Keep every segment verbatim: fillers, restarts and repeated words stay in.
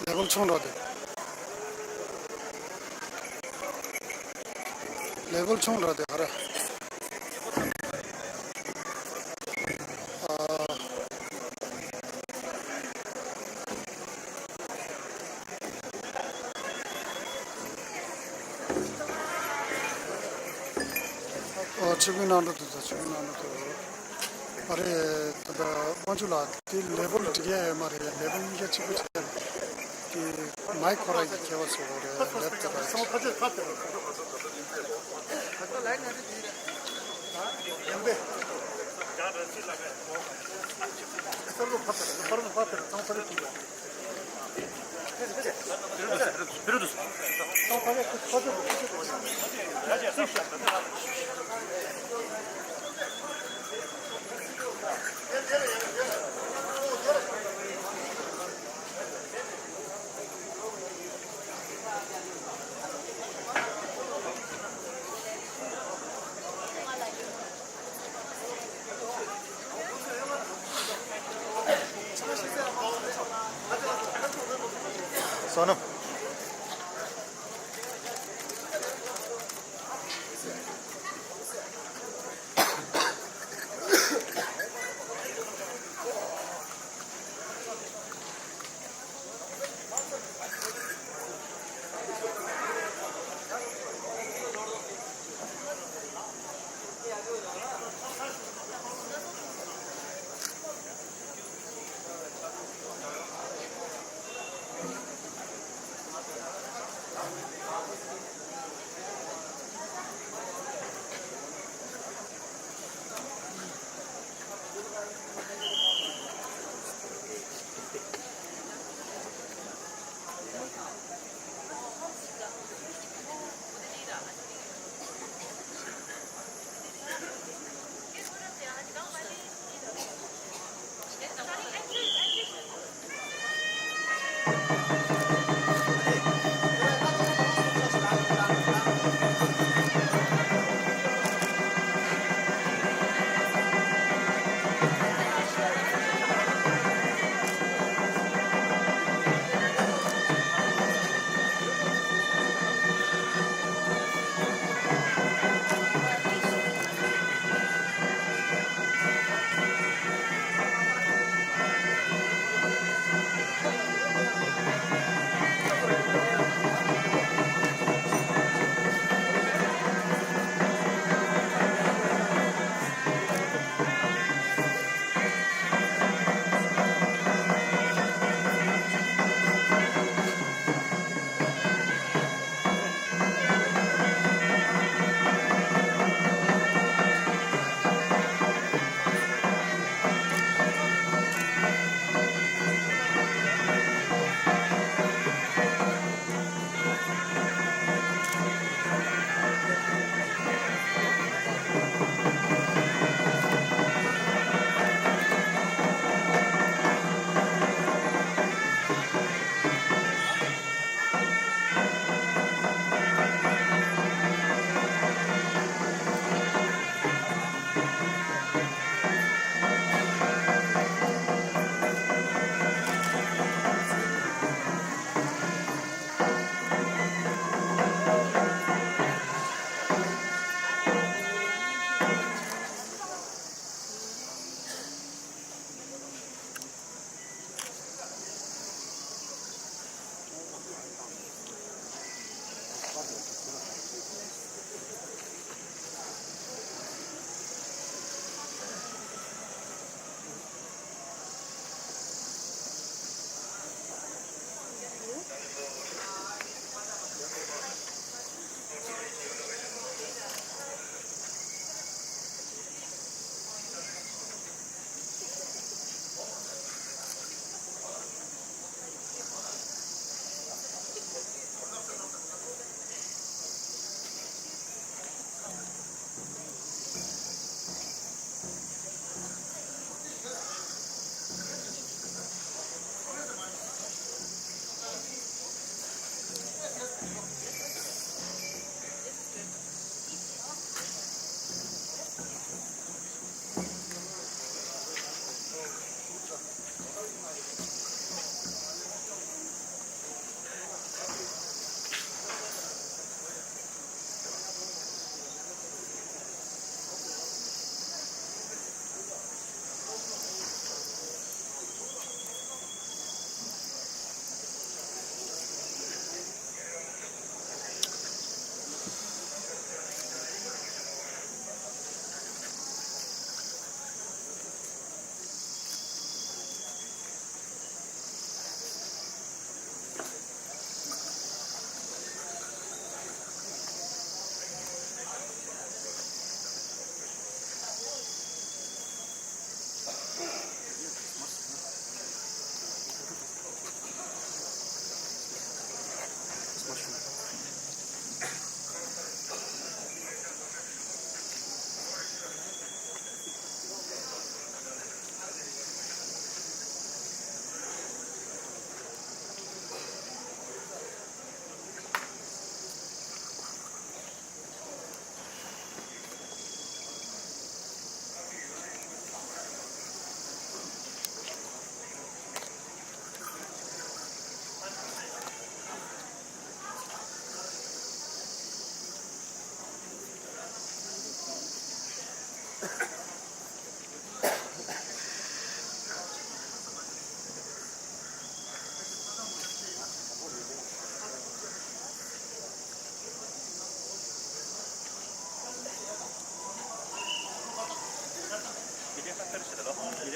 ལེ་བལ་ཆུང་དྲགས་དེ། ལེ་བལ་ཆུང་དྲགས་དེ་ག་རེ། ཨ། ཨོ། ཆུ་ཀུན་ནང་འགྲོ་དུས་ད་ཆུ་ཀུན་ནང་འགྲོ་དུས། ཨ་རེ། ད་ལྟ་དབང་ཕྱུག་ལགས་དེ་ལེ་བལ་འགྲིག་ཡ་ཡོད་མ་རེད། ལེ་བལ་གཉིས་ཀ་གཅིག་པ་ཆགས་རེད། དེ་མའི་ཁོ་རང་གི་ཁྱད་པར་བཟོ་དགོས་རེད། ལེབ་དེ་ར། བསོད་ནམས།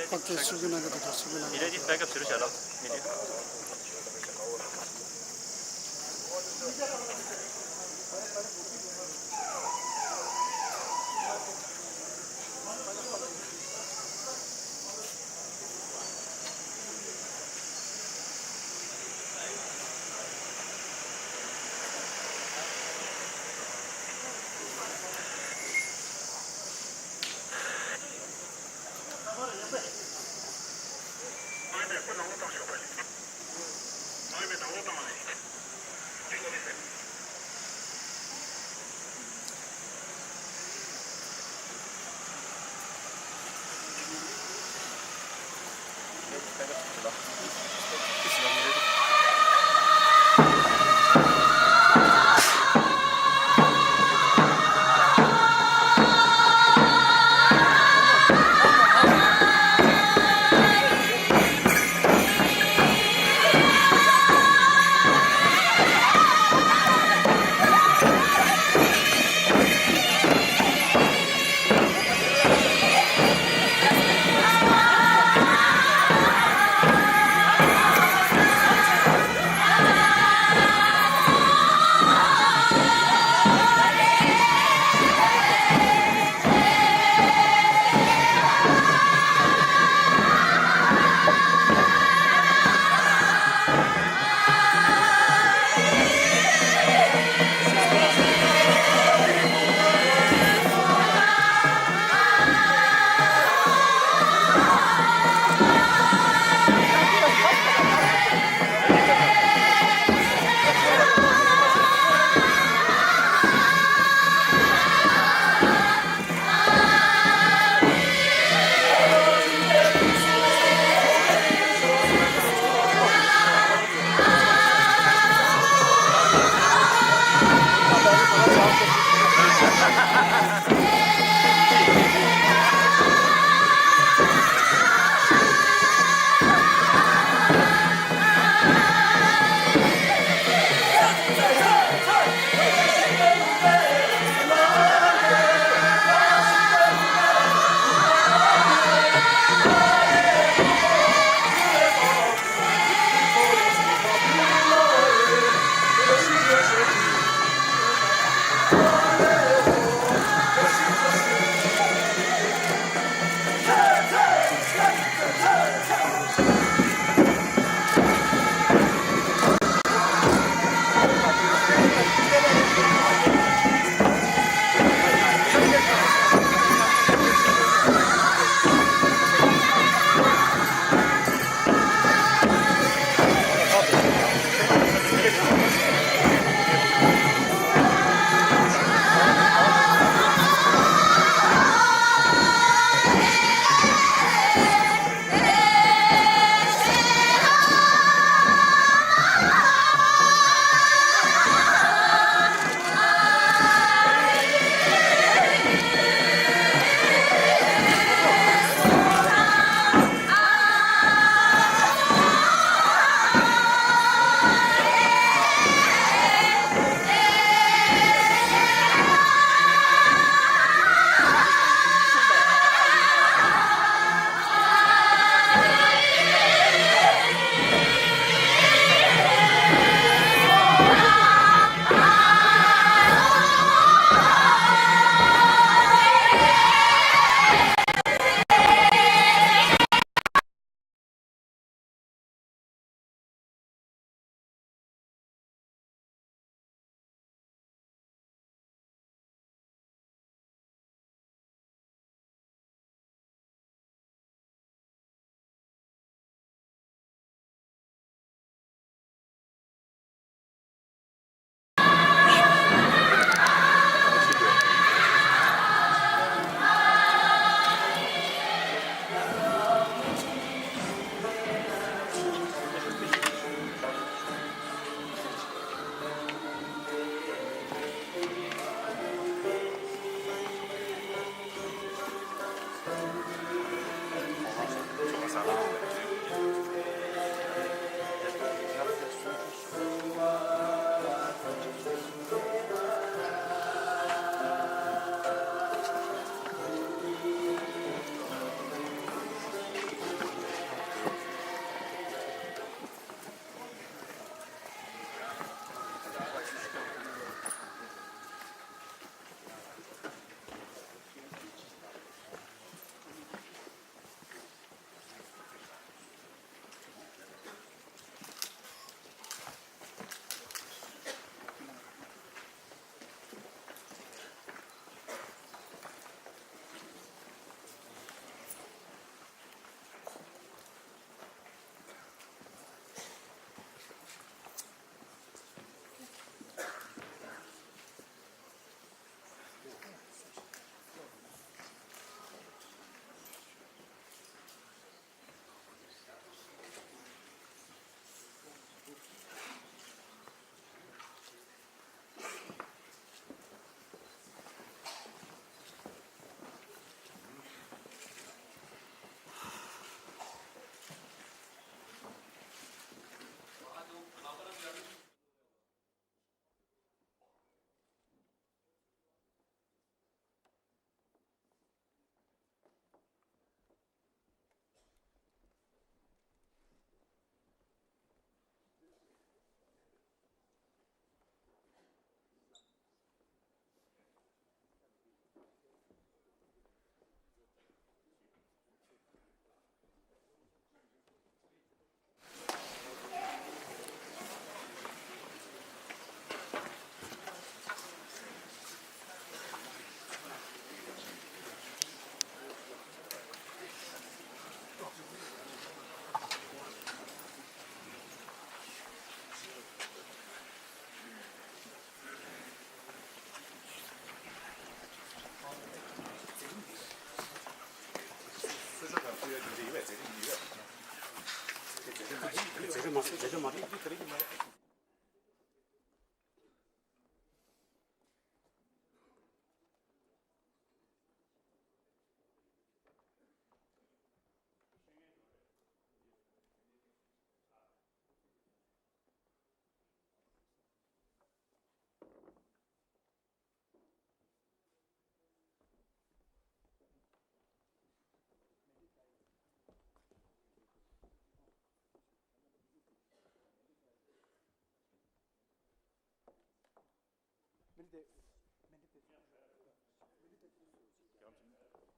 ཕག་ཚེ་སུ་གི་ནང་གི་དེ་དང་སུ་གི་ནང་གི་དེ་དང་།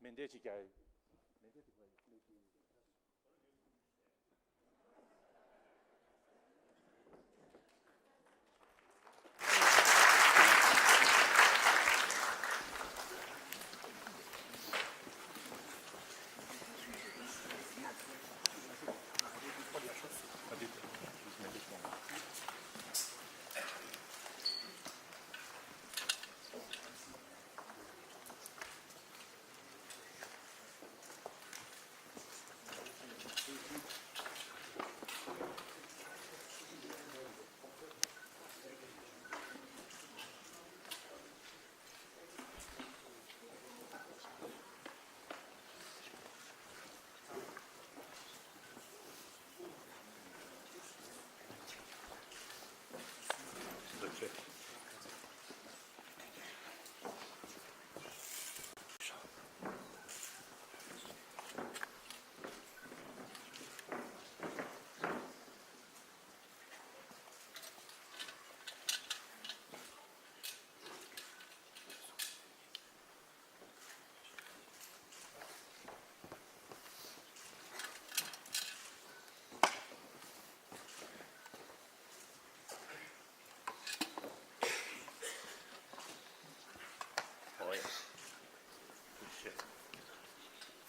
མེ་མདའ་ཅིག་རྒྱག་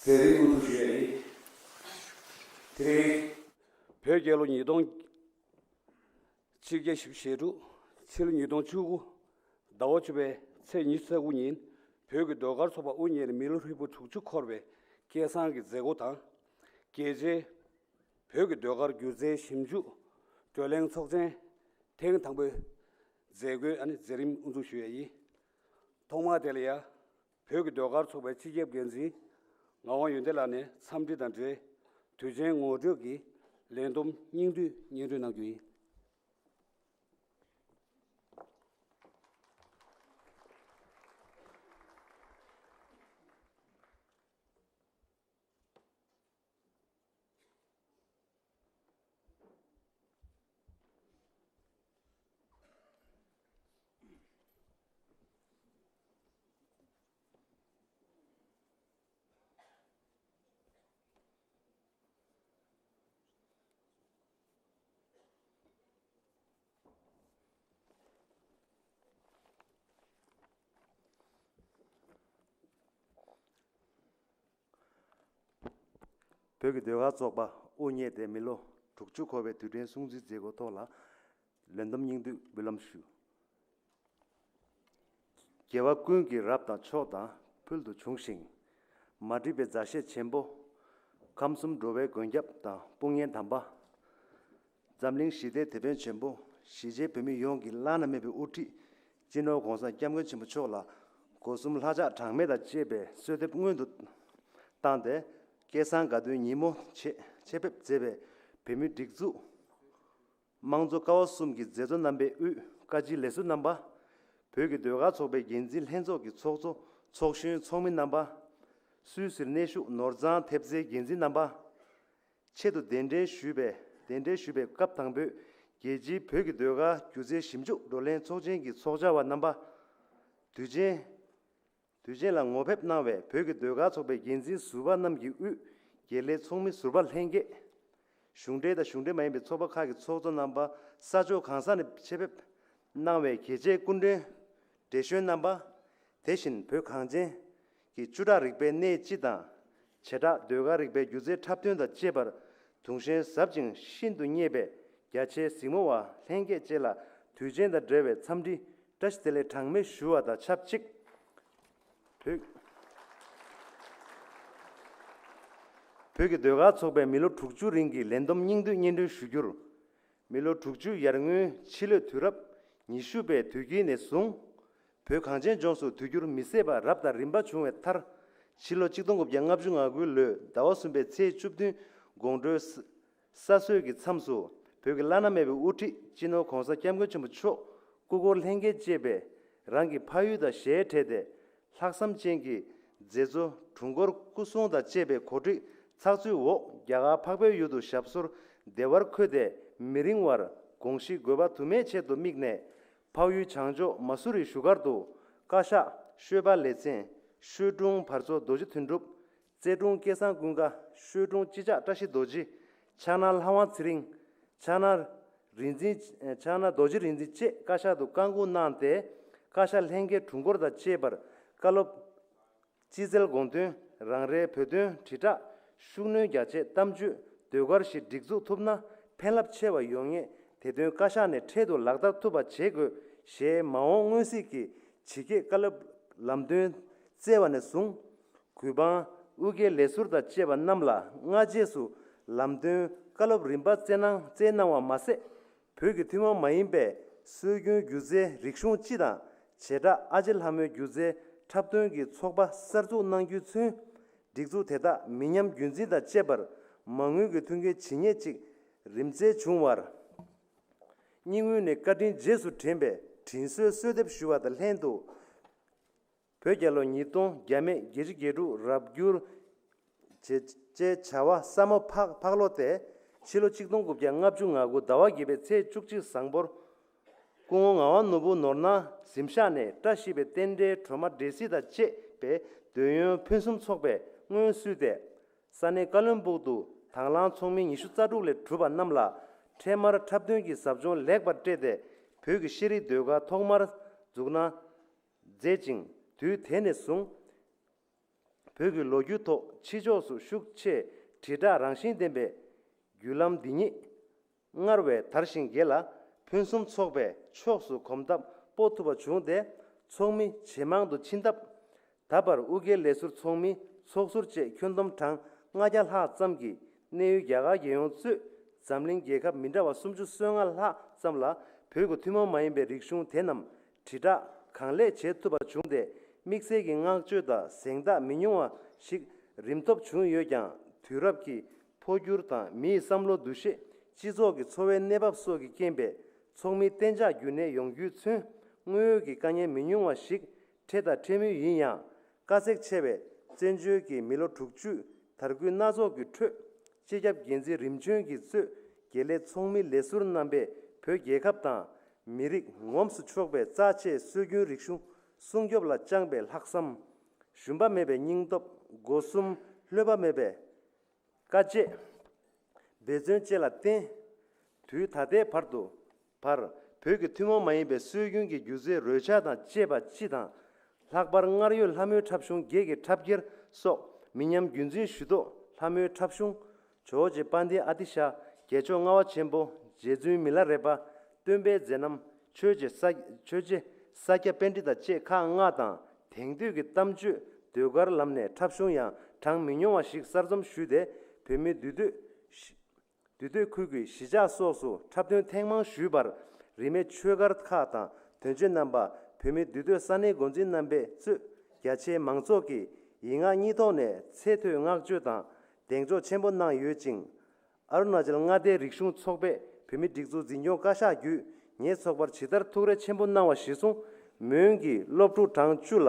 མཛད་རིམ་དབུ་འཛུགས་ཞུ་ཡ་ཡིན། དེ་རིང་བོད་རྒྱལ་ལོ་ཉིས་སྟོང་ཆིག་བརྒྱ་བཞི་བཅུ་ཞེ་དྲུག་ཕྱི་ལོ་ཉིས་སྟོང་བཅུ་དགུ་ཟླ་བ་བཅུ་པའི་ཚེས་ཉི་ཤུ་རྩ་དགུ་ཉིན་བོད་ཀྱི་ཟློས་གར་ཚོགས་པ་དབུ་བརྙེས་ནས་མི་ལོ་ཧྲིལ་པོ་དྲུག་ཅུ་འཁོར་བའི་སྐལ་བཟང་གི་མཛད་སྒོ་དང་། རྒྱལ་སྤྱིའི་བོད་ཀྱི་ཟློས་གར་སྒྱུ་རྩལ་ཞིབ་འཇུག་བགྲོ་གླེང་ཚོགས་ཆེན་ཐེངས་དང་པོའི་མཛད་སྒོའི་ཨ་ནི་མཛད་རིམ་དབུ་འཛུགས་ཞུ་ཡ་ཡིན། ཐོག་མར་དེ་ལ་ཡ། བོད་ཀྱི་ཟློས་གར་ཚོགས་པའི་སྤྱི་ཁྱབ་འགན་འཛིན་ངག་དབང་ཡོན་ཏན་ལགས་ནས་འཚམས་འདྲི་དང་འབྲེལ་དུས་ཆེན་ངོ་སྤྲོད་ཀྱི་ལས་བསྡོམས་སྙིང་བསྡུས་སྙན་སྒྲོན་གནང་རྒྱུ་ཡིན། བོད་ཀྱི་ཟློས་གར་ཚོགས་པ་དབུ་བརྙེས་ཏེ་མི་ལོ་དྲུག་ཅུ་འཁོར་བའི་དུས་དྲན་སྲུང་བརྩིའི་མཛད་སྒོ་ཐོག་ལ་ལས་བསྡོམས་སྙིང་བསྡུས་འབུལ་ལམ་ཞུ། རྒྱལ་བ་ཀུན་གྱི་རབ་དང་མཆོག་དང་ཕུལ་དུ་བྱུང་ཞིང་། མ་འདྲིས་པའི་མཛའ་བཤེས་ཆེན་པོ། ཁམས་གསུམ་འགྲོ་བའི་མགོན་སྐྱབས་དང་དཔུང་གཉེན་དམ་པ། འཛམ་གླིང་ཞི་བདེའི་དེད་དཔོན་ཆེན་པོ། གཞིས་བྱེས་བོད་མི་ཡོངས་ཀྱི་བླ་ན་མེད་པའི་དབུ་ཁྲིད། སྤྱི་ནོར་༸གོང་ས་༸སྐྱབས་མགོན་ཆེན་པོ་མཆོག་ལ་སྒོ་གསུམ་ལྷ་ཕྱག་གྲངས་མེད་དང་བཅས་པའི་གསོལ་འདེབས་སྔོན་དུ་བཏང་སྟེ། སྐལ་བཟང་དགའ་སྟོན་ཉིན་མོ་ཆེད་ཆེད་ཕེབས་མཛད་པའི་བོད་མིའི་སྒྲིག་འཛུགས་དམངས་གཙོ་ཀ་བ་གསུམ་གྱི་མཛད་གཙོ་རྣམ་པའི་དབུས་བཀའ་སྤྱིའི་ལས་ཟུར་རྣམ་པ། བོད་ཀྱི་ཟློས་གར་ཚོགས་པའི་འགན་འཛིན་ལྷན་ཚོགས་ཀྱི་ཚོགས་གཙོ་ཚོགས་གཞོན་ཚོགས་མི་རྣམ་པ། སུད་སིར་གནས་བཞུགས་ནོར་བཟང་ཐེབས་རྩའི་འགན་འཛིན་རྣམ་པ། ཆེད་དུ་གདན་འདྲེན་ཞུས་པའི་གདན་འདྲེན་ཞུས་པའི་སྐབས་དང་པོའི་རྒྱལ་སྤྱིའི་བོད་ཀྱི་ཟློས་གར་སྒྱུ་རྩལ་ཞིབ་འཇུག་བགྲོ་གླེང་ཚོགས་ཆེན་གྱི་ཚོགས་བཅར་བ་རྣམ་པ། དུས་ཆེན། དུས་ཆེན་ལ་ངོ་ཕེབས་གནང་བའི་བོད་ཀྱི་ཟློས་གར་ཚོགས་པའི་འགན་འཛིན་ཟུར་པ་རྣམས་ཀྱི་དབུས་དགེ་ལས་ཚོགས་མི་ཟུར་པ་ལྷན་རྒྱས། གཞུང་འབྲེལ་དང་གཞུང་འབྲེལ་མ་ཡིན་པའི་ཚོགས་པ་ཁག་གི་ཚོགས་གཙོ་རྣམ་པ། ས་ཕྱོགས་གང་ས་ནས་ཆེད་ཕེབས་གནང་བའི་གལ་ཆེའི་སྐུ་མགྲོན་བགྲེས་གཞོན་རྣམ་པ། དེ་བཞིན་བོད་གངས་ཅན་གྱི་བཅུ་ཕྲག་རིག་པའི་གནས་སྤྱི་དང་། བྱེ་བྲག་ཟློས་གར་རིག་པའི་སྒྱུ་རྩལ་འཁྲབ་སྟོན་དང་བཅས་པར་དུང་ཞེན་ཟབ་ཅིང་ཤིན་ཏུ་མཉེས་པའི་རྒྱ་ཆེའི་གཟིགས་མོ་བ་ལྷན་རྒྱས་བཅས་ལ་དུས་ཆེན་དང་འབྲེལ་བའི་འཚམས་འདྲི་བཀྲ་ཤིས་བདེ་ལེགས་གྲངས་མེད་ཞུ་བ་དང་ཆབས་ཅིག་བོད། བོད་ཀྱི་ཟློས་གར་ཚོགས་པའི་མི་ལོ་དྲུག་ཅུ་རིང་གི་ལས་བསྡོམས་སྙིང་བསྡུས་སྙན་སྒྲོན་ཞུ་རྒྱུར། མི་ལོ་དྲུག་ཅུ་ཡར་སྔོན་ཕྱི་ལོའི་དུས་རབས་ཉི་ཤུ་པའི་དུས་དཀྱིལ་ནས་བཟུང་། བོད་གངས་ཅན་ལྗོངས་སུ་དུས་འགྱུར་མི་བཟད་པ་རབ་དང་རིམ་པ་བྱུང་བའི་མཐར། ཕྱི་ལོ་ཆིག་སྟོང་དགུ་བརྒྱ་ལྔ་བཅུ་ང་དགུའི་ལོའི་ཟླ་བ་གསུམ་པའི་ཚེས་བཅུ་བདུན་དགོང་དྲོའི་ས་ས་སྲོད་ཀྱི་མཚམས་སུ། བོད་ཀྱི་བླ་ན་མེད་པའི་དབུ་ཁྲིད་སྤྱི་ནོར་༧གོང་ས་༧སྐྱབས་མགོན་ཆེན་པོ་མཆོག་སྐུ་འཁོར་ལྷན་རྒྱས་བཅས་པས་རང་གི་ཕ་ཡུལ་དང་ཞལ་བྲལ་ཏེ། ལྷག་བསམ་ཅན་གྱི་མཛད་གཙོ་དྲུང་འཁོར་སྐུ་སྲུང་དང་བཅས་པའི་གོ་སྒྲིག་ཚགས་ཚུད་འོག་རྒྱ་གར་འཕགས་པའི་ཡུལ་དུ་ཞབས་སོར་བདེ་བར་འཁོད་དེ། མི་རིང་བར་དགོངས་གཞི་དགོས་པ་དུ་མའི་ཆེད་དུ་དམིགས་ནས། འཕགས་ཡུལ་བྱང་ཕྱོགས་མ་སུ་རིའི་བཞུགས་སྒར་དུ་བཀའ་ཤག་ཤོད་པ་ལེ་ཚན། ཤོད་དྲུང་བར་གཙོ་རྡོ་རྗེ་དོན་གྲུབ། རྩེ་དྲུང་སྐལ་བཟང་ཀུན་དགའ། ཤོད་དྲུང་སྤྱི་ཕྱག་བཀྲ་ཤིས་རྡོ་རྗེ། ཕྱག་ན་ལྷ་དབང་ཚེ་རིང་། ཕྱག་ན་རིག་འཛིན། ཕྱག་ན་རྡོ་རྗེ་རིག་འཛིན་བཅས་བཀའ་ཤག་ཏུ་བཀའ་འགུགས་གནང་སྟེ། བཀའ་ཤག་ལྷན་རྒྱས་དྲུང་འཁོར་དང་བཅས་པར་བཀའ་སློབ། སྤྱི་རྩལ་དགོངས་དོན། རང་རེའི་བོད་དོན་དྲིལ་བསྒྲགས། ཤུགས་སྣོན་རྒྱ་ཆེ་གཏམ་བརྗོད་ཟློས་གར་ཞིག་སྒྲིག་འཛུགས་ཐུབ་ན་ཕན་རླབས་ཆེ་བ་ཡོང་ངེས། དེ་དོན་བཀའ་ཤག་ནས་འཕྲལ་དུ་ལག་བསྟར་ཐུབ་པ་བྱེད་དགོས་ཞེས་མ་འོངས་སྔོན་གཟིགས་ཀྱི་ཇི་སྐད་བཀའ་སློབ་ལམ་སྟོན་སྩལ་བ་ནས་བཟུང་། གུས་འབངས་དབུ་འགན་ལས་ཟུར་དང་བཅས་པ་རྣམས་ལ་སྔ་རྗེས་སུ་ལམ་སྟོན་བཀའ་སློབ་རིམ་པ་སྩལ་གནང་སྩལ་གནང་བ་མ་ཟད། བོད་ཀྱི་ཐུན་མོང་མ་ཡིན་པའི་སྲོལ་རྒྱུན་སྒྱུ་རྩལ་རིག་གཞུང་སྤྱི་དང་བྱེ་བྲག་ཨ་ཅེ་ལྷ་མོའི་སྒྱུ་རྩལ་འཁྲབ་སྟོན་གྱི་ཚོགས་པ་གསར་འཛུགས་གནང་རྒྱུས་མཚོན། སྒྲིག་འཛུགས་དེ་དག་མི་ཉམས་རྒྱུན་འཛིན་དང་བཅས་པར་མ་དངུལ་གྱི་མཐུན་རྐྱེན་ཇི་སྙེད་ཅིག་རིམ་འཛེགས་བྱུང་བར། སྙིང་དབུས་ནས་བཀའ་དྲིན་རྗེས་སུ་དྲན་པའི་དྲིན་གཟོའི་གསོལ་འདེབས་ཞུ་བ་དང་ལྷན་དུ། བོད་རྒྱལ་ལོ་ཉིས་སྟོང་བརྒྱ་མེད་བརྒྱད་ཅུ་གྱ་དྲུག་རབ་བསྒྱུར་བྱེད་ཅེས་བྱ་བ་ཟབ་མོ་ཕག་ཕག་ལོ་སྟེ། ཕྱི་ལོ་ཆིག་སྟོང་དགུ་བརྒྱ་ལྔ་བཅུ་ང་དགུ་ཟླ་བ་བརྒྱད་པའི་ཚེས་བཅུ་གཅིག་བཟང་པོར། སྐུ་ངོ་ངག་དབང་ནོར་བུ་ནོར་ནག་གཟིམ་ཤག་ནས་བཀྲ་ཤིས་པའི་རྟེན་འབྲེལ་སྒྲོལ་མ་འབྲས་སིལ་དང་བཅས་པའི་འདོད་ཡོན་ཕུན་སུམ་ཚོགས་པའི་སྔོན་བསུས་ཏེ། ས་གནས་ཀ་བློན་སྦུག་ཏུ་དང་བླངས་ཚོགས་མི་ཉི་ཤུ་རྩ་དྲུག་ལས་གྲུབ་པ་རྣམས་ལ་འཕྲལ་མར་འཁྲབ་སྟོན་གྱི་ཟབ་སྦྱོང་ལེགས་པར་སྤྲད་དེ། བོད་ཀྱི་ཤེས་རིག་ཟློས་གར་ཐོག་མར་འཛུགས་གནང་མཛད་ཅིང་། དུས་དེ་ནས་བཟུང་། བོད་ཀྱི་ལོ་རྒྱུས་ཐོག་ཕྱི་ཕྱོགས་སུ་ཤུགས་ཆེ་དྲིལ་བསྒྲགས་རང་བཞིན་ལྡན་པའི་བརྒྱུད་ལམ་འདི་ཉིད་སྔར་བས་དར་ཞིང་རྒྱས་ལ། ཕུན་སུམ་ཚོགས་པའི་ཕྱོགས་སུ་གོམ་སྟབས་སྤོ་ཐུབ་པ་བྱུང་སྟེ། ཚོགས་མི་ཇེ་མང་དུ་ཕྱིན་སྟབས། ད་བར་དབུ་འཁྱེར་ལས་ཟུར་ཚོགས་མི་ཚོགས་ཟུར་བཅས་ཁྱོན་བསྡོམས་གྲངས་ལྔ་བརྒྱ་ལྷག་ཙམ་གྱིས་གནས་ཡུལ་རྒྱ་གར་རྒྱལ་ཡོངས་གཙོས་འཛམ་གླིང་རྒྱལ་ཁབ་མི་འདྲ་བ་སུམ་ཅུ་སོ་ལྔ་ལྷག་ཙམ་ལ་བོད་ཀྱི་ཐུན་མོང་མ་ཡིན་པའི་རིག་གཞུང་དེ་རྣམས་དྲིལ་བསྒྲགས་གང་ལེགས་བྱེད་ཐུབ་པ་བྱུང་སྟེ། དམིགས་བསལ་གྱི་བསྔགས་བརྗོད་དང་གཟེངས་རྟགས་མི་ཉུང་བ་ཞིག་རིམ་ཐོབ་བྱུང་ཡོད་ཀྱང་། དུས་རབས་ཀྱི་འཕོ་འགྱུར་དང་མིའི་བསམ་བློ་འདུ་ཤེས། སྤྱི་ཚོགས་ཀྱི་འཚོ་བའི་གནས་བབ་སོགས་ཀྱི་རྐྱེན་པས། ཚོགས་མི་གཏན་འཇགས་རྒྱུན་གནས་ཡོང་རྒྱུས་མཚོན། དངོས་ཡོད་ཀྱི་དཀའ་ངལ་མི་ཉུང་བ་ཞིག་འཕྲད་དང་འཕྲད་མུས་ཡིན་ཡང་། དཀའ་ཚེགས་ཆེ་བའི་བཙན་བྱོལ་གྱི་མི་ལོ་དྲུག་ཅུའི་དར་རྒུད་སྣ་ཚོགས་ཀྱི་ཁྲོད། སྤྱི་ཁྱབ་འགན་འཛིན་རིམ་བྱོན་གྱིས་གཙོས་དགེ་ལས་ཚོགས་མི་ལས་ཟུར་རྣམ་པས་བོད་རྒྱལ་ཁབ་དང་མི་རིགས་ངོམས་སུ་ཆོག་པའི་རྩ་ཆེའི་སྲོལ་རྒྱུན་རིག་གཞུང་སྲུང་སྐྱོབ་ལ་བཅངས་པའི་ལྷག་བསམ། ཞུམ་པ་མེད་པའི་སྙིང་སྟོབས། སྒོ་གསུམ་ལྷོད་པ་མེད་པའི་དཀའ་སྤྱད། འབད་བརྩོན་བཅས་ལ་བརྟེན། དུས་ད་ལྟའི་བར་དུ་བར་བོད་ཀྱི་ཐུན་མོང་མ་ཡིན་པའི་སྲོལ་རྒྱུན་གྱི་སྒྱུ་རྩལ་རོལ་ཆ་དང་བཅས་པ་སྤྱི་དང་། ལྷག་པར་སྔར་ཡོད་ལྷ་མོའི་འཁྲབ་གཞུང་བརྒྱད་ཀྱི་འཁྲབ་འཁྱེར་སོགས་མི་ཉམས་རྒྱུན་འཛིན་ཞུ་ཐོག་ལྷ་མོའི་འཁྲབ་གཞུང་། ཇོ་བོ་རྗེ་དཔལ་ལྡན་ཨ་ཏི་ཤ། རྒྱལ་མཆོག་ལྔ་པ་ཆེན་པོ། རྗེ་བཙུན་མི་ལ་རས་པ། སྟོན་པའི་མཛད་རྣམ། ཆོས་རྗེ་ས། ཆོས་རྗེ་ས་སྐྱ་པཎྜི་ཏ་བཅས་ཁག་ལྔ་དང་། དེང་དུས་ཀྱི་གཏམ་བརྗོད་ཟློས་གར་ལམ་ནས་འཁྲབ་གཞུང་ཡང་གྲངས་མི་ཉུང་བ་ཞིག་གསར་རྩོམ་ཞུས་ཏེ། བོད་མིའི་འདུས་སྡོད། འདུས་སྡོད་ཁུལ་གྱི་གཞིས་ཆགས་སོགས་སུ་འཁྲབ་སྟོན་ཐེངས་མང་ཞུས་པར། རིས་མེད་ཆོས་སྒར་ཁག་དང་དོན་གཅོད་རྣམ་པ། བོད་མིའི་འདུས་སྡོད་ས་གནས་འགོ་འཛིན་རྣམ་པས་གཙོས་རྒྱ་ཆེའི་མང་ཚོགས་ཀྱིས་ཡིག་ངག་གཉིས་ཐོག་ནས་ཚད་མཐོའི་བསྔགས་བརྗོད་དང་གདེང་འཇོག་ཆེན་པོ་གནང་ཡོད་ཅིང་། ཨ་རུ་ན་ཅལ་མངའ་སྡེའི་རིག་གཞུང་ཚོགས་པས་བོད་མིའི་སྒྲིག་འཛུགས་འཛིན་སྐྱོང་བཀའ་ཤག་བརྒྱུད་ངེད་ཚོགས་པར་ཇི་ལྟར་ཐུགས་རེ་ཆེན་པོ་གནང་བ་གཞིར་བཟུང་། མོན་གྱི་སློབ་ཕྲུག་གྲངས་བཅུ་ལ་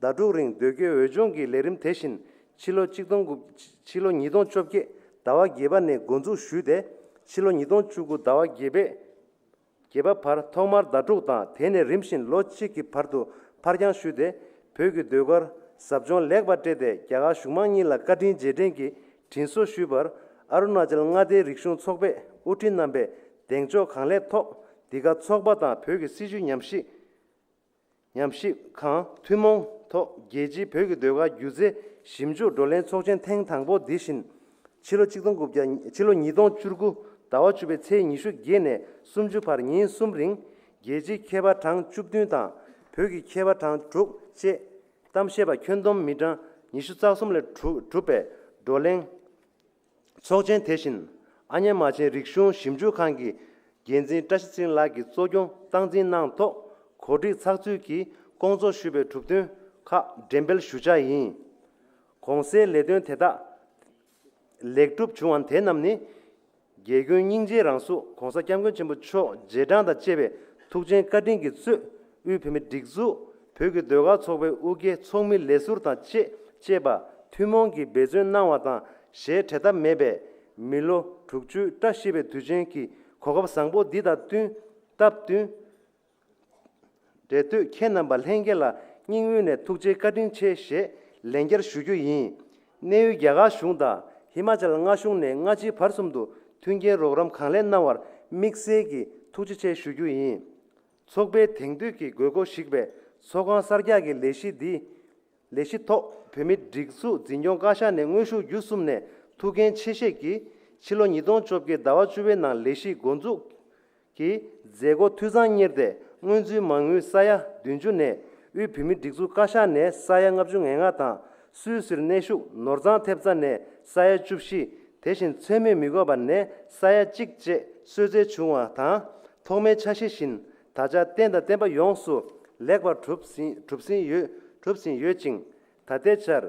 ཟླ་དྲུག་རིང་ཟློས་སྐྱེལ་འོས་སྦྱོང་གི་ལས་རིམ་དེ་བཞིན་ཕྱི་ལོ་ཆིག་སྟོང་དགུ། ཕྱི་ལོ་ཉིས་སྟོང་བཅོ་བརྒྱད་ཟླ་བ་བརྒྱད་པ་ནས་འགོ་འཛུགས་ཞུས་ཏེ། ཕྱི་ལོ་ཉིས་སྟོང་བཅུ་དགུ་ཟླ་བ་བརྒྱད་པའི་བརྒྱད་པ་བར་ཐོག་མར་ཟླ་དྲུག་དང་། དེ་ནས་རིམ་བཞིན་ལོ་གཅིག་གི་བར་དུ་ཕར་འགྱངས་ཞུས་ཏེ། བོད་ཀྱི་ཟློས་གར་ཟབ་སྦྱོང་ལེགས་པར་སྤྲད་དེ། རྒྱ་གར་གཞུང་མང་གཉིས་ལ་བཀའ་དྲིན་རྗེས་དྲན་གྱི་དྲིན་གཟོ་ཞུས་པར། ཨ་རུ་ན་ཅལ་མངའ་སྡེའི་རིག་གཞུང་ཚོགས་པའི་དབུ་ཁྲིད་རྣམ་པས་གདེང་འཇོག་གང་ལེགས་ཐོག་འདི་ག་ཚོགས་པ་དང་བོད་ཀྱི་སྲིད་བྱུས་ཉམས་ཞིབ། ཉམས་ཞིབ་ཁང་ཐུན་མོང་ཐོག་རྒྱལ་སྤྱིའི་བོད་ཀྱི་ཟློས་གར་སྒྱུ་རྩལ་ཞིབ་འཇུག་བགྲོ་གླེང་ཚོགས་ཆེན་ཐེངས་དང་པོ་འདི་བཞིན། ཕྱི་ལོ་ཆིག་སྟོང་དགུ་བརྒྱ། ཕྱི་ལོ་ཉིས་སྟོང་བཅུ་དགུ་ཟླ་བ་བཅུ་པའི་ཚེས་ཉི་ཤུ་བརྒྱད་ནས་སུམ་ཅུ་བར་ཉིན་གསུམ་རིང་། རྒྱལ་སྤྱིའི་མཁས་པ་གྲངས་བཅུ་བདུན་དང་བོད་ཀྱི་མཁས་པ་གྲངས་དྲུག་བཅས་གཏམ་བཤད་པ་ཁྱོན་བསྡོམས་མི་གྲངས་ཉི་ཤུ་རྩ་གསུམ་ལས་གྲུབ་གྲུབ་པའི་བགྲོ་གླེང་ཚོགས་ཆེན་དེ་བཞིན། ཨ་མྱེས་རྨ་ཆེན་རིག་གཞུང་ཞིབ་འཇུག་ཁང་གི་རྒྱ་ འགན་འཛིན་བཀྲ་ཤིས་ཚེ་རིང་ལགས་ཀྱིས་གཙོ་སྐྱོང་སྟངས་འཛིན་གནང་ཐོག་གོ་སྒྲིག་ཚགས་ཚུད་ཀྱིས་སྐོང་ཚོགས་ཞུས་པའི་གྲུབ་དོན་ཁག་འགྲེམས་སྤེལ་ཞུ་འཆར་ཡིན། གོང་གསལ་ལས་དོན་དེ་དག་ལེགས་གྲུབ་བྱུང་བ་དེ་རྣམས་ནི། རྒྱལ་མགོན་སྙིང་རྗེའི་རང་གཟུགས་༸གོང་ས་༸སྐྱབས་མགོན་ཆེན་པོ་མཆོག་རྗེས་འབྲང་དང་བཅས་པའི་ཐུགས་ཆེན་བཀའ་དྲིན་གྱིས་གཙོས་དབུས་བོད་མིའི་སྒྲིག་འཛུགས། བོད་ཀྱི་ཟློས་གར་ཚོགས་པའི་དབུ་སྐྱེས་ཚོགས་མི་ལས་ཟུར་དང་བཅས་བཅས་པ་ཐུན་མོང་གིས་འབད་བརྩོན་གནང་བ་དང་ཞལ་བྲལ་ཐབས་མེད་པའི་མི་ལོ་དྲུག་ཅུའི་བཀྲ་ཤིས་པའི་དུས་ཆེན་གྱི་གོ་སྐབས་བཟང་པོ་འདི་དང་བསྟུན་སྟབས་བསྟུན། འབྲེལ་མཐུད་ཁྱེད་རྣམ་པ་ལྷན་རྒྱས་ལ་སྙིང་དབུས་ནས་ཐུགས་རྗེ་བཀའ་དྲིན་ཆེ་ཞེས་ལན་བསྐྱར་ཞུ་རྒྱུ་ཡིན། གནས་ཡུལ་རྒྱ་གར་གཞུང་དང་ཧི་མ་ཅལ་མངའ་གཞུང་ནས་སྔ་ཕྱི་བར་གསུམ་དུ་མཐུན་རྐྱེན་རོགས་རམ་གང་ལེགས་གནང་བར་དམིགས་བསལ་གྱི་ཐུགས་རྗེ་ཆེ་ཞུ་རྒྱུ་ཡིན། ཚོགས་པའི་དེང་དུས་ཀྱི་དགོས་མཁོ་གཞིགས་པའི་ཚོགས་ཁང་གསར་རྒྱག་གི་ལས་གཞི་འདི། ལས་གཞི་ཐོག་བོད་མིའི་སྒྲིག་འཛུགས་འཛིན་སྐྱོང་བཀའ་ཤག་ནས་དངོས་ཤུགས་བརྒྱུད་གསུམ་ནས་ཐུགས་འགན་ཆེ་བཞེས་ཀྱིས་ཕྱི་ལོ་ཉིས་སྟོང་བཅོ་བརྒྱད་ཟླ་བ་བཅུ་པའི་ནང་ལས་གཞི་འགོ་འཛུགས་ཀྱི་མཛད་སྒོ་འཐུས་ཚང་གཉེར་ཏེ་སྔོན་ཚུད་མ་དངུལ་ས་ཡ་བདུན་ཅུ་ནས་དབུས་བོད་མིའི་སྒྲིག་འཛུགས་བཀའ་ཤག་ནས་ས་ཡ་ལྔ་བཅུ་ང་ལྔ་དང་སུད་སིར་གནས་བཞུགས་ནོར་བཟང་ཐེབས་རྩ་ནས་ས་ཡ་བཅུ་བཞི། དེ་བཞིན་མཚན་སྨོས་མི་དགོས་པ་ནས་ས་ཡ་གཅིག་བཅས་གསོལ་སྩལ་བྱུང་བ་དང་ཐོག་མའི་འཆར་གཞི་བཞིན་ད་ཆ་རྟེན་དང་བརྟེན་པ་ཡོངས་སུ་ལེགས་པར་གྲུབ་ཟིན་གྲུབ་ཟིན་ཡོད་གྲུབ་ཟིན་ཡོད་ཅིང་། ད་ལྟའི་ཆར་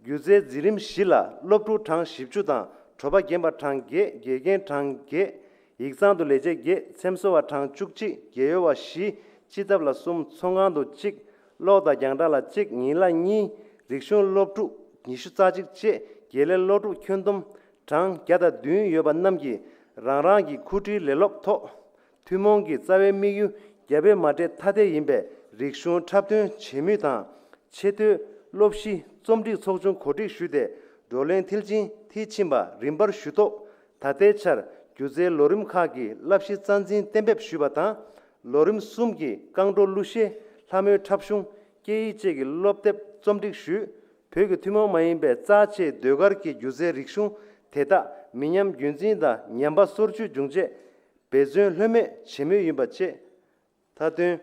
སྒྱུ་རྩལ་འཛིན་རིམ་བཞི་ལ་སློབ་ཕྲུག་གྲངས་བཞི་བཅུ་དང་གྲོགས་པ་རྒན་པ་གྲངས་བརྒྱད་དགེ་རྒན་གྲངས་བརྒྱད་ཡིག་ཚང་དུ་ལས་བྱེད་བརྒྱད་འཚེམ་བཟོ་བ་གྲངས་བཅུ་གཅིག་རྒས་ཡོལ་བ་བཞི་སྤྱི་ཐབ་ལ་གསུམ་ཚོང་ཁང་དུ་གཅིག་གློག་དང་རྒྱང་བསྒྲགས་ལ་གཅིག་ཉིན་ལ་གཉིས་རིག་གཞུང་སློབ་ཕྲུག་ཉི་ཤུ་རྩ་གཅིག་བཅས་དགེ་ལས་སློབ་ཕྲུག་ཁྱོན་བསྡོམས་གྲངས་བརྒྱ་དང་བདུན་ཡོད་པ་རྣམས་ཀྱིས་རང་རང་གི་མཁོ་སྤྲོད་ལས་སློབ་ཐོག་ཐུན་མོང་གི་རྩ་བའི་དམིགས་ཡུལ་རྒྱ་བོད་མ་འདྲེས་ཐ་དད་ཡིན་པའི་རིག་གཞུང་འཁྲབ་སྟོན་བྱེད་མུས་དང་། ཆེས་མཐོའི་སློབ་གཞི་རྩོམ་སྒྲིག་ཚོགས་ཆུང་གོ་སྒྲིག་ཞུས་ཏེ་བགྲོ་གླེང་མཐིལ་ཕྱིན་མཐིལ་ཕྱིན་པ་རིམ་པར་ཞུ་ཐོག་ད་ལྟའི་ཆར་སྒྱུ་རྩལ་ལོ་རིམ་ཁག་གི་བསླབ་གཞི་རྩ་འཛིན་གཏན་འབེབས་ཞུས་པ་དང་། ལོ་རིམ་གསུམ་གྱི་རྐང་བྲོ་གླུ་གཞས་ལྷ་མོའི་འཁྲབ་གཞུང་སྐད་ཡིག་བཅས་ཀྱི་སློབ་དེབ་རྩོམ་སྒྲིག་ཞུས། བོད་ཀྱི་ཐུན་མོང་མ་ཡིན་པའི་རྩ་ཆེའི་ཟློས་གར་གྱི་སྒྱུ་རྩལ་རིག་གཞུང་དེ་དག་མི་ཉམས་རྒྱུན་འཛིན་དང་ཉམས་པ་སོར་ཆུད་འབྱུང་ཆེད་འབད་བརྩོན་ལྷོད་མེད་བྱེད་མུས་ཡིན་པ་བཅས། མཐའ་དོན།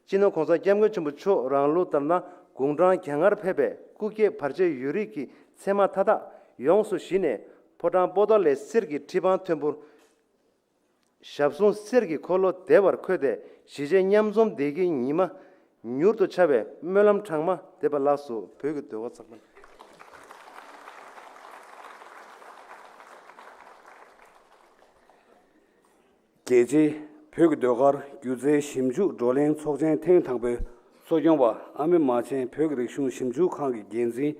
སྤྱི་ནོར་༸གོང་ས་༸སྐྱབས་མགོན་ཆེན་པོ་མཆོག་རང་ལུགས་ལྟར་ན་དགུང་གྲངས་གྱ་ལྔར་ཕེབས་པའི་སྐུ་སྐྱེ་བར་ཆད་ཡོད་རིགས་ཀྱི་མཚན་མ་མཐའ་དག་ཡོངས་སུ་ཞི་ནས་ཕོ་བྲང་པོ་ཏཱ་ལའི་གསེར་གྱི་ཁྲི་འཕང་མཐོན་པོར་ཞབས་ཟུང་གསེར་གྱི་འཁོར་ལོ་བདེ་བར་འཁོད་དེ་གཞིས་བྱེས་མཉམ་འཛོམས་བདེ་སྐྱིད་ཉི་མ་མྱུར་དུ་འཆར་བའི་སྨོན་ལམ་གྲངས་མ་འདེབས་པ་ལགས་སོ། བོད་ཀྱི་ཟློས་གར་ཚོགས་པ། རྒྱལ་སྤྱིའི་བོད་ཀྱི་ཟློས་གར་སྒྱུ་རྩལ་ཞིབ་འཇུག་བགྲོ་གླེང་ཚོགས་ཆེན་ཐེངས་དང་པོའི་གཙོ་སྐྱོང་བ་ཨ་མེ་མ་ཆེན་བོད་ཀྱི་རིག་གཞུང་ཞིབ་འཇུག་ཁང་གི་འགན་འཛིན་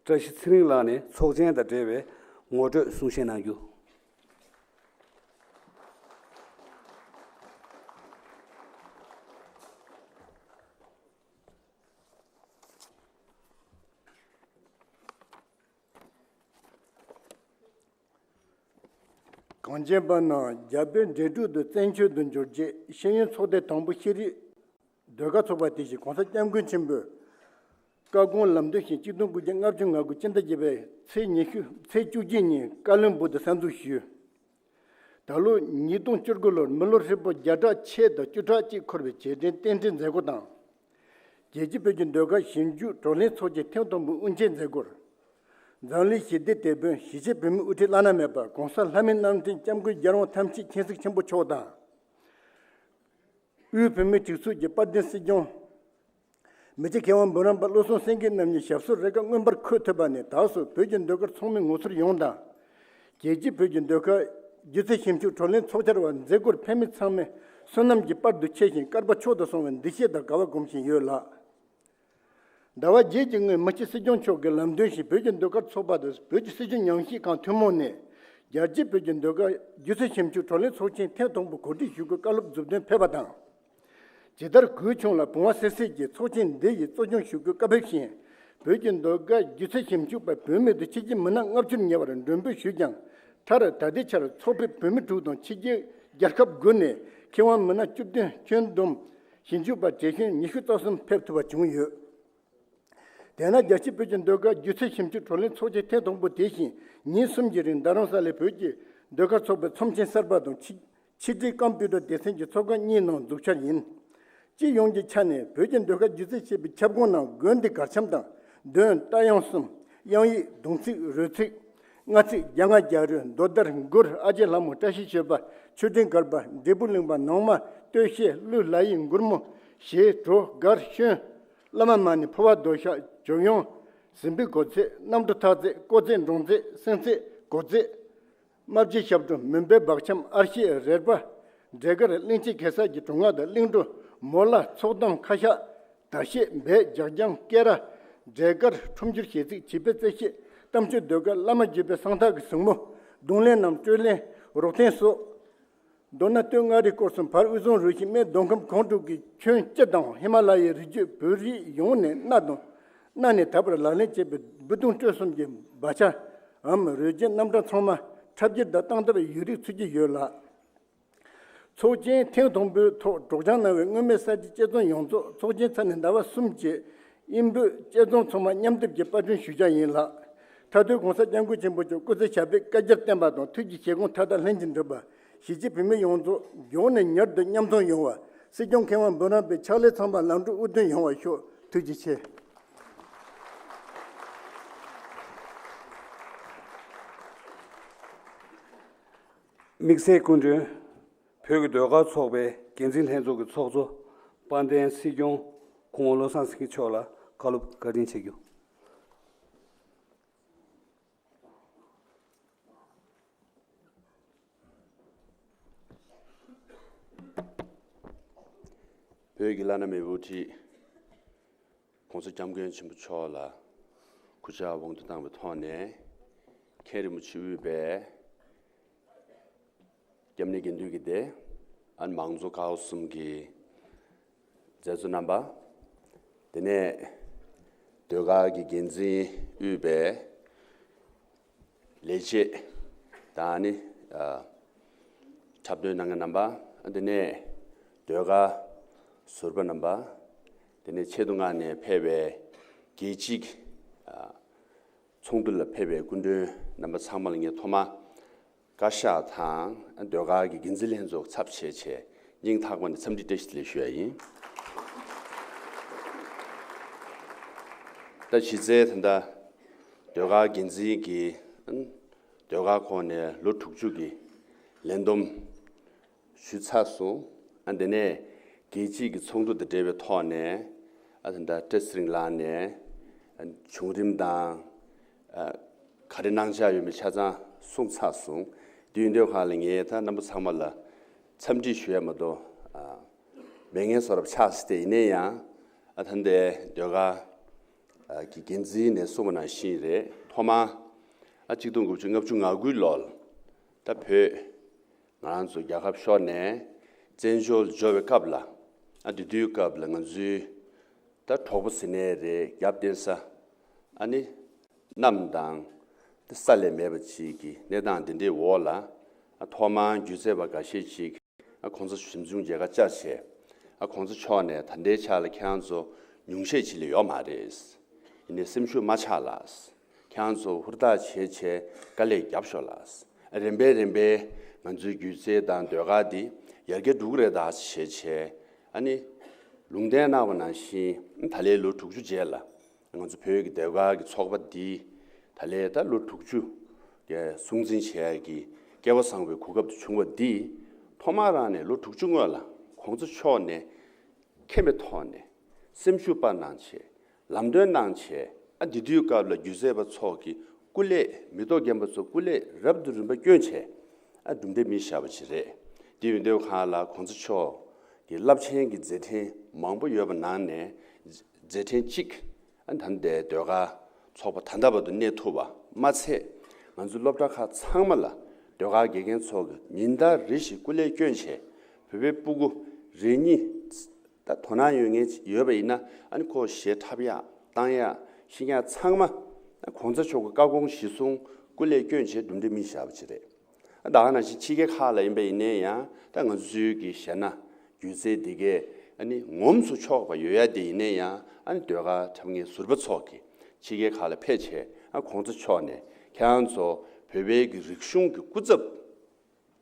བཀྲ་ཤིས་ཚེ་རིང་ལགས་ནས་ཚོགས་ཆེན་དང་འབྲེལ་བའི་ངོ་སྤྲོད་གསུང་བཤད་གནང་རྒྱུ། གངས་ཅན་པ་རྣམས་རྒྱ་བོད་འདྲེ་དྲུག་ཏུ་བཙན་བྱོལ་དུ་འབྱོར་རྗེས་ཤེས་ཡོན་ཚོགས་སྡེ་དང་པོ་ཤེས་རིག་ཟློས་གར་ཚོགས་པ་དེ་བཞིན་༸གོང་ས་༸སྐྱབས་མགོན་ཆེན་པོས་བཀའ་དགོངས་ལམ་སྟོན་བཞིན་གཅིག་སྟོང་དགུ་བརྒྱ་ལྔ་བཅུ་ང་དགུ་སྤྱི་ཟླ་བརྒྱད་པའི་ཚེས་ཉི་ཤུ་ཚེས་བཅུ་གཅིག་ཉིན་ཀ་ལོན་སྦུག་ཏུ་གསར་འཛུགས་ཞུས། ད་ལོ་ཉིས་སྟོང་བཅུ་དགུ་ལོར་མི་ལོ་ཧྲིལ་པོ་བརྒྱ་ཕྲག་ཕྱེད་དང་བཅུ་ཕྲག་གཅིག་འཁོར་བའི་རྗེས་དྲན་རྟེན་འབྲེལ་མཛད་སྒོ་དང་། རྒྱལ་སྤྱིའི་བོད་ཀྱི་ཟློས་གར་ཞིབ་འཇུག་བགྲོ་གླེང་ཚོགས་ཆེན་ཐེངས་དང་པོའི་དབུ་འབྱེད་མཛད་སྒོར། འཛམ་གླིང་ཞི་བདེའི་དེད་དཔོན་གཞིས་བྱེས་བོད་མིའི་དབུ་ཁྲིད་བླ་ན་མེད་པ་༸གོང་ས་ལྷ་མིའི་རྣམ་འདྲེན་སྐྱབས་མགོན་རྒྱལ་དབང་ཐམས་ཅད་མཁྱེན་གཟིགས་ཆེན་པོ་མཆོག་དང་། དབུས་བོད་མིའི་སྒྲིག་འཛུགས་ཀྱི་དཔལ་ལྡན་སྲིད་སྐྱོང་། མི་རྗེ་མཁས་དབང་འབུམ་རམས་པ་བློ་བཟང་སེང་གེ་རྣམ་གཉིས་ཞབས་སོར་རེ་ཁཱ་མངོན་པར་འཁོད་ཐུབ་པ་ནི་ད་གཟོད་བོད་ཀྱི་ཟློས་གར་ཚོགས་མི་ངོ་སོར་ཡོངས་དང་། རྒྱལ་སྤྱིའི་བོད་ཀྱི་ཟློས་གར་སྒྱུ་རྩལ་ཞིབ་འཇུག་བགྲོ་གླེང་ཚོགས་འཆར་བ་མཛད་སྒོར་ཕེབས་མི་ཚང་མས་བསོད་ནམས་ཀྱི་དཔལ་དུ་ཆེ་ཞིང་དཀར་པོ་མཆོག་ཏུ་སོང་བའི་འདུ་ཤེས་དང་དགའ་བ་སྒོམ་བཞིན་ཡོད་ལགས། ཟླ་བ་བརྒྱད་ཀྱི་སྔོན་མི་སྤྱི་སྲིད་སྐྱོང་མཆོག་གིས་ལམ་སྟོན་བཞིན་བོད་ཀྱི་ཟློས་གར་ཚོགས་པ་དང་བོད་ཀྱི་སྲིད་བྱུས་ཉམས་ཞིབ་ཁང་ཐུན་མོང་ནས་རྒྱལ་སྤྱིའི་བོད་ཀྱི་ཟློས་གར་སྒྱུ་རྩལ་ཞིབ་འཇུག་བགྲོ་གླེང་ཚོགས་ཆེན་ཐེངས་དང་པོ་གོ་སྒྲིག་ཞུ་སྒོའི་བཀའ་སློབ་མཛུབ་སྟོན་ཕེབས་པ་དང་། ཇི་ལྟར་གུས་ཆུང་ལ་བུང་བ་སད་སད་ཀྱིས་ཚོགས་ཆེན་འདི་ཡི་གཙོ་སྐྱོང་ཞུ་སྒོའི་བཀའ་ཕེབས་བཞིན་བོད་ཀྱི་ཟློས་གར་སྒྱུ་རྩལ་ཞིབ་འཇུག་པ་བུད་མེད་དུ་ཕྱི་རྒྱལ་མི་སྣ་ལྔ་བཅུར་ཉེ་བར་མགྲོན་འབོད་ཞུས་ཀྱང་། མཐར་ད་ལྟའི་ཆར་ཚོགས་ཕེབས་བོད་མི་དྲུག་དང་ཕྱི་རྒྱལ་རྒྱལ་ཁབ་དགུ་ནས་མཁས་དབང་མི་སྣ་བཅུ་བདུན་ཁྱོན་བསྡོམས་ཞིབ་འཇུག་པ་བགྲེས་གཞོན་ཉི་ཤུ་རྩ་གསུམ་ཕེབས་ཐུབ་པ་བྱུང་ཡོད། དེས་ན་རྒྱལ་སྤྱིའི་བོད་ཀྱི་ཟློས་གར་སྒྱུ་རྩལ་ཞིབ་འཇུག་བགྲོ་གླེང་ཚོགས་ཆེན་ཐེངས་དང་པོ་དེ་བཞིན་ཉིན་གསུམ་གྱི་རིང་རྡ་རམ་ས་ལའི་བོད་ཀྱི་ཟློས་གར་ཚོགས་པའི་ཚོམས་ཆེན་གསར་པ་དང་ཕྱི་ཕྱི་དྲིལ་རྐང་སྤོལ་གྲུ་སྡེ་ཚན་གྱི་ཚོགས་ཁང་གཉིས་ནང་འཛུགས་འཆར་ཡིན། སྤྱི་ཡོངས་ཀྱི་ཆ་ནས་བོད་ཀྱི་ཟློས་གར་སྒྱུ་རྩལ་ཞེས་པའི་ཁྱབ་ཁོངས་ནང་དགོན་སྡེ་གར་འཆམ་དང་འདོན་རྟ་དབྱངས་གསུམ། དབྱངས་ཡིག་གདུང་ཚིག་རོལ་ཚིག་སྔ་ཚིག་རྒྱ་རྔ་རྒྱ་རོལ་མདོ་དར་མགུར་ཨ་ཅེ་ལྷ་མོ་བཀྲ་ཤིས་ཞོལ་པ་ མཆོད་སྤྲིན་དཀར་པ། འབྲས་བུ་གླིང་པ། ནང་མ་སྟོད་གཞས། གླུ་ལ་ཡི་མགུར་མོ། གཞས་བྲོ་སྒར་ཤོན། བླ་མ་མ་ཎི། འཕོ་བ་རྡོ་ཤག་འཇོ་ཡོང་། ཟིན་པའི་གོ་ཚད། གནམ་གྲུ་ཐག་ཚད། ཀོ་ཚད་འབྲོང་ཚད། སེང་ཚད་གོ་ཚད། རྨ་བྱའི་ཞབས་བྲོ། མུན་པའི་སྦག་ཆམ། ཨར་ཤེ་རལ་པ། འབྲས་དཀར། གླིང་ཆེན་གེ་སར་གྱི་གྲོང་ཁ་དང་གླིང་བྲོ། མོ་ལ་ཚོགས་གཏམ་ཁ་ཤགས། ཟླ་ཤེལ་སྦས་རྒྱགས་རྐྱང་སྐེ་རགས། འབྲས་དཀར་ཁྲོམ་འགྱུར་གཞས་ཚིག་བྱིས་པའི་རྩེད་ཆས། གཏམ་ཆོས་ཟློས་གར། བླ་མ་བརྒྱུད་པའི་གསང་ཐག་གི་གཟིགས་མོ། རྡུང་ལེན་ནམ་དཀྲོལ་ལེན། རོགས་ཐེན་སོགས། མདོར་ན་སྟོད་མངའ་རིས་སྐོར་གསུམ། བར་དབུས་གཙང་རུ་བཞི། སྨད་མདོ་ཁམས་སྒང་དྲུག་གི་ཁྱོན་སྤྱི་དང་ཧི་མ་ལ་ཡའི་རི་རྒྱུད། བོད་རིགས་ཡོངས་ནས་གནའ་དང་གནའ་ནས་ད་བར་ལག་ལེན་བྱས་པའི་འབུ་དུང་དཀྲོལ་གསུམ་གྱི་སྦ་ཆའམ་རོལ་རྒྱའི་རྣམ་གྲངས་ཚང་མ་འཁྲབ་སྒྱུར་དང་སྟངས་སྟབས་ཡོད་རིགས་ཚུད་ཀྱི་ཡོད་ལ། ཚོགས་ཆེན་ཐེངས་དང་པོའི་ཐོག་སྒྲོག་སྦྱང་གནང་བའི་སྔོན་མའི་གསར་བརྗེ་དཔྱད་རྩོམ་ཡོངས་རྫོགས་ཚོགས་ཆེན་ཚར་ནས་ཟླ་བ་གསུམ་རྗེས་དབྱིན་བོད་དཔྱད་རྩོམ་ཚང་མ་མཉམ་སྡེབ་ཀྱིས་པར་སྐྲུན་ཞུ་འཆར་ཡིན་ལགས། མཐའ་སྡོད་གོང་ས་སྐྱབས་མགོན་ཆེན་པོ་མཆོག་སྐུ་ཚེ་ཞབས་པད་བསྐལ་བརྒྱར་བརྟན་པ་དང་། ཐུགས་ཀྱི་བཞེད་དགོངས་མཐའ་དག་ལྷུན་གྱིས་འགྲུབ་པ། གཞིས་བྱེས་བོད་མི་ཡོངས་རྫོགས་མགྱོགས་ནས་མྱུར་དུ་མཉམ་འཛོམས་ཡོང་བ། སྲིད་སྐྱོང་མཁས་དབང་འབུམ་རམས་པའི་ཕྱག་ལས་ཚང་མ་ལམ་འགྲོ་དབུ་སྟོན་ཡོང་བ་ཤོག་ཐུགས་རྗེ་ཆེ། དམིགས་བསལ་སྐུ་མགྲོན། བོད་ཀྱི་ཟློས་གར་ཚོགས་པའི་འགན་འཛིན་ལྷན་ཚོགས་ཀྱི་ཚོགས་གཙོ་དཔལ་ལྡན་སྲིད་སྐྱོང་སྐུ་ངོ་བློ་བཟང་སེང་གེ་མཆོག་ལ་བཀའ་སློབ་བཀའ་དྲིན་ཆེ་ཞུ། བོད་ཀྱི་བླ་ན་མེད་པའི་དབུ་ཁྲིད་༸གོང་ས་༸སྐྱབས་མགོན་ཆེན་པོ་མཆོག་ལ་སྐུ་ཕྱྭ་དབང་དུ་བཏང་བའི་ཐོག་ནས། མཁན་རིན་པོ་ཆེ་དབུས་པའི་སྐྱབས་གནས་དགེ་འདུན་གྱི་སྡེ། ཨ་ནི་མང་གཙོ་ཀ་བ་གསུམ་གྱི་མཛད་གཙོ་རྣམ་པ། དེ་ནས་ཟློས་གར་གྱི་འགན་འཛིན་དབུས་པའི་ལས་བྱེད་དང་ནི། ཨ། འཁྲབ་སྟོན་གནང་མཁན་རྣམ་པ། དེ་ནས་ཟློས་གར་ཟུར་པ་རྣམ་པ། དེ་ནས་ཆེད་དུ་མངགས་ནས་ཕེབས་པའི་རྒྱལ་སྤྱིའི། ཨ། ཚོགས་འདུ་ལ་ཕེབས་པའི་སྐུ་མགྲོན་རྣམ་པ་ཚང་མ་ལ་ངས་ཐོག་མར་བཀའ་ཤག་དང་ཟློས་གར་གྱི་འགན་འཛིན་ལྷན་ཚོགས་ཚབ་བྱས་བྱས་སྙིང་ཐག་པ་ནས་འཚམས་འདྲི་བཀྲ་ཤིས་བདེ་ལེགས་ཞུ་ཡ་ཡིན། ད་གཞི་རྩའི་ད་ལྟ་ཟློས་གར་འགན་འཛིན་གྱིས་ཟློས་གར་ཁོངས་ནས་ལོ་དྲུག་ཅུ་གི་ལས་བསྡོམས་ཞུས་ཚར་སོང་། ཨ། དེ་ནས་རྒྱལ་སྤྱིའི་གི་ཚོགས་འདུ་དང་འབྲེལ་བའི་ཐོག་ནས། ཨ། ད་ལྟ་བཀྲ་ཤིས་རིང་ལགས་ནས། ཨ། བྱུང་རིམ་དང་། ཨ། ག་རེ་གནང་འཆར་ཡོད་མེད་ཆ་ཚང་གསུངས་ཚར་སོང་། དེ་ཡིན་དུས་གང་ལ་ངས་ད་རྣམ་པ་ཚང་མ་ལ་འཚམས་འདྲི་ཞུ་ཡ་མ་གཏོགས། ཨ། མེད་ངན་བཟོ་འདྲ་ཆགས་སྲིད་དེ། ཡིན་ན་ཡང་། ཨ། ད་ལྟའི་ཟློས་གར་གྱི་འགན་འཛིན་ནས་གསུངས་པ་ནང་བཞིན་རེད། ཐོག་མར། ཨ། གཅིག་སྟོང་དགུ་བརྒྱ་ལྔ་བཅུ་ང་དགུའི་ལོར་ད་བོད་ང་རང་ཚོ་རྒྱལ་ཁབ་ཤོར་ནས་བཙན་བྱོལ་འབྱོར་བའི་སྐབས་ལ། ཨ། དེ་དུས་སྐབས་ལ་ང་ཚོའི་ད་གྲོགས་པོ་ཟེར་ནའི་རེད། རྒྱབ་རྟེན་ས། ཨ་ནི་གནམ་དང་ས་ལས་མེད་པ་ཅིག་གི་གནས་སྟངས་འདི་འདྲའི་འོག་ལ། ཨ། ཐོག་མར་སྒྱུ་རྩལ་པ་འགའ་ཤས་ཅིག་ཨ། གོང་ས་ཞིབ་འཇུག་མཇལ་ཁ་བཅར་བྱས། ཨ། གོང་ས་མཆོག་ནས་ད་ལྟའི་ཆ་ལ་ཁྱེད་རང་ཚོ་ཉུང་ཤས་ཅིག་ལས་ཡོད་མ་རེད། ཡིན་ནའི་སེམས་ཤུགས་མ་ཆག་ལགས། ཁྱེད་རང་ཚོ་ཧུར་ཐག་བྱས་བྱས་དཀའ་ལས་རྒྱབ་ཤོག་ལགས། ཨ། རིམ་པས་རིམ་པས་ང་ཚོའི་སྒྱུ་རྩལ་དང་ཟློས་གར་འདི་ཡར་རྒྱས་འགྲོ་གི་རེད་ད་བྱས་བྱས། ཨ་ནི་ལུང་བསྟན་གནང་བ་ནང་བཞིན་ད་ལོའི་ལོ་དྲུག་ཅུ་རྗེས་ལ། ང་ཚོ་བོད་ཀྱི་ཟློས་གར་གྱི་ཚོགས་པ་འདི་ད་ལོའི་ད་ལོ་དྲུག་ཅུ་གི་སྲུང་འཛིན་བྱེད་ཡག་གི་སྐལ་བ་བཟང་བའི་གོ་སྐབས་དེ་བྱུང་བ་འདིས། ཐོག་མ་རང་ནས་ལོ་དྲུག་ཅུ་སྔོན་ལ་གོང་ས་མཆོག་ནས་མཁྱེན་པའི་ཐོག་ནས་སེམས་ཤུགས་སྤར་གནང་བྱས། ལམ་སྟོན་གནང་བྱས། ཨ། འདི་དུས་སྐབས་ལ་སྒྱུ་རྩལ་པ་ཚོ་གི་སྐུ་ལས། མི་ཐོག་རྒན་པ་ཚོ་སྐུ་ལས་རབ་ཏུ་རིམ་པ་བསྐྱོན་བྱས། ཨ། གྲུབ་འབྲས་སྨིན་བཞག་པ་ཅིག་རེད། དེ་ཡིན་དུས་གང་ལ་གོང་ས་མཆོག་གི་རླབས་ཆེན་གྱི་མཛད་འཕྲིན་མང་པོ་ཡོད་པ་ནང་ནས་མཛད་འཕྲིན་གཅིག་ཨ། ད་ལྟའི་ཟློས་གར་ཚོགས་པ་ད་ལྟ་བར་དུ་གནས་ཐུབ་པ་མ་ཚད། ང་ཚོའི་སློབ་གྲྭ་ཁག་ཚང་མ་ལ་ཟློས་གར་དགེ་རྒན་ཚོ་གིས་ཉིན་ལྟར་རེ་བཞིན་སྐུ་ལས་བསྐྱོན་བྱས། བོད་པའི་སྤུ་གུ་རེ་གཉིས་ད་དོ་སྣང་ཡོད་མཁན་ཡོད་པ་ཡིན་ན། ཨ་ནི་ཁོ་གཞས་འཁྲབ་ཡག་གཏང་ཡག་ཤེས་ཡག་ཚང་མ་གོང་ས་མཆོག་གི་བཀའ་དགོངས་གཞིར་བཟུང་སྐུ་ལས་བསྐྱོན་བྱས་གྲུབ་འབྲས་སྨིན་བཞག་པ་ཅིག་རེད། ད་ག་ནང་བཞིན་ཕྱི་རྒྱལ་ཁག་ལ་ཡིན་པ་ཡིན་ནའི་ཡང་། ད་ང་ཚོའི་གི་གཞས་སྣ་སྒྱུ་རྩལ་འདི་གས་ཨ་ནི་ངོམ་སུ་ཆོག་པ་ཡོད་ཡ་དེ་ཡིན་ནའི་ཡང་། ཨ་ནི་ཟློས་གར་འཁྲབ་མཁན་ཟུར་པ་ཚོ་གིས་ཕྱི་རྒྱལ་ཁག་ལ་ཕེབས་བྱས། ཨ། གོང་ས་མཆོག་ནས་ཁྱེད་རང་ཚོ་བོད་པའི་གི་རིག་གཞུང་གི་སྐུ་ཚབ་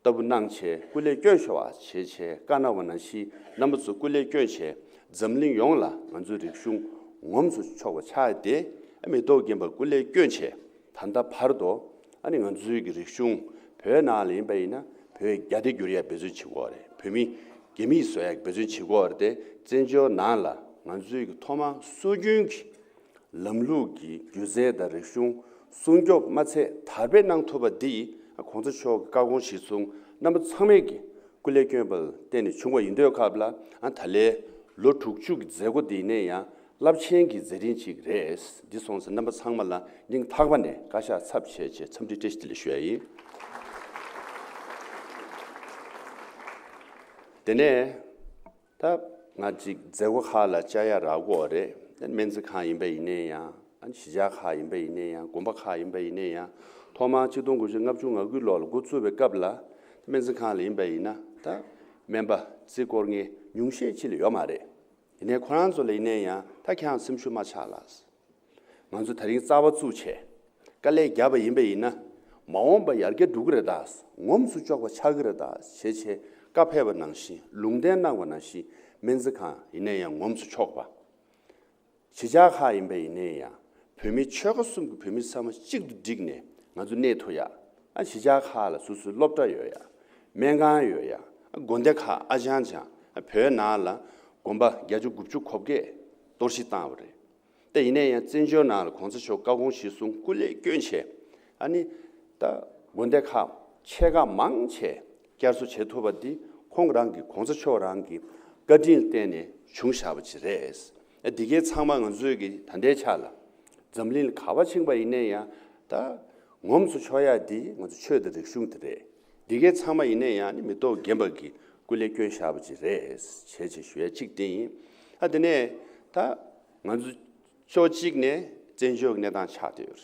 ལྟ་བུ་གནང་བྱས་སྐུ་ལས་བསྐྱོན་ཤོག་ཨ་བྱས་བྱས་བཀའ་གནང་བ་ནང་བཞིན་རྣམ་པ་ཚོ་སྐུ་ལས་བསྐྱོན་བྱས་འཛམ་གླིང་ཡོངས་ལ་ང་ཚོའི་རིག་གཞུང་ངོམ་སུ་ཆོག་པ་ཆགས་ཏེ། ཨ། མི་ཐོག་རྒན་པ་སྐུ་ལས་བསྐྱོན་བྱས་ད་ལྟ་བར་དུ། ཨ་ནི་ང་ཚོའི་གི་རིག་གཞུང་བོད་ནང་ལ་ཡིན་པ་ཡིན་ན་ བོད་རྒྱ་སྡེ་བསྒྱུར་ཡ་འབད་བརྩོན་བྱེད་དགོས་རེད། བོད་མི་རྒྱ་མིས་བཟོ་ཡ་འབད་བརྩོན་བྱེད་དགོས་རེད་དེ། བཙན་བྱོལ་ནང་ལ་ང་ཚོའི་གི་ཐོག་མ་སྲོལ་རྒྱུན་གྱི་ལམ་ལུགས་ཀྱི་སྒྱུ་རྩལ་དང་རིག་གཞུང་སྲུང་སྐྱོབ་མ་ཚད་དར་སྤེལ་གནང་ཐུབ་པ་འདི་གོང་ས་མཆོག་གི་བཀའ་དགོངས་གཞིར་བཟུང་རྣམ་པ་ཚང་མས་ཀྱི་སྐུ་ལས་བསྐྱོན་པ་ལ་བརྟེན་ནས་བྱུང་བ་ཡིན་དུས་སྐབས་ལ། ཨ་ད་ལན་ལོ་དྲུག་ཅུ་གི་མཛད་སྒོ་འདི་ནས་ཡང་རླབས་ཆེན་གྱི་མཛད་རིམ་ཅིག་རེད། འདི་སོང་ཙང་རྣམ་པ་ཚང་མ་ལ་སྙིང་ཐག་པ་ནས་བཀའ་ཤག་ཚབ་བྱས་བྱས་འཚམས་འདྲི་བཀྲ་ཤིས་བདེ་ལེགས་ཞུ་ཡ་ཡིན། དེ་ནས་ད་ང་ཅིག་མཛད་སྒོ་ཁག་ལ་བཅར་ཡ་རག་གི་ཡོད་རེད། སྨན་རྩིས་ཁང་ཡིན་པ་ཡིན་ནའི་ཡང་། གཞིས་ཆགས་ཁག་ཡིན་པ་ཡིན་ནའི་ཡང་། དགོན་པ་ཁག་ཡིན་པ་ཡིན་ནའི་ཡང་། ཐོག་མར་ཆིག་སྟོང་དགུ་བརྒྱ་ལྔ་བཅུ་ང་དགུའི་ལོ་ལ་འགོ་བཙུགས་པའི་སྐབས་ལ་སྨན་རྩིས་ཁང་ལ་ཡིན་པ་ཡིན་ན་ད་སྨན་པ་རྩིས་སྐོར་མཁན་ཉུང་ཤས་ཅིག་ལས་ཡོད་མ་རེད། ཡིན་ནའི་ཁོ་རང་ཚོ་ལ་ཡིན་ནའི་ཡང་ད་ཁྱེད་རང་སེམས་ཤུགས་མ་ཆག་ལ། ང་ཚོ་དེ་རིང་རྩ་བ་བཙུགས་བྱས་དཀའ་ལས་བརྒྱབ་པ་ཡིན་པ་ཡིན་ན། མ་འོངས་པ་ཡར་རྒྱས་འགྲོ་གི་རེད་ད། ངོམས་སུ་ཆོག་པ་ཆགས་ཀྱི་རེད་ད་ཞེས་བྱས་བཀའ་ཕེབས་པ་ནང་བཞིན། ལུང་བསྟན་གནང་བ་ནང་བཞིན་སྨན་རྩིས་ཁང་ཡིན་ན་ཡང་ངོམས་སུ་ཆོག་པ། གཞིས་ཆགས་ཁག་ཡིན་པ་ཡིན་ན་ཡང་བོད་མི་ཆོལ་ཁ་གསུམ་གྱི་བོད་མི་ཚང་མ་གཅིག་ཏུ་བསྒྲིགས་ནས་ང་ཚོ་གནས་ཐུབ་ཡ། ཨ་གཞིས་ཆགས་ཁག་ལ་སོ་སོའི་སློབ་གྲྭ་ཡོད་ཡ། སྨན་ཁང་ཡོད་ཡ། ཨ་དགོན་སྡེ་ཁག་ཨ་ཅང་ཅང་། ཨ་བོད་ནང་ལ་དགོན་པ་བརྒྱད་ཅུ་དགུ་བཅུ་གོ་བརྒྱད་གཏོར་བཤིག་བཏང་བ་རེད། ད་ཡིན་ན་ཡང་བཙན་བྱོལ་ནང་ལ་གོང་ས་མཆོག་བཀའ་དགོངས་གཞིར་བཟུང་སྐུ་ལས་བསྐྱོན་བྱས། ཨ་ནི་ད་དགོན་སྡེ་ཁག་ཆེ་ཁག་མང་ཆེ་བསྐྱར་གསོ་བྱེད་ཐུབ་པ་འདི་ཁོང་རང་གི་གོང་ས་མཆོག་རང་གི་བཀའ་དྲིན་ལ་བརྟེན་ནས་བྱུང་བཞག་པ་ཅིག་རེད། ཨ་འདི་གའི་ཚང་མ་ང་ཚོས་ཀྱི་ད་ལྟའི་ཆ་ལ་འཛམ་གླིང་ལ་ག་པར་ཕྱིན་པ་ཡིན་ན་ཡང་ད་ངོམས་སུ་ཆོག་ཡ་འདི་ང་ཚོ་ཆོས་དང་རིག་གཞུང་དེ་རེད། འདི་གའི་ཚང་མ་ཡིན་ན་ཡང་ནི་མི་ཐོག་རྒན་པ་གི་སྐུ་ལས་བསྐྱོན་བཞག་པ་ཅིག་རེད་བྱས་བྱས་ཞུ་ཡ་གཅིག་དེ་ཡིན། ཨ་དེ་ནས་ད་ང་ཚོ་ཕྱོགས་གཅིག་ནས་བཙན་བྱོལ་གྱི་གནས་སྟངས་ཆགས་བསྡད་ཡོད་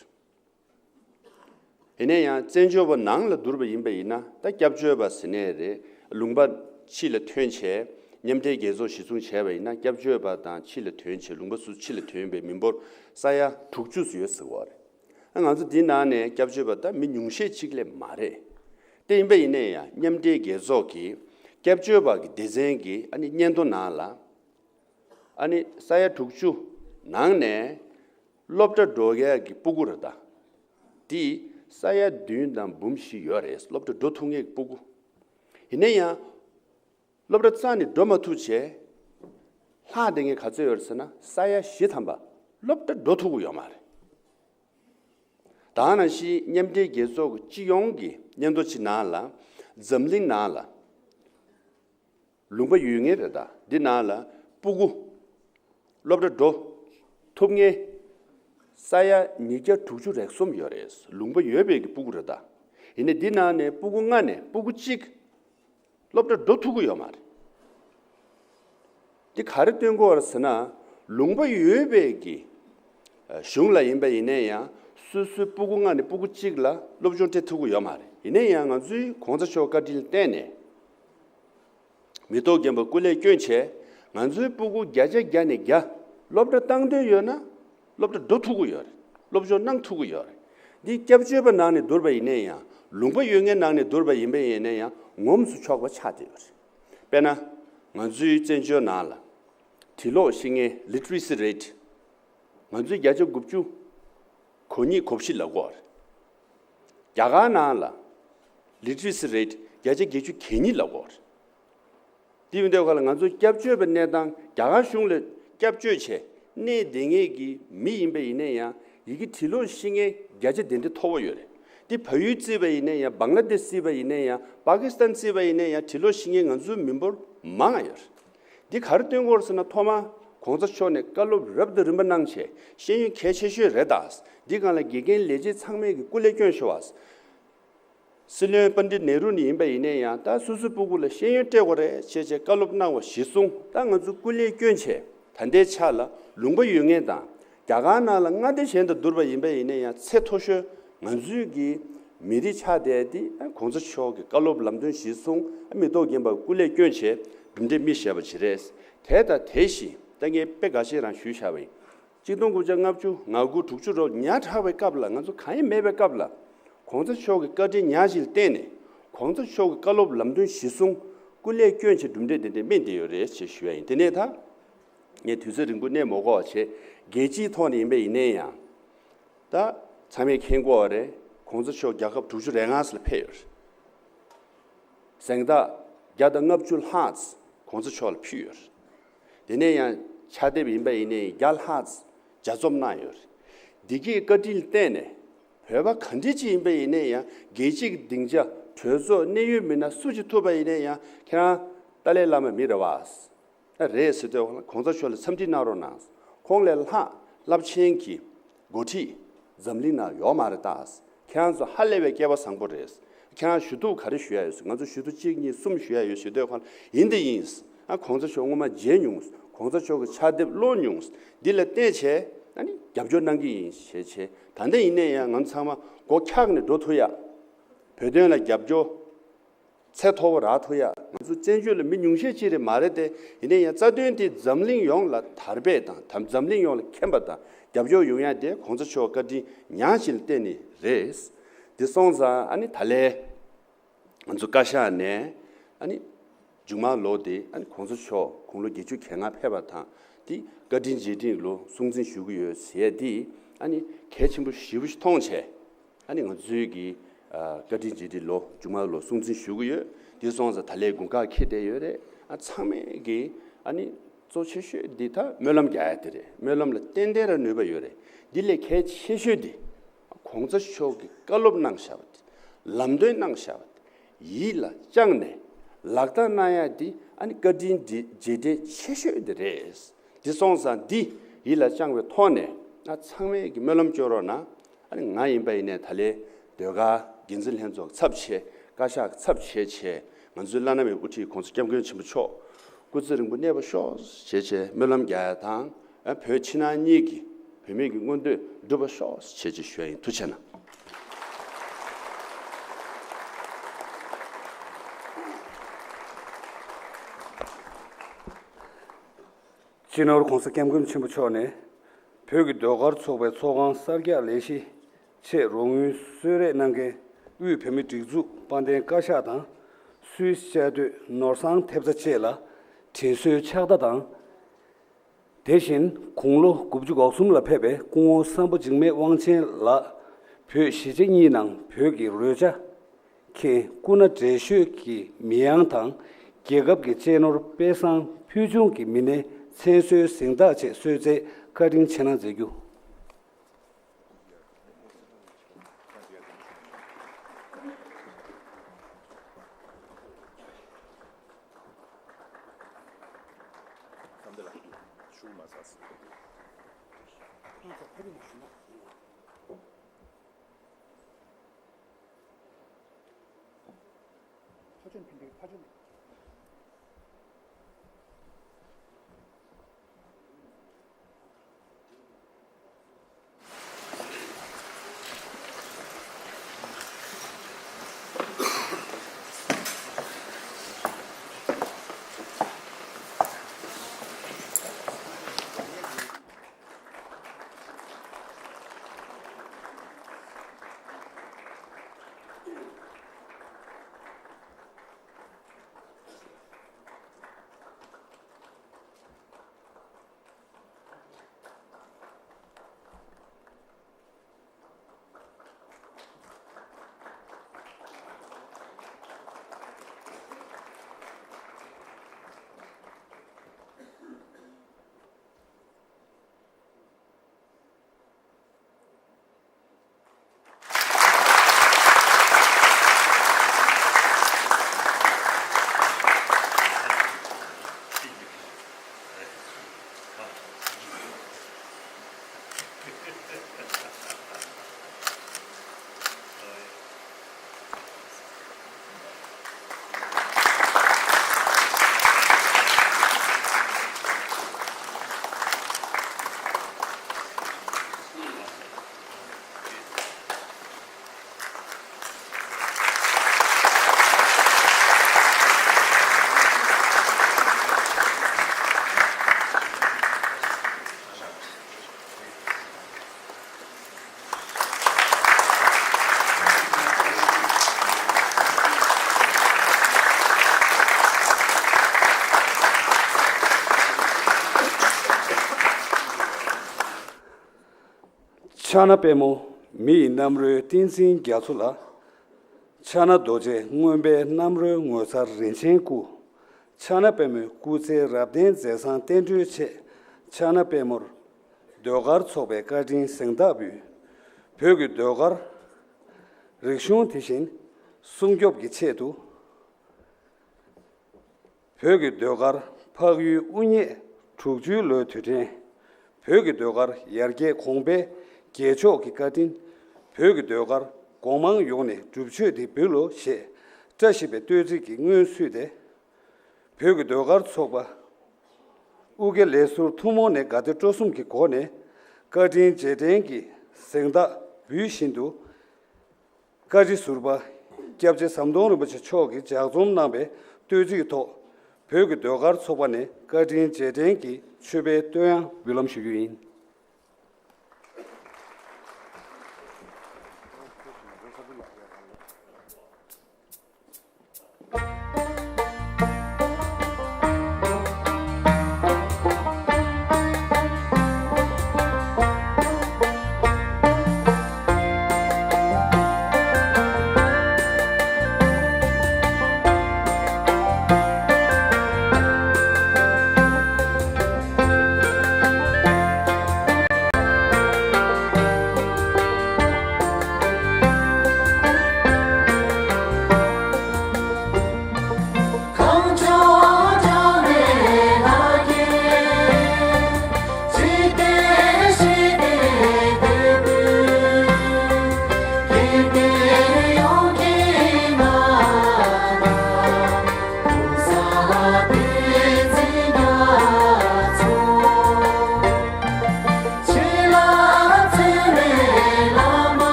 རེད། ཡིན་ན་ཡང་བཙན་བྱོལ་བ་ནང་ལ་བསྡུར་བ་ཡིན་པ་ཡིན་ན། ད་སྐྱབས་བཅོལ་བ་ཟེར་ནའི་རེད། ལུང་པ་ཕྱི་ལ་ཐོན་བྱས་མཉམ་འབྲེལ་རྒྱལ་ཚོགས་གཞི་བཟུང་བྱས་པ་ཡིན་ན། སྐྱབས་བཅོལ་བ་དང་ཕྱི་ལ་ཐོན་བྱས་ལུང་པ་སུ་ཕྱི་ལ་ཐོན་པའི་མི་འབོར་ས་ཡ་དྲུག་ཅུ་ཙམ་ཡོད་ཟེར་བ་རེད། ང་ཚོ་འདི་ནང་ནས་སྐྱབས་བཅོལ་བ་ད་མི་ཉུང་ཤས་ཅིག་ལས་མ་རེད། དེ་ཡིན་པ་ཡིན་ན་ཡང་མཉམ་འབྲེལ་རྒྱལ་ཚོགས་ཀྱི་སྐྱབས་བཅོལ་བ་གི་སྡེ་ཚན་གྱི་ཨ་ནི་སྙན་ཐོ་ནང་ལ། ཨ་ནི་ས་ཡ་དྲུག་ཅུ་ནང་ནས་སློབ་གྲྭ་འགྲོ་ཡག་གི་སྤུ་གུ་རེད་ད། དེ་ས་ཡ་བདུན་དང་འབུམ་བཞི་ཡོད་རེད། སློབ་གྲྭ་འགྲོ་ཐུབ་མཁན་གྱི་སྤུ་གུ། ཡིན་ན་ཡང་སློབ་གྲྭ་རྩ་ནས་འགྲོ་མ་ཐུབ་བྱས་ལྷག་བསྡད་མཁན་ག་ཚོད་ཡོད་རེད་ཟེར་ན། ས་ཡ་བཞི་ཐམ་པ་སློབ་གྲྭ་འགྲོ་ཐུབ་ཀྱི་ཡོད་མ་རེད། ད་ནང་བཞིན་མཉམ་འབྲེལ་རྒྱལ་ཚོགས་ཀྱི་སྤྱི་ཡོངས་ཀྱི་སྙན་ཐོ་ཅིག་ནང་ལ། འཛམ་གླིང་ནང་ལ་ལུང་པ་ཡོད་མཁན་རེད་ད། འདི་ནང་ལ་སྤུ་གུ་སློབ་གྲྭ་འགྲོ་ཐུབ་མཁན་ས་ཡ་ཉིས་བརྒྱ་དྲུག་ཅུ་རེ་གསུམ་ཡོད་རེད། ལུང་པ་ཡོད་པའི་གི་སྤུ་གུ་རེད་ད། ཡིན་ནའི་འདི་ནང་ནས་སྤུ་གུ་ལྔ་ནས་སྤུ་གུ་གཅིག་སློབ་གྲྭ་འགྲོ་ཐུབ་ཀྱི་ཡོད་མ་རེད། འདི་ག་རེ་སྟོན་གྱི་ཡོད་རེད་ཟེར་ན། ལུང་པ་ཡོད་པའི་གི་གཞུང་ལ་ཡིན་པ་ཡིན་ན་ཡང་སོ་སོའི་སྤུ་གུ་ལྔ་ནས་སྤུ་གུ་གཅིག་ལ་སློབ་སྦྱོང་སྤྲད་ཐུབ་ཀྱི་ཡོད་མ་རེད། ཡིན་ན་ཡང་ང་ཚོའི་གོང་ས་མཆོག་བཀའ་དྲིན་ལ་བརྟེན་ནས། མི་ཐོག་རྒན་པ་སྐུ་ལས་བསྐྱོན་བྱས་ང་ཚོའི་སྤུ་གུ་བརྒྱ་ཆ་བརྒྱ་ནས་བརྒྱ་སློབ་གྲྭ་བཏང་འདོད་ཡོད་ན་སློབ་གྲྭ་འགྲོ་ཐུབ་ཀྱི་ཡོད་རེད། སློབ་སྦྱོང་གནང་ཐུབ་ཀྱི་ཡོད་རེད། འདི་སྐྱབས་བཅོལ་བ་ནང་ནས་བསྡུར་བ་ཡིན་ན་ཡང་། ལུང་པ་ཡོད་མཁན་ནང་ནས་བསྡུར་བ་ཡིན་པ་ཡིན་ན་ཡང་ངོམས་སུ་ཆོག་པ་ཆགས་བསྡད་ཡོད་རེད། དཔེར་ན། ང་ཚོའི་བཙན་བྱོལ་ནང་ལ་འབྲི་ཀློག་ཤེས་མཁན་literacy rate ང་ཚོའི་བརྒྱ་ཆ་དགུ་བཅུ་གོ་གཉིས་གོ་བཞི་ལབ་ཀྱི་ཡོད་རེད། རྒྱ་གར་ནང་ལ་literacy rate བརྒྱ་ཆ་བརྒྱད་ཅུ་གྱ་གཉིས་ལབ་ཀྱི་ཡོད་རེད། དེ་ཡིན་དུས་སྒང་ལ་ང་ཚོ་སྐྱབས་བཅོལ་བའི་གནས་སྟངས་རྒྱ་གར་གཞུང་ལ་སྐྱབས་བཅོལ་བྱས་གནས་བསྡད་མཁན་གྱི་མི་ཡིན་པ་ཡིན་ན་ཡང་། ཡི་གེ་འབྲི་ཀློག་ཤེས་མཁན་བརྒྱ་ཆ་དེ་འདྲ་མཐོ་པོ་ཡོད་རེད། དེ་བལ་ཡུལ་བརྩིས་པ་ཡིན་ན་ཡང་། བང་ལ་དེཤ་བརྩིས་པ་ཡིན་ན་ཡང་། པ་ཀི་སི་ཐན་བརྩིས་པ་ཡིན་ན་ཡང་། འབྲི་ཀློག་ཤེས་མཁན་ང་ཚོའི་མི་འབོར་མང་ང་ཡོད་རེད། འདི་ག་རེ་སྟོན་གྱི་ཡོད་རེད་ཟེར་ན། ཐོག་མར་གོང་ས་མཆོག་ནས་བཀའ་སློབ་རབ་དང་རིམ་པ་གནང་བྱས་ཤེས་ཡོན་གལ་ཆེ་ཤོས་རེད་ད། འདི་སྒང་ལ་དགེ་རྒན་ལས་བྱེད་ཚང་མས་ཀྱི་སྐུ་ལས་བསྐྱོན་ཤོག་ཨ། སྲིད་བློན་པཎྜི་ཏ་ནེ་རུ་ནས་ཡིན་པ་ཡིན་ན་ཡང་། ད་སོ་སོའི་སྤུ་གུ་ལ་ཤེས་ཡོན་སྤྲད་དགོས་རེད་ཅེས་བྱས་བཀའ་སློབ་གནང་བ་གཞིར་བཟུང་། ད་ང་ཚོ་སྐུ་ལས་བསྐྱོན་བྱས་ད་ལྟའི་ཆ་ལ་ལུང་པ་ཡོད་མཁན་དང་རྒྱ་གར་ནང་ལ་མངའ་སྡེ་གཞན་དང་བསྡུར་བ་ཡིན་པ་ཡིན་ན་ཡང་། ཚད་མཐོ་ཤོས་ང་ཚོའི་གི་མི་རིགས་ཆགས་བསྡད་དེ། གོང་ས་མཆོག་གི་བཀའ་སློབ་ལམ་སྟོན་གཞིར་བཟུང་། མི་ཐོག་རྒན་པ་སྐུ་ལས་བསྐྱོན་བྱས་གྲུབ་འབྲས་སྨིན་བཞག་པ་ཅིག་རེད། དེ་དང་དེ་བཞིན་ད་ངས་དཔེ་འགའ་ཤས་རང་ཞུས་བཞག་པ་ཡིན། ཆིག་སྟོང་དགུ་བརྒྱ་ལྔ་བཅུ་ང་དགུ་དྲུག་ཅུ་རེ་ཉག་ཕྲ་བའི་སྐབས་ལ། ང་ཚོ་གང་ཡང་མེད་པའི་སྐབས་ལ་གོང་ས་མཆོག་གི་བཀའ་དྲིན་ཉག་གཅིག་ལ་བརྟེན་ནས་གོང་ས་མཆོག་གི་བཀའ་སློབ་ལམ་སྟོན་གཞིར་བཟུང་སྐུ་ལས་བསྐྱོན་བྱས་གྲུབ་འབྲས་དེ་འདྲ་སྨིན་བསྡད་ཡོད་རེད་ཅེས་ཞུ་ཡ་ཡིན། དེ་ནས་ད་ངས་དུས་ཚོད་རིང་པོ་གནས་མ་དགོས་པ་བྱས། རྒྱལ་སྤྱིའི་ཐོག་ནས་ཡིན་པ་ཡིན་ན་ཡང་། ད་ཚང་མས་མཁྱེན་གྱི་ཡོད་རེད། གོང་ས་མཆོག་རྒྱལ་ཁབ་དྲུག་ཅུ་རེ་ལྔ་ཙམ་ལ་ཕེབས་ཡོད་རེད། གཟེངས་རྟགས་བརྒྱ་དང་ལྔ་བཅུ་ལྷག་ཙམ་གོང་ས་མཆོག་ལ་ཕུལ་ཡོད་རེད། དེ་ནས་ཡང་ཕྱག་དེབ་ཡིན་པ་ཡིན་ནའི་བརྒྱ་ལྷག་ཙམ་ལྗགས་རྩོམ་གནང་ཡོད་རེད། འདི་གའི་བཀའ་དྲིན་ལ་བརྟེན་ནས་བོད་པ་ག་འདྲ་ཅིག་ཡིན་པ་ཡིན་ནའི་ཡང་རྒྱལ་སྤྱིའི་སྡིངས་ཆ་གྲོས་ཚོགས་གནད་ཡོད་མི་སྣ་སུ་ཞིག་ཐུག་པ་ཡིན་ནའི་ཡང་ཁྱེད་རང་ཏཱ་ལའི་བླ་མ་མི་རེད་བ། ཨ་རེད་ཟེར་དུས་གོང་ས་མཆོག་ལ་འཚམས་འདྲི་གནང་རོགས་གནང་། ཁོང་ལས་ལྷག་རླབས་ཆེན་གྱི་འགོ་ཁྲིད་འཛམ་གླིང་ནང་ཡོད་མ་རེད་ད། ཁྱེད་རང་ཚོ་ཧ་ལས་པའི་སྐལ་བ་བཟང་པོ་རེད། ཁྱེད་རང་ཞུ་གཏུག་ག་རེ་ཞུ་ཡ་ཡོད་ཟེར། ང་ཚོ་ཞུ་གཏུག་གཅིག་གཉིས་གསུམ་ཞུ་ཡ་ཡོད་ཟེར་དུས་ཁོང་ཡིན་དེ་ཡིན། ཨ་གོང་ས་མཆོག་སྔོན་མ་མཇལ་མྱོང་། གོང་ས་མཆོག་གི་ཕྱག་དེབ་ཀློག་མྱོང་། འདི་ལ་བརྟེན་བྱས་ཨ་ནི་རྒྱབ་སྐྱོར་གནང་གི་ཡིན་ཞེས་བྱས། ད་ལྟ་ཡིན་ནའི་ཡང་ང་ཚང་མ་སྒོ་འཁྱག་ནས་འགྲོ་ཐུབ་ཡ། བོད་དོན་ལ་རྒྱབ་སྐྱོར། ཚད་མཐོ་བོ་རག་ཐུབ་ཡ། ང་ཚོ་བཙན་བྱོལ་ལ་མི་ཉུང་ཤས་ཅིག་རེད་མ་རེད་དེ། ཡིན་ནའི་ཡང་རྩ་དོན་དེ་འཛམ་གླིང་ཡོངས་ལ་དར་སྤེལ་དང་། དམ་འཛམ་གླིང་ཡོངས་ལ་མཁྱེན་པ་དང་རྒྱབ་སྐྱོར་ཡོང་ཡ་དེ་གོང་ས་མཆོག་བཀའ་དྲིན་ཉག་གཅིག་ལ་བརྟེན་ནས་རེད། དེ་སོང་ཙང་ཨ་ནི་ད་ལན་ང་ཚོ་བཀའ་ཤག་ནས་ཨ་ནི་མཇུག་མ་ལོ་དེ་ཨ་ནི་གོང་ས་མཆོག་དགུང་ལོ་བརྒྱད་ཅུ་གྱ་ལྔ་ཕེབས་པ་དང་དེ་བཀའ་དྲིན་རྗེས་དྲན་ལོ་སྲུང་བརྩི་ཞུ་གི་ཡོད་ཟེར་ཡ་དེ་ཨ་ནི་གལ་ཆེན་པོ་ཞེ་པོ་ཞིག་མཐོང་བྱས། ཨ་ནི་ང་ཚོའི་གི་ཨ་བཀའ་དྲིན་རྗེས་དྲན་ལོ་མཇུག་མ་ལོ་སྲུང་བརྩི་ཞུ་གི་ཡོད། དེ་སོང་ཙང་ད་ལན་དགུན་ཁ་འཁེལ་བསྡད་ཡོད་རེད། ཨ་ཚང་མས་གི་ཨ་ནི་གཙོ་ཆེ་ཤོས་འདི་ད་སྨོན་ལམ་རྒྱག་ཡ་དེ་རེད། སྨོན་ལམ་ལ་ཏན་ཏན་ར་ནུས་པ་ཡོད་རེད། འདི་ལས་གལ་ཆེ་ཤོས་འདི་གོང་ས་མཆོག་གི་བཀའ་སློབ་གནང་བཞག་པ་དེ། ལམ་སྟོན་གནང་བཞག་པ་དེ་ཡིད་ལ་བཅངས་ནས་ལག་བསྟར་གནང་ཡ་འདི་ཨ་ནི་བཀའ་དྲིན་རྗེས་དྲན་ཆེ་ཤོས་འདི་རེད། འདི་སོང་ཙང་འདི་ཡིད་ལ་བཅངས་པའི་ཐོག་ནས་ཨ་ཚང་མས་གི་སྨོན་ལམ་སྐྱོན་རོགས་གནང་། ཨ་ནི་ང་ཡིན་པ་ཡིན་ནའི་ད་ལན་ཟློས་གར་འགན་འཛིན་ལྷན་ཚོགས་ཚབ་བྱས། བཀའ་ཤག་ཚབ་བྱས་བྱས། ང་ཚོའི་བླ་ན་མེད་པའི་དབུ་ཁྲིད་གོང་ས་སྐྱབས་མགོན་ཆེན་པོ་མཆོག་སྐུ་ཚེ་རིང་པོ་གནས་པར་ཤོག་བྱས་བྱས་སྨོན་ལམ་རྒྱག་ཡ་དང་། ཨ་བོད་ཕྱི་ནང་གཉིས་ཀྱི་བོད་མི་གི་མངོན་འདོད་འགྲུབ་པར་ཤོག་བྱས་བྱས་ཞུ་ཡ་ཡིན། ཐུགས་རྗེ་གནང་། སྤྱི་ནོར་༸གོང་ས་༸སྐྱབས་མགོན་ཆེན་པོ་མཆོག་ནས་བོད་ཀྱི་ཟློས་གར་ཚོགས་པའི་ཚོགས་ཁང་གསར་རྒྱག་ལས་གཞི་ཆེད་རོགས་དངུལ་གསོལ་རས་གནང་མཁན་དབུས་བོད་མིའི་སྒྲིག་འཛུགས་དཔལ་ལྡན་བཀའ་ཤག་དང་། སུད་སི་བཅའ་སྡོད་ནོར་བཟང་ཐེབས་རྩ་བཅས་ལ་དྲིན་གཟོའི་ཕྱག་བརྡ་དང་། དེ་བཞིན་དགུང་ལོ་དགུ་བཅུ་གོ་གསུམ་ལ་ཕེབས་པའི་སྐུ་ངོ་སམ་བྷོ་འཇིགས་མེད་དབང་ཆེན་ལགས་བོད་གཞིས་བྱེས་གཉིས་ནང་བོད་ཀྱི་རོལ་ཆ་མཁན་སྐུ་ན་བགྲེས་ཤོས་ཀྱི་མི་ཡང་དང་། རྒྱལ་ཁབ་ཀྱི་གཅེས་ནོར་དཔེ་བཟང་ཕུལ་བྱུང་གི་མི་སྣའི་མཚན་གསོལ་གཟེངས་རྟགས་ཆེད་གསོལ་སྩལ་བཀའ་དྲིན་ཆེ་གནང་མཛད་རྒྱུ། ཕྱག་ན་པདྨོ་མི་ཡི་རྣམ་རོལ་བསྟན་འཛིན་རྒྱ་མཚོ་ལགས། ཕྱག་ན་རྡོ་རྗེ་མངོན་པའི་རྣམ་རོལ་ངོ་མཚར་རིན་ཆེན་སྐུ། ཕྱག་ན་པདྨོའི་སྐུ་ཚེ་རབ་བརྟན་མཛད་བཟང་བསྟན་འགྲོའི་ཆེད། ཕྱག་ན་པདྨོར་ཟློས་གར་ཚོགས་པའི་བཀའ་དྲིན་གཟེངས་རྟགས་འབུལ། བོད་ཀྱི་ཟློས་གར་རིག་གཞུང་དེ་བཞིན་སྲུང་སྐྱོབ་ཀྱི་ཆེད་དུ། བོད་ཀྱི་ཟློས་གར་འཕགས་ཡུལ་དབུ་བརྙེས་དྲུག་ཅུའི་ལོའི་དུས་དྲན། བོད་ཀྱི་ཟློས་གར་ཡར་རྒྱས་གོང་འཕེལ་རྒྱལ་མཆོག་གི་བཀའ་དྲིན། བོད་ཀྱི་ཟློས་གར་གོང་མང་ཡོངས་ནས་སྒྲུབ་མཆོད་འདི་འབུལ་ལོ་ཞེས་བཀྲ་ཤིས་པའི་བསྟོད་ཚིག་གིས་སྔོན་བསུས་ཏེ། བོད་ཀྱི་ཟློས་གར་ཚོགས་པ་ཨུ་རྒྱན་ལས་ཟུར་ཐུན་མོང་ནས་དགའ་བདེ་སྤྲོ་གསུམ་གྱི་སྒོ་ནས་བཀའ་དྲིན་རྗེས་དྲན་གྱི་གཟེངས་རྟགས་འབུལ་བཞིན་དུ། བཀའ་ཁྲི་ཟུར་པ་སྐྱབས་རྗེ་ཟམ་གདོང་རིན་པོ་ཆེ་མཆོག་གིས་ལྗགས་རྩོམ་གནང་བའི་བསྟོད་ཚིག་ཐོག་བོད་ཀྱི་ཟློས་གར་ཚོགས་པ་ནས་བཀའ་དྲིན་རྗེས་དྲན་གྱི་མཆོད་པའི་བསྟོད་དབྱངས་འབུལ་ལམ་ཞུ་རྒྱུ་ཡིན།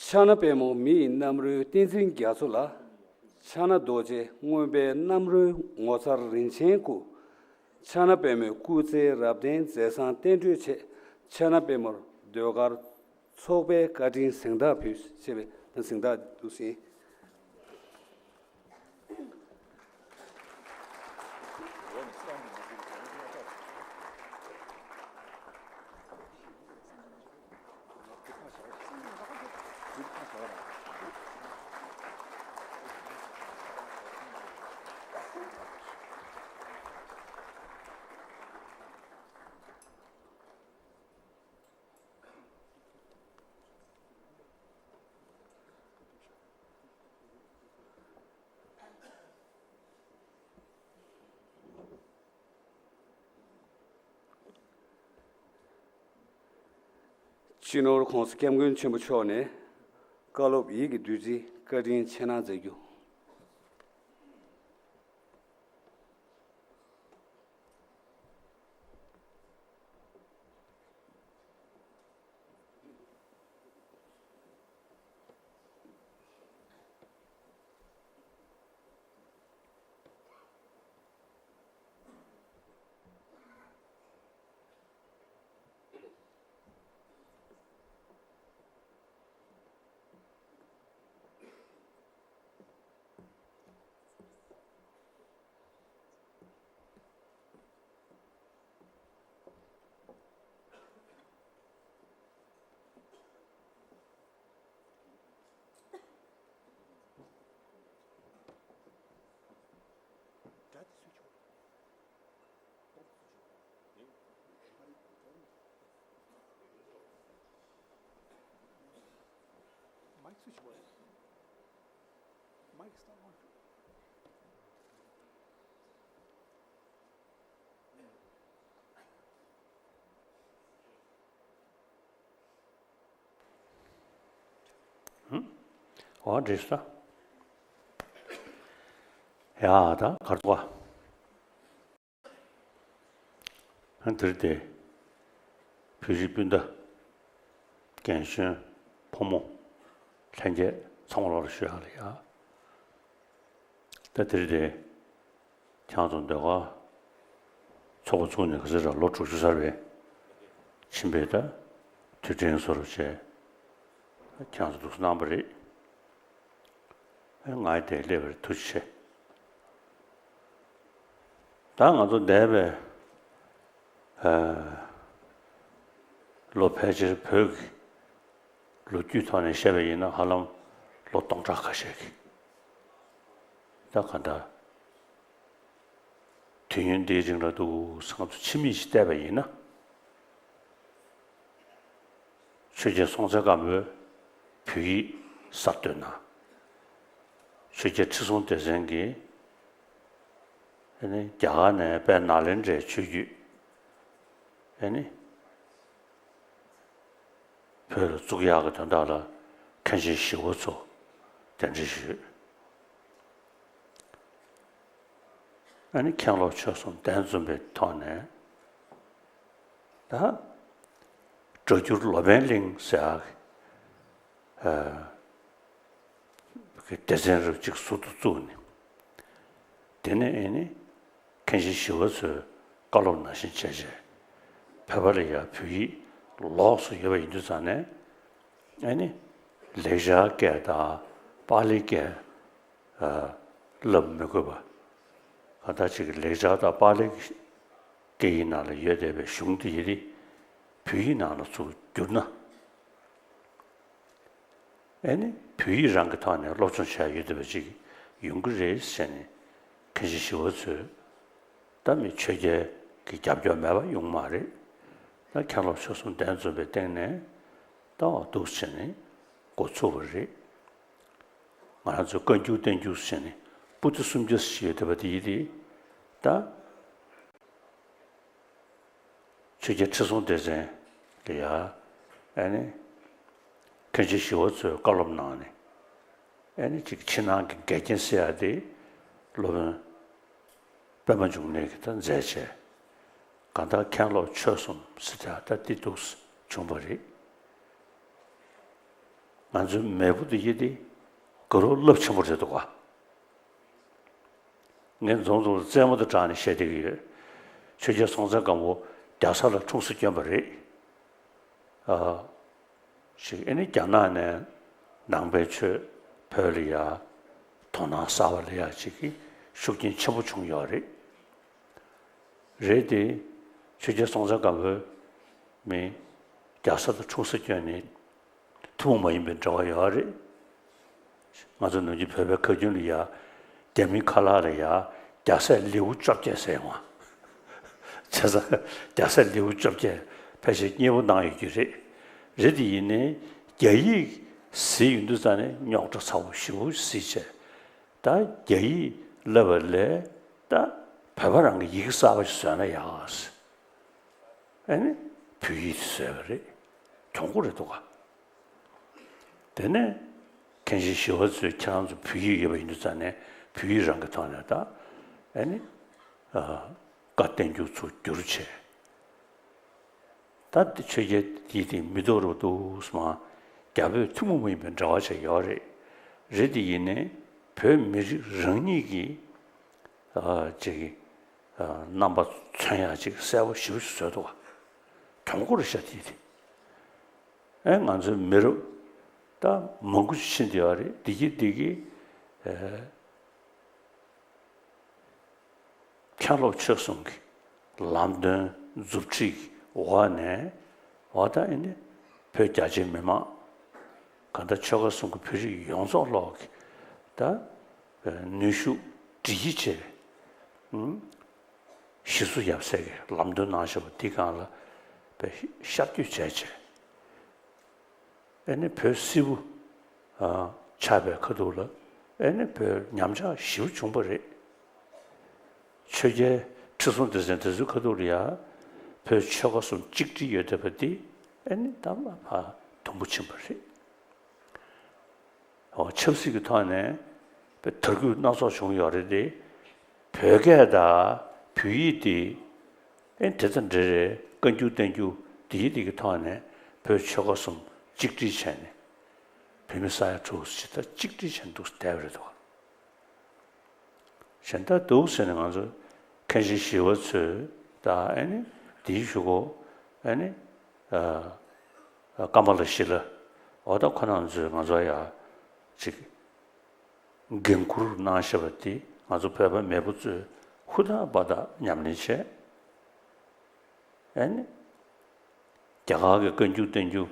ཕྱག་ན་པདྨོ་མི་ཡི་རྣམ་རོལ་བསྟན་འཛིན་རྒྱ་མཚོ་ལ། ཕྱག་ན་རྡོ་རྗེ་མངོན་པའི་རྣམ་རོལ་ངོ་མཚར་རིན་ཆེན་སྐུ། ཕྱག་ན་པདྨོའི་སྐུ་ཚེ་རབ་བརྟན་མཛད་བཟང་བསྟན་འགྲོའི་ཆེད། ཕྱག་ན་པདྨོར་ཟློས་གར་ཚོགས་པའི་བཀའ་དྲིན་གཟེངས་རྟགས་ཕུལ། ཞེས་པའི་གཟེངས་རྟགས་འདུག་ཟིན། སྤྱི་ནོར་༸གོང་ས་༸སྐྱབས་མགོན་ཆེན་པོ་མཆོག་ནས་བཀའ་སློབ་ཡིད་ཀྱི་བདུད་རྩིའི་བཀའ་དྲིན་ཆེ་གནང་མཛད་རྒྱུ། Mic switch was. Mic is not on. ཨོ་འགྲིག་སོང་། ཡ་ད་གར་ཐུག་ག་འདིར་དེ་བོད་རིགས་སྤུན་ཟླ། རྒན་གཞོན། ཕོ་མོ། ལྷན་རྒྱས་ཚང་མ་ལོག་ལ་ཞུ་ཡག་ལ་ཡ། ད་དེ་རེད་དེ། ཁྱེད་རང་ཚོ་ཟློས་གར་ཚོགས་པ་བཙུགས་ནས་ག་ཚོད་རག་ལོ་དྲུག་ཅུ་ཚར་བའི་ཕྱིན་པའི་ད་དུས་དྲན་བཟོ་འདྲ་བྱས། ཁྱེད་རང་ཚོ་འདུག་སེ་གནང་པ་རེད། ཨེ་ང་ཡི་དེ་སླེབས་པར་ཐུགས་རྗེ་ཆེ། ད་ང་ཚོ་འདས་པའི་ཨ་ལོ་ཕལ་ཆེར་བོད་ཀྱི་ལོ་རྒྱུས་ཐོག་ནས་བཤད་པ་ཡིན་ན་ཧ་ལམ་ལོ་སྟོང་ཕྲག་ཁ་ཤས་ཀྱི་ད་ག་འདྲ་དུས་ཡུན་འདིའི་རིང་ལ་འདུག་སེ་ང་ཚོ་ཕྱི་མིག་ཅིག་བལྟས་པ་ཡིན་ན། ཆོས་རྒྱལ་སྲོང་བཙན་སྒམ་པོས་བོད་ཡིག་གསར་གཏོད་གནང་། ཆོས་རྒྱལ་ཁྲི་སྲོང་ལྡེ་བཙན་གྱིས་ཨ་ནི་རྒྱ་གར་ནས་དཔལ་ནཱ་ལེནྡྲའི་ཆོས་བརྒྱུད་ཨ་ནི་བོད་ལ་བཙུགས་ཡག་གི་དོན་དག་ལ་མཁན་ཆེན་ཞི་བ་འཚོ་གདན་འདྲེན་ཞུས། ཨ་ནི་མཁན་སློབ་ཆོས་གསུམ་གདན་འཛོམས་པའི་ཐོག་ནས་ད་སྒྲ་སྒྱུར་ལོ་པཎ་གླིང་ཟེར་ཡག་གི་སྡེ་ཚན་རབ་གཅིག་ཟུར་དུ་བཙུགས་ནས། དེ་ནས་ཨ་ནི་མཁན་ཆེན་ཞི་བ་འཚོས་བཀའ་སློབ་ནང་བཞིན་བྱས་བྱས། བོད་པ་ལ་ཡང་བོད་ཡིག་ལོགས་སུ་ཡོད་པ་ཡིན་དུས་ཙང་ནས་ཨ་ནི་ལེགས་སྦྱར་སྐད་དང་པཱ་ལིའི་སྐད་ཨ་བསླབ་མི་དགོས་པ། གང་ལྟར་ཅིག་ལེགས་སྦྱར་དང་པཱ་ལིའི་སྐད་ཡིག་ནང་ལ་ཡོད་བསྡད་པའི་གཞུང་དེ་ཡི་རིགས་བོད་ཡིག་ནང་ལ་ཚུར་བསྒྱུར་ན། ཨེ་ནི་བོད་ཡིག་རང་གི་ཐོག་ནས་སློབ་སྦྱོང་བྱས་ཡོད་བསྡད་པ་ཅིག་ཡོང་གི་རེད་ཟེར་ནས་མཁན་ཆེན་ཞི་བ་འཚོས་ད་མི་ཆོས་རྒྱལ་གྱི་རྒྱབ་སྐྱོར་མེད་པ་ཡོང་མ་རེད། ད་མཁན་སློབ་ཆོས་གསུམ་གདན་འཛོམས་པའི་སྟེང་ནས་ད་འོ་འདུག་ཟེར་ནས་འགོ་ཚུགས་པ་རེད། ང་རང་ཚོས་བཀའ་འགྱུར་བསྟན་འགྱུར་ཟེར་ནས་པོ་ཏི་སུམ་བརྒྱ་ཞིག་ཡོད་བསྡད་པ་དེ་ཡིན་ཏེ། ད་ཆོས་རྒྱལ་ཁྲི་སྲོང་ལྡེ་བཙན་ལ་ཡ་ཨ་ནི་མཁན་ཆེན་ཞི་བ་འཚོས་བཀའ་སློབ་གནང་ནས་ཨ་ནི་ཅིག་ཕྱི་ནང་གི་འགལ་རྐྱེན་སེལ་ཡ་དེ་སློབ་དཔོན་ པདྨ་འབྱུང་གནས་ཀྱིས་ད་མཛད་བྱས། གང་ལྟར་མཁན་སློབ་ཆོས་གསུམ་ཟེར་ཏེ་ད་འདི་འདུག་བྱུང་བ་རེད། ང་ཚོའི་མེས་པོ་འདི་ཡི་འདི་དགའ་རབ་རླབས་ཆེན་པོ་རེད་འདུག་ག་ངས་འཛོམས་འཛོམས་རྩེད་མོ་དང་སྦྲགས་ནས་བཤད་བསྡད་ཀྱི་ཡོད། ཆོས་རྒྱལ་སྲོང་བཙན་སྒམ་པོ་རྒྱ་བཟའ་ལ་འཁྲུངས་སུ་བསྐྱོན་པ་རེད། ཨ། ཞིག་ཨེ་ནི་རྒྱ་ནག་ནས་ནང་པའི་ཆོས་བོད་ལ་ཡ་དོ་སྣང་གསར་བ་ལ་ཡ་ཅིག་གི་ཤུགས་རྐྱེན་ཆེན་པོ་བྱུང་ཡོད་རེད། རེད་དེ། ཆོས་རྒྱལ་སྲོང་བཙན་སྒམ་པོའི་མི་རྒྱ་བཟའ་དང་འཁྲུངས་སུ་བསྐྱོན་ནས་ཐུན་མོང་མ་ཡིན་པའི་འབྲེལ་བ་ཡོད་རེད། ང་ཚོ་ནམ་རྒྱུན་བོད་པའི་ཁ་རྒྱུན་ལ་ཡ། རྒྱ་མིའི་ཁ་ལག་ལ་ཡ། རྒྱ་སྲས་ལེའུ་བཅོ་བརྒྱད་ཟེར་ཡོང་བ། བྱས་ཙང་རྒྱ་སྲས་ལེའུ་བཅོ་བརྒྱད་ཕལ་ཆེར་མཉེས་པོ་གནང་ཡོད་ཀྱི་རེད། རེད་དེ་ཡིན་ནའི་རྒྱ་ཡིག་གཟིགས་ཡོང་དུས་ཙང་ནས་རྙོག་དྲ་ཚ་པོ་ཞེ་པོ་གཟིགས་བྱས། ད་རྒྱ་ཡིག་བསླབས་པ་ལས་ད་བོད་པ་རང་གི་ཡི་གེ་གསར་པ་ཞིག་བཟོས་ན་ཡག་ཟེར། ཨ་ནི་བོད་ཡིག་དེ་བཟོས་པ་རེད། གྱོང་པོ་རེད་འདུག་ག་དེ་ནས་མཁན་ཆེན་ཞི་བ་འཚོས་ཁྱེད་རང་ཚོ་བོད་ཡིག་ཡོད་པ་ཡིན་དུས་ཙང་ནས་བོད་ཡིག་རང་གི་ཐོག་ནས་ད་ཨ་ནི་ཨ། བཀའ་བསྟན་འགྱུར་ཚུར་བསྒྱུར་བྱས། ད་འདི་ཆོས་རྒྱལ་དེའི་སྟེང་མི་ཐོག་རུ་འདུག་སེ་མ། རྒྱ་བོད་ཐུན་མོང་མ་ཡིན་པའི་འབྲེལ་བ་ཅིག་ཡོད་རེད། རེད་དེ་ཡིན་ནའི་བོད་མི་རིགས་རང་ཉིད་ཀྱི་ཨ། ཅིག་ཨ། རྣམ་པ་མཚོན་ཡག་ཅིག་གསལ་པོ་ཞེ་པོ་ཞིག་བཟོས་འདུག་ག་གྱོང་པོ་རེད་ཤག་དེ་དེ། ཨེ་ང་ཚོའི་མི་རབས་ད་མང་པོ་ཞིག་ཕྱིན་བསྡད་ཡོད་རེད། འདི་གི་འདི་གི་ཨེ། མཁན་སློབ་ཆོས་གསུམ་གྱི་ལམ་སྟོན་མཛུབ་ཁྲིད་ཀྱི་འོག་ནས། འོ་ད་ཨེ་ནི་བོད་རྒྱ་ཆེའི་མི་མང་གང་ལྟར་ཆོལ་ཁ་གསུམ་གྱི་བོད་རིགས་ཡོངས་རྫོགས་ལོག་གི་ད་ནུས་ཤུགས་སྒྲིལ་གྱིས་བྱས། གཞི་བཙུགས་ཡབ་སྲས་ཀྱིས་ལམ་སྟོན་གནང་བཞག་པ་འདི་སྒང་ལ་དཔེ་ཤར་བསྐྱོད་བྱས་བྱས། ཨེ་ནི་བོད་སིལ་བུ་ཨ། ཆགས་པའི་ཁ་ཐུག་ལ་ཨེ་ནི་བོད་ཉམས་ཆག་ཞེ་པོ་བྱུང་བ་རེད། ཆོས་རྒྱལ་ཁྲི་སྲོང་ལྡེ་བཙན་དེ་ཚོའི་ཁ་ཐུག་ལ་ཡ། བོད་ཆོལ་ཁ་གསུམ་གཅིག་སྒྲིལ་ཡོད་བསྡད་པ་འདི་ཨེ་ནི་ད་མ་ཕར་དུམ་བུ་ཕྱིན་པ་རེད། འོ་ཆབ་སྲིད་ཀྱི་ཐོག་ནས་དཔེ་དར་རྒུད་སྣ་ཚོགས་བྱུང་ཡོད་རེད་དེ། བོད་སྐད་དང་བོད་ཡིག་དེ་ཨེ་དེ་ཚོ་འདྲ་རེད། བཀའ་འགྱུར་བསྟན་འགྱུར་དེ་ཡི་དེ་གི་ཐོག་ནས་བོད་ཆོལ་ཁ་གསུམ་གཅིག་སྒྲིལ་བྱས་ནས་བོད་མི་ས་ཡ་དྲུག་ཅིག་ད་གཅིག་སྒྲིལ་བྱས་འདུག་བསྡད་པ་རེད་དོ། གཞན་ད་འདུག་ཟེར་ནས་ང་ཚོ་མཁན་ཆེན་ཞི་བ་འཚོས་ད་ཨེ་ནི་དེའི་གཞུག་གུ་ཨེ་ནི་ཨ། ཀ་མ་ལ་ཤི་ལ་འོ་ད་ཁོ་རང་ཚོས་ང་ཚོ་ཡ་ཅིག་འགན་འཁུར་གནང་བཞག་པ་དེ་ང་ཚོ་བོད་པ་མེས་པོ་ཚོས་ཧུར་ཐག་པ་ཐག་ཉམས་ལེན་བྱས། ཨེ་ནི། རྒྱ་གར་གྱི་བཀའ་འགྱུར་བསྟན་འགྱུར་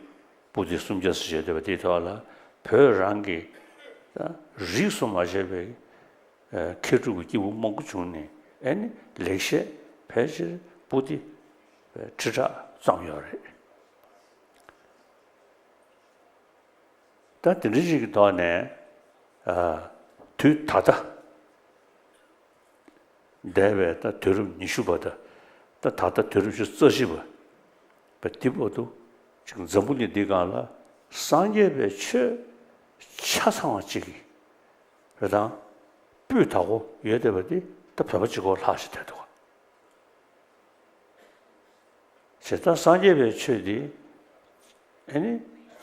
པོ་ཏི་སུམ་བརྒྱ་ཟེར་བྱས་བསྡད་པ་དེའི་ཐོག་ལ་བོད་རང་གི་རིས་སུ་མ་ཆད་པའི་མཁས་གྲུབ་ཀྱི་སྐྱེས་བུ་མང་པོ་བྱུང་ནས་ཨེ་ནི་ལེགས་བཤད་ཕལ་ཆེར་པོ་ཏི་ཁྲི་ཕྲག་ཙམ་ཡོད་རེད། ད་དེ་འདྲ་ཞིག་གི་ཐོག་ནས་ཨ། དུས་ད་ལྟ་འདས་པའི་ད་དུས་རབས་ཉི་ཤུ་པ་དང་ད་ད་ལྟ་དུས་རབས་ཉི་ཤུ་རྩ་བཞི་པ་བའི་འདི་བར་དུ་ཅིག་འཛམ་བུ་གླིང་འདི་སྒང་ལ་སངས་རྒྱས་པའི་ཆོས་ཆ་ཚང་བ་ཅིག་རེད་དང་སྤུས་དག་པོ་ཡོད་བསྡད་པ་འདི་ད་བོད་པ་གཅིག་པོ་ལྷག་ཤག་བསྡད་འདུག་ག་བྱས་ཙང་སངས་རྒྱས་པའི་ཆོས་འདི་ཨེ་ནི་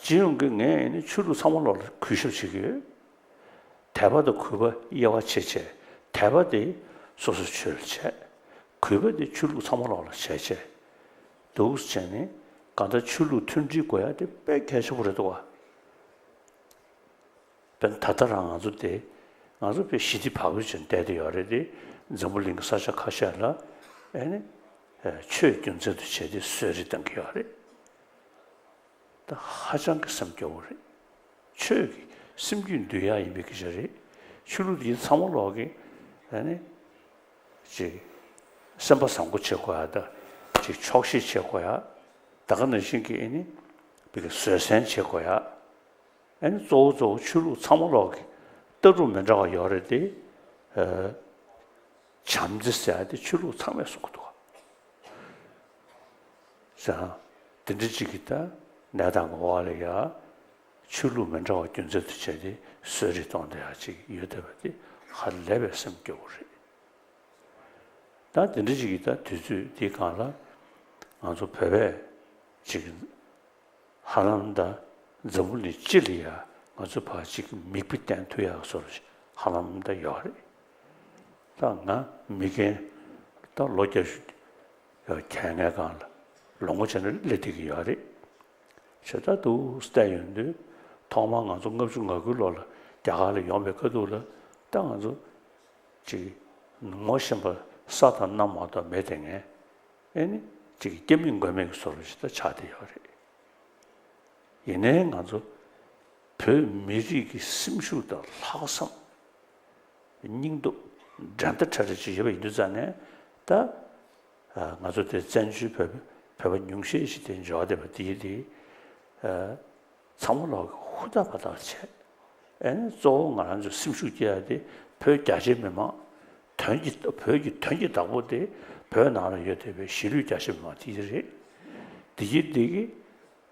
སྤྱི་ཡོངས་ཀྱི་ངས་ཨེ་ནི་ཆོས་ལུགས་ཚང་མ་ལོག་ལ་གུས་ཞབས་བྱེད་ཀྱི་ཡོད། དད་པ་དང་གུས་པ་དབྱེ་བ་ཕྱེ་བྱས་དད་པ་དེ་སོ་སོའི་ཆོས་ལ་བྱས། གུས་པ་དེ་ཆོས་ལུགས་ཚང་མ་ལོག་ལ་བྱས་བྱས་འདུག་བྱས་ནས་གང་ལྟར་ཆོས་ལུགས་མཐུན་སྒྲིལ་དགོས་ཡ་དེ་དཔེ་གལ་ཆེན་པོ་རེད་འདུག་ག་དཔེར་ན་ད་ལྟ་རང་ང་ཚོ་དེ་ང་ཚོ་དཔེ་ཞི་བདེ་བག་ཕེབས་ཅན་བསྡད་དེ་ཡོད་རེད་དེ། འཛམ་བུ་གླིང་གི་ས་ཆ་ཁ་ཤས་ལ་ཨེ་ནི་ཆོས་རྒྱུ་མཚན་དུ་བྱས་ཏེ་གསོད་རེས་བཏང་གི་ཡོད་རེད། ད་ཧ་ཅང་གི་སེམས་སྐྱོ་བོ་རེད། ཆོས་ཀྱི་སེམས་རྒྱུད་འདུལ་ཡག་ཡིན་པའི་སྐད་ཆ་རེད། ཆོས་ལུགས་འདི་ཚང་མ་ལོག་གི་ཨེ་ནི་ཅིག་སེམས་པ་བཟང་པོ་བྱེད་དགོས་ཡ་ད་ཅིག་ཆོག་ཤེས་བྱེད་དགོས་ཡ། ད་ག་ནང་བཞིན་གྱི་ཨེ་ནི་བི་གི་བཟོད་བསྲན་བྱེད་དགོས་ཡ། ཨ་ནི་གཙོ་བོ་གཙོ་བོ་ཆོས་ལུགས་ཚང་མ་ལོག་གི་ལྟ་གྲུབ་མི་འདྲ་བ་ཡོད་རེད་དེ། ཨ། བྱམས་བརྩེ་ཟེར་ཡ་དེ་ཆོས་ལུགས་ཚང་མས་གསུང་གི་འདུག་ག་ཟེར་ན། དེ་འདྲ་ཅིག་གི་ད་གནས་སྟངས་ཀྱི་འོག་ལ་ཡ། ཆོས་ལུགས་མི་འདྲ་བ་རྒྱུ་མཚན་དུ་བྱས་ཏེ་གསོད་རེས་གཏོང་བསྡད་ཡ་ཅིག་ཡོད་བསྡད་པ་དེ་ཧ་ལས་པའི་སེམས་སྐྱོ་བོ་རེད། ད་དེ་འདྲ་ཅིག་གི་ད་དུས་ཚོད་དེའི་སྒང་ལ་ང་ཚོ་བོད་པས་ཅིག་ཧ་ལམ་ད་འཛམ་བུ་གླིང་སྤྱི་ལ་ཡ་ང་ཚོ་ཕར་ཅིག་མིག་དཔེ་བསྟན་ཐུབ་ཡག་བཟོ་འདྲ་ཞིག་ཧ་ལམ་ད་ཡོད་རེད། ད་ང་མི་རྒན་ད་ལོ་བརྒྱད་ཅུ་ཡར་ཁྱེར་མཁན་སྒང་ལ་ལོ་ངོ་བྱས་ན་སླེབས་བསྡད་ཀྱི་ཡོད་རེད། བྱས་ཙང་འདུག་བལྟས་ཡོང་དུས་ཐོག་མར་ང་ཚོ་ལྔ་བཅུ་ང་དགུའི་ལོ་ལ་རྒྱ་གར་ལ་ཡོང་བའི་ཁ་ཐུག་ལ་ད་ང་ཚོ་ཅིག་ངོ་ཤེས་པ་ས་དང་གནམ་མ་གཏོགས་མེད་དེ་ངས་ཨེ་ནི་ཅིག་སྐྱེ་མེད་མགོན་མེད་ཀྱི་བཟོ་འདྲ་ཞིག་ད་ཆགས་བསྡད་ཡོད་རེད། ཡིན་ནའི་ང་ཚོ་བོད་མི་རིགས་ཀྱི་སེམས་ཤུགས་དང་ལྷག་བསམ། སྙིང་སྟོབས་འགྲན་ཟླ་བྲལ་བྲལ་ཅིག་ཡོད་པ་ཡིན་དུས་ཙང་ནས་ད་ང་ཚོ་དེ་བཙན་བྱོལ་བོད་པ་བོད་པ་ཉུང་ཤས་ཤིག་དེ་འབྱོར་བསྡད་པ་དེ་དེ་ཚང་མ་ལོག་གི་ཧུར་ཐག་འབད་ཐག་བྱས། ཨེ་ནི་གཙོ་བོ་ང་རང་ཚོའི་སེམས་ཤུགས་སྐྱེ་ཡ་དེ་བོད་རྒྱ་ཆེ་མི་མང་དོན་གྱི་བོད་ཀྱི་དོན་གྱི་བདག་པོ་དེ་བོད་ནང་ལ་ཡོད་བསྡད་པའི་གཞིས་ལུས་རྒྱ་ཆེ་མི་མང་དེ་རེད། དེ་གི་དེ་གི་